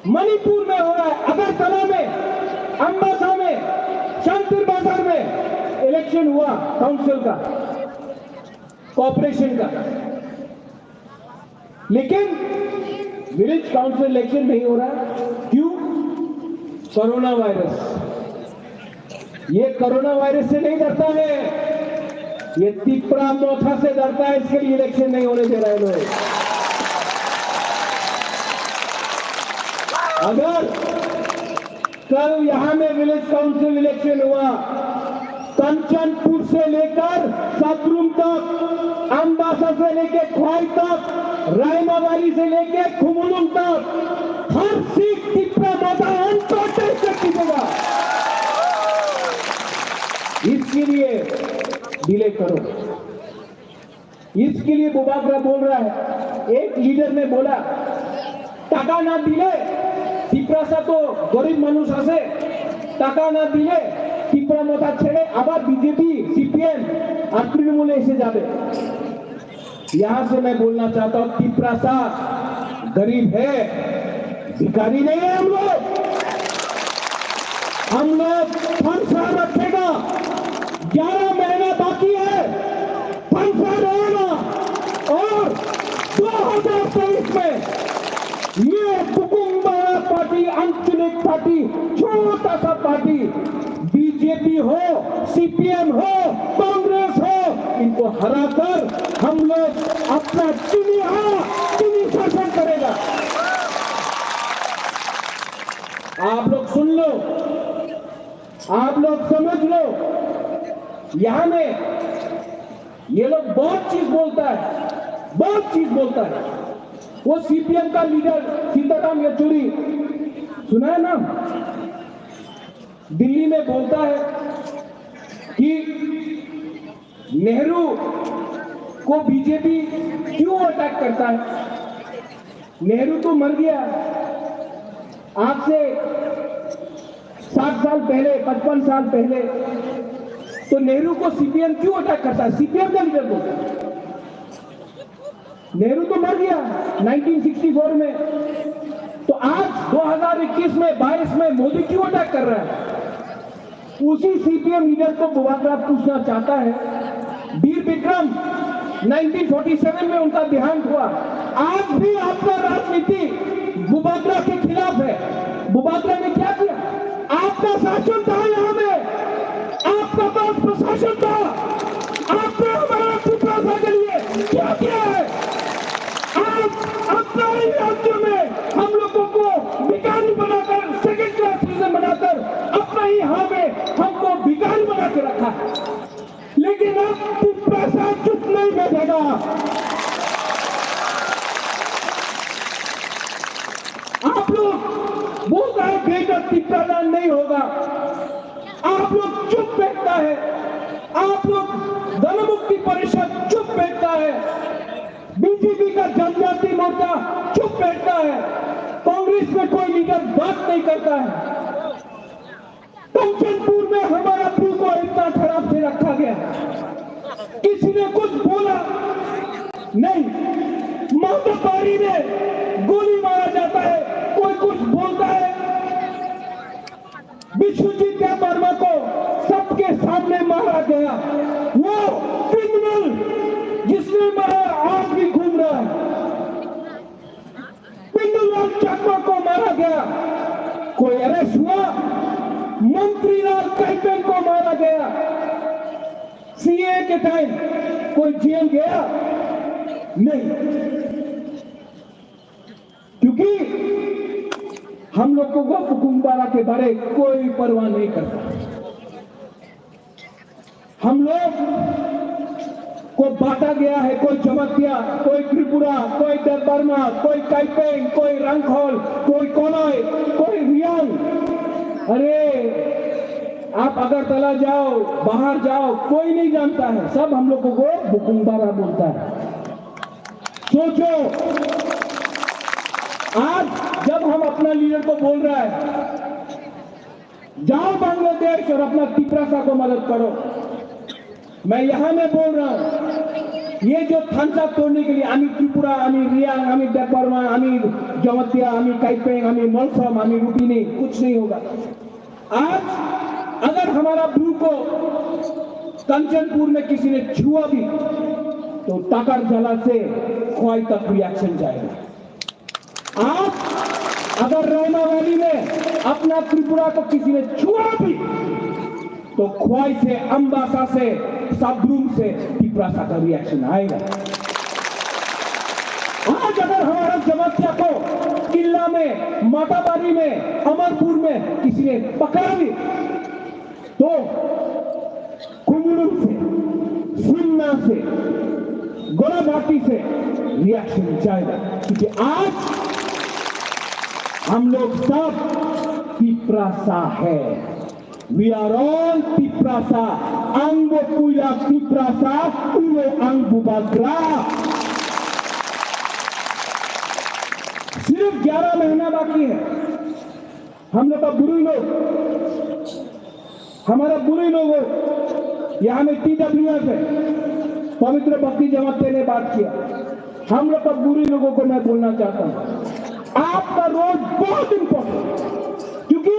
मणिपुर में हो रहा है, अगरतला में, अम्बासा में, शांतिर बाजार में इलेक्शन हुआ काउंसिल का, कॉरपोरेशन का। लेकिन विलेज काउंसिल इलेक्शन नहीं हो रहा। क्यों? Corona virus. ये कोरोना वायरस से नहीं डरता है, ये तिपरा मोथा से डरता है, इसके लिए इलेक्शन नहीं होने दे रहे लोग। अगर कल यहाँ में विलेज काउंसिल इलेक्शन हुआ, कंचनपुर से लेकर साब्रुम तक, अम्बासा से लेके ख्वाई तक, रायमावाली से लेके खुमुलुंग तक, हर सीट तिपरा मोथा अनकॉन्टेस्टेड जीतेगा। इसके लिए डिले करो। इसके लिए बुबागरा बोल रहा है। एक लीडर ने बोला, টাকা না দিলে, তিপ্রাসা তো গরিব মানুষ আছে, টাকা না দিলে তিপ্রা মোথা ছেড়ে আবার বিজেপি, সিপিএম আর তৃণমূলে এসে যাবে। यहाँ से मैं बोलना चाहता हूँ, तिप्रासा गरीब है, भिखारी नहीं है हम लोग। हम लोग फंसा रखेगा, ग्यारह महीना बाकी है, फंसा रहेगा। और दो हज़ार तेईस में ये बुकुंबारा पार्टी, आंचलिक पार्टी, छोटा सा पार्टी, बीजेपी हो, सीपीएम हो, कांग्रेस हो, इनको हराकर हम लोग अपना चुनिया, चुनी शासन करेगा। आप लोग सुन लो, आप लोग समझ लो, यहाँ में ये लोग बहुत चीज बोलता है, बहुत चीज बोलता है। वो सीपीएम का लीडर सीताराम येचुरी, सुना है नाम? दिल्ली में बोलता है कि नेहरू को बीजेपी क्यों अटैक करता है। नेहरू तो मर गया आज से साठ साल पहले, पचपन साल पहले, तो नेहरू को सीपीएम क्यों अटैक करता है? सीपीएम का लीडर बोलता है। नेहरू तो मर गया नाइनटीन सिक्सटी फ़ोर में, तो आज दो हज़ार इक्कीस में, बाईस में मोदी क्यों अटैक कर रहा है? उसी सीपीएम लीडर को बुबागरा पूछना चाहता है। वीर विक्रम नाइनटीन फ़ोर्टी सेवन में उनका देहांत हुआ। आज भी आपका राजनीति बुबागरा के खिलाफ है। बुबागरा ने क्या किया? आपका शासन था यहाँ में, आपका पास प्रशासन था, आपने हमारा तिपरासा के लिए क्या किया है? आप अपना ही राज्य में हम लोगों को भिखारी बनाकर, सेकंड क्लास सिटीजन बनाकर अपना ही यहाँ में हमको भिखारी बना के रखा है। लेकिन अब तिपरासा चुप नहीं बैठेगा। आप लोग बोलता है ग्रेटर तिपरालैंड नहीं होगा, आप लोग चुप बैठता है, आप लोग गणमुक्ति परिषद चुप बैठता है, बीजेपी का जनजाति मोर्चा चुप बैठता है, कांग्रेस में कोई लीडर बात नहीं करता है। कंचनपुर में हमारा ब्रू को इतना खराब से रखा गया, किसी ने कुछ बोला नहीं। मातापारी में गोली मारा जाता है, कोई कुछ बोलता है? विश्वजीत देव वर्मा को सबके सामने मारा गया। वो क्रिमिनल जिसने मारा आज भी घूम रहा है। पिंडूलाल चाकमा को मारा गया, कोई अरेस्ट हुआ? मंत्री लाल काइपेन को मारा गया, सीए के टाइम कोई जेल गया? नहीं, क्योंकि हम लोगों को बुकुम्बारा के बारे कोई परवाह नहीं करता। हम लोग को बांटा गया है, कोई जमातिया, कोई त्रिपुरा, कोई देवबर्मा, कोई काइपेंग, कोई रंगखोल, कोई कोलाय, कोई रियांग। अरे, आप अगरतला जाओ, बाहर जाओ, कोई नहीं जानता है, सब हम लोगों को बुकुम्बारा बोलता है। सोचो, आज जब हम अपना लीडर को बोल रहा है, जाओ बांग्लादेश और अपना तिपरासा को मदद करो। मैं यहाँ में बोल रहा हूँ, ये जो थानसा तोड़ने के लिए आमी त्रिपुरा, आमी रियांग, आमी देवबर्मा, आमी जमातिया, आमी काइपेंग, आमी मलसम, आमी रुपिनी, कुछ नहीं होगा। आज अगर हमारा ब्रू को कंचनपुर में किसी ने छुआ भी, तो टाकर जला से खोवाई तक रिएक्शन जाएगा। आज अगर रैना वैली में अपना त्रिपुरा को किसी ने छुआ भी, तो खोवाई से, अम्बासा से, साब्रुम से तिपरासा का रिएक्शन आएगा। आज अगर हमारा जमातिया को किल्ला में, माताबारी में, अमरपुर में किसी ने पकड़ा भी, तो कुमरुम से, सिन्ना से, गोलाघाटी से रिएक्शन जाएगा, क्योंकि आज हम लोग सब तिपरासा है। We are all Tiprasa. Ang bo puila Tiprasa, ulo ang bubagra. सिर्फ ग्यारह महीना बाकी है। हम लोग का बुरुई लोग, हमारा बुरुई लोगों, यहाँ में टीडब्ल्यूएफ है, पवित्र भक्ति जमाते ने बात किया। हम लोग का बुरुई लोगों को मैं बोलना चाहता हूँ, आपका रोल बहुत इंपॉर्टेंट, क्योंकि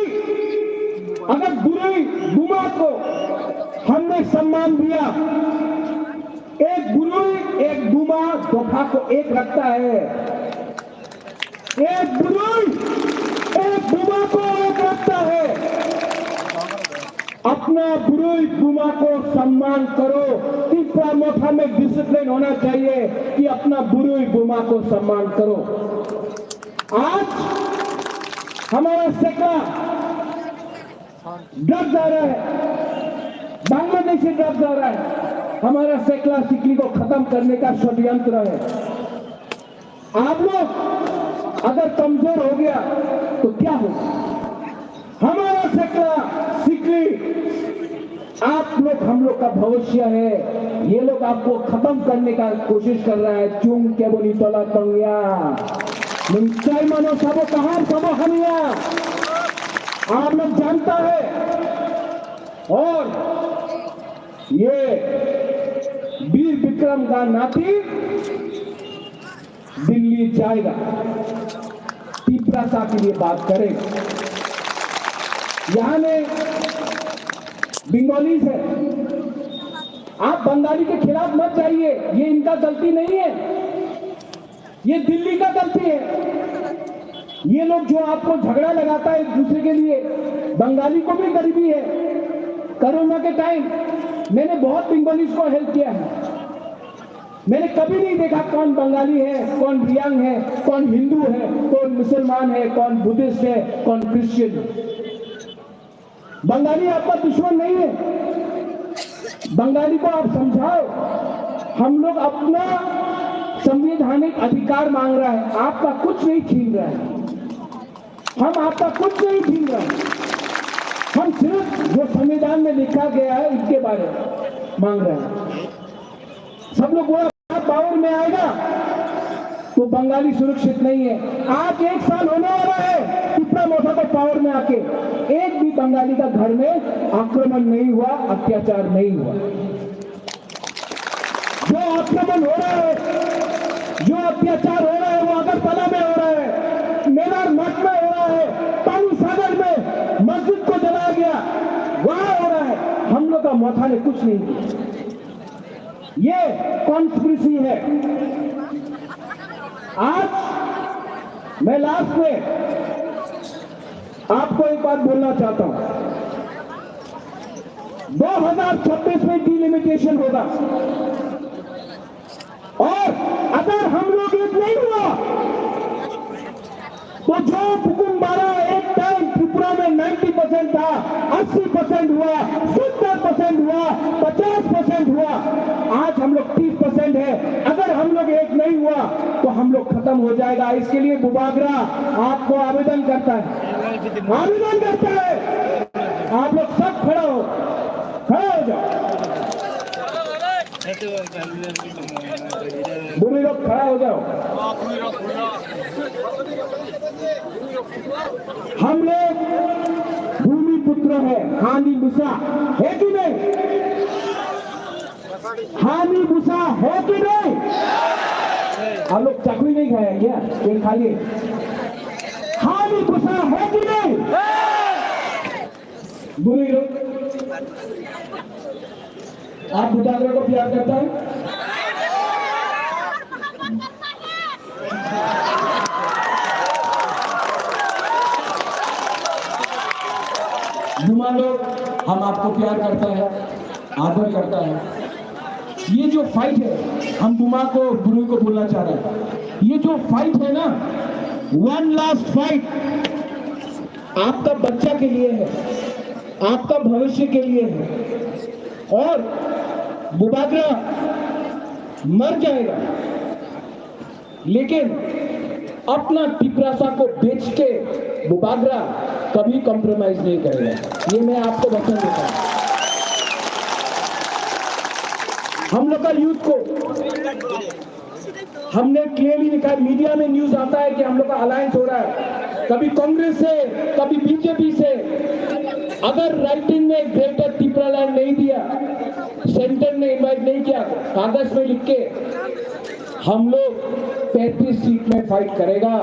अगर बुरुई बुमा को हमने सम्मान दिया, एक बुरुई एक बुमा दोफा को एक रखता है, एक बुरुई एक बुमा को एक रखता है। अपना बुरुई बुमा को सम्मान करो। तिपरा मोथा में डिसिप्लिन होना चाहिए कि अपना बुरुई बुमा को सम्मान करो। आज हमारा सेकला ड्रग्स आ रहा है, बांग्लादेशी ड्रग्स आ रहा है, हमारा सेकला सिकली को खत्म करने का षड्यंत्र है। आप लोग अगर कमजोर हो गया तो क्या होगा? हमारा सेकला सिकली, आप लोग हम लोग का भविष्य है। ये लोग आपको खत्म करने का कोशिश कर रहा है। Chung keboni tola tongya, nung chai mano sabo kaham sabo hamya, आप लोग जानता है। और ये वीर विक्रम का नाती दिल्ली जाएगा, तिपरासा के लिए बात करेगा। यहाँ में बंगालीज है, आप बंगाली के खिलाफ मत जाइए, ये इनका गलती नहीं है, ये दिल्ली का गलती है। ये लोग जो आपको झगड़ा लगाता है एक दूसरे के लिए, बंगाली को भी गरीबी है। कोरोना के टाइम मैंने बहुत बंगालीज को हेल्प किया है। मैंने कभी नहीं देखा कौन बंगाली है, कौन रियांग है, कौन हिंदू है, कौन मुसलमान है, कौन बुद्धिस्ट है, कौन क्रिश्चियन है। बंगाली आपका दुश्मन नहीं है। बंगाली को आप समझाओ, हम लोग अपना संवैधानिक अधिकार मांग रहा है, आपका कुछ नहीं छीन रहा है, हम आपका कुछ नहीं छीन रहे हैं, हम सिर्फ जो संविधान में लिखा गया है उसके बारे में मांग रहे हैं। सब लोग बोला, पावर में आएगा तो बंगाली सुरक्षित नहीं है। आज एक साल होने वाला है पिपरा मोथा को पावर में आके, एक भी बंगाली का घर में आक्रमण नहीं हुआ, अत्याचार नहीं हुआ। जो आक्रमण हो रहा है, जो अत्याचार हो रहा है, वो अगरतला में हो रहा है, मेलार मठ में हो रहा है, पानी सागर में मस्जिद को जलाया गया, वहां हो रहा है। हम लोग का मोथा ने कुछ नहीं किया। ये कॉन्स्पिरेसी है। आज मैं लास्ट में आपको एक बात बोलना चाहता हूं, दो हज़ार छब्बीस में डिलिमिटेशन होगा और अगर हम लोग एक नहीं हुआ तो जो बुकुम बारा एक टाइम त्रिपुरा में नाइंटी परसेंट था, अस्सी परसेंट हुआ, सत्तर परसेंट हुआ, पचास परसेंट हुआ, आज हम लोग तीस परसेंट है। अगर हम लोग एक नहीं हुआ तो हम लोग खत्म हो जाएगा। इसके लिए बुबागरा आपको आवेदन करता है, आवेदन करता है, आप लोग सब खड़ा हो, खड़ा हो जाओ। बुजुर्ग लोग खड़ा हो जाओ। हम लोग भूमि पुत्र है, हानी भूसा है कि नहीं? हानी भूसा है कि नहीं? आप लोग चाकू ही नहीं खाया क्या? ये खा लिए। हानी भूसा है कि नहीं? बुजुर्ग लोग, आप बुजुर्ग को प्यार करता है? बुमा लोग, हम आपको प्यार करता है, आदर करता है। ये जो फाइट है, हम बुमा को, बुरुई को बोलना चाह रहे हैं, ये जो फाइट है ना, वन लास्ट फाइट, आपका बच्चा के लिए है, आपका भविष्य के लिए है। और बुबागरा मर जाएगा, लेकिन अपना तिपरासा को बेच के बुबागरा कभी कॉम्प्रोमाइज नहीं करेगा। ये मैं आपको वचन देता हूं। हम लोग का यूथ को हमने क्लियरली लिखा है, मीडिया में न्यूज आता है कि हम लोग का अलायंस हो रहा है, कभी कांग्रेस से, कभी बीजेपी से। अगर राइटिंग में ग्रेटर तिपरालैंड नहीं दिया, सेंटर ने इनवाइट नहीं किया, कागज में लिख के हम लोग पैंतीस सीट में फाइट करेगा।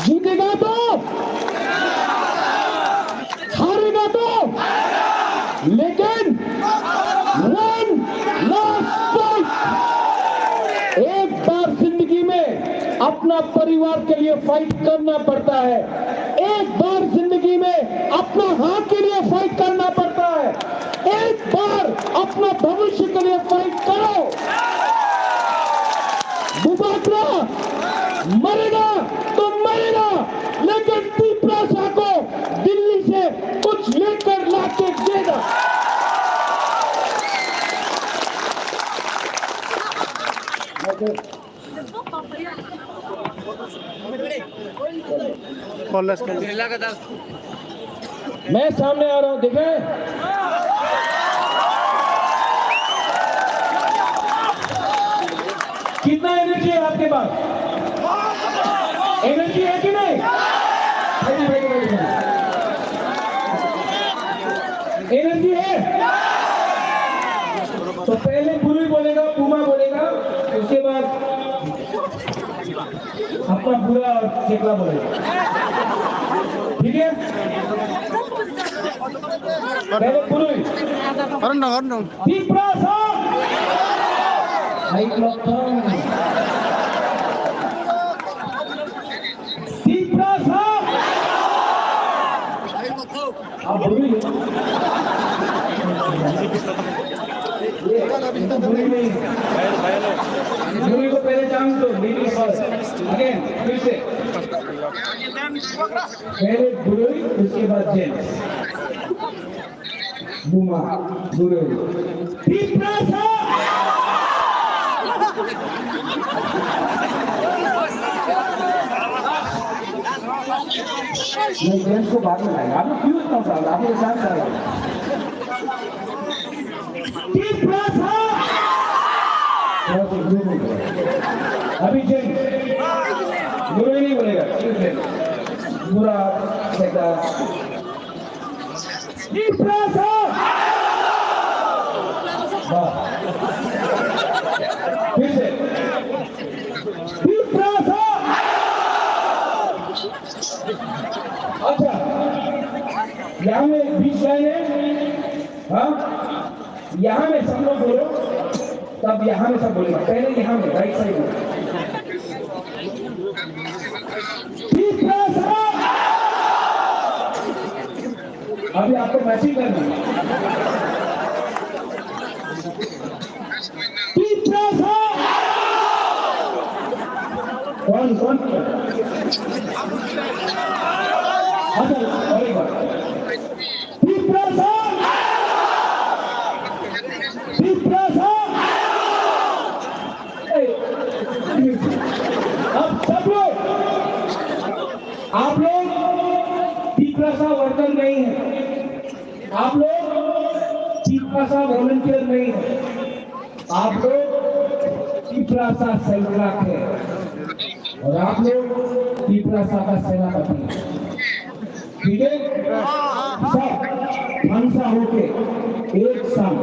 जीतेगा तो, हारेगा तो, लेकिन वन लास्ट फाइट। एक बार जिंदगी में अपना परिवार के लिए फाइट करना पड़ता है, एक बार जिंदगी में अपना हक के लिए फाइट करना पड़ता है। एक बार अपना भविष्य के लिए फाइट करो। बुबागरा मरेगा तो मरेगा, लेकिन तिपरासा को दिल्ली से कुछ लेकर लाके देगा। कॉलेज के मैं सामने आ रहा हूं, देखें कितना एनर्जी है आपके पास, एनर्जी है कि नहीं? बैठो, बैठो, बैठो, बैठो। एनर्जी है तो पहले बुरुई बोलेगा, बुमा बोलेगा, उसके बाद अपना बुरा और चेकला बोलेगा, ठीक है? पहले बुरुई। Tiprasa! Hai, Lokthong. Tiprasa! आप बोलिए। ये, ये तो बुरी नहीं। बुरी को पहले चांस दो, लेडीज फर्स्ट। अगेन, फिर से। पहले बुरी, उसके बाद जेंट्स। Buma, bwrwi. Tiprasa! नहीं, जेंट्स को बाद में लाएंगे। आप लोग क्यों इतना उतावला? आप लोग जान जाएंगे। Tiprasa! थोड़ा सा लो बोलो। अभी जेंट्स, बूढ़ा नहीं बोलेगा, सिर्फ जेंट्स। बूढ़ा, बेटा। Tiprasa! वाह। फिर से। Tiprasa! अच्छा, यहाँ में बीच लाइन है, हाँ? यहाँ में सब लोग बोलो, तब यहाँ में सब बोलेगा। पहले यहाँ में, राइट साइड में। Tiprasa! अभी आपको मैचिंग करना है। Tiprasa! कौन, कौन? अच्छा, very good. Tiprasa! Tiprasa! ए, आप सब लोग, आप लोग तिपरासा वर्कर नहीं है, आप लोग तिपरासा वॉलंटियर नहीं है, आप लोग तिपरासा सेवक है और आप लोग तिपरासा का सेनापति है। ठीक है, सब भांसा होके एक संग।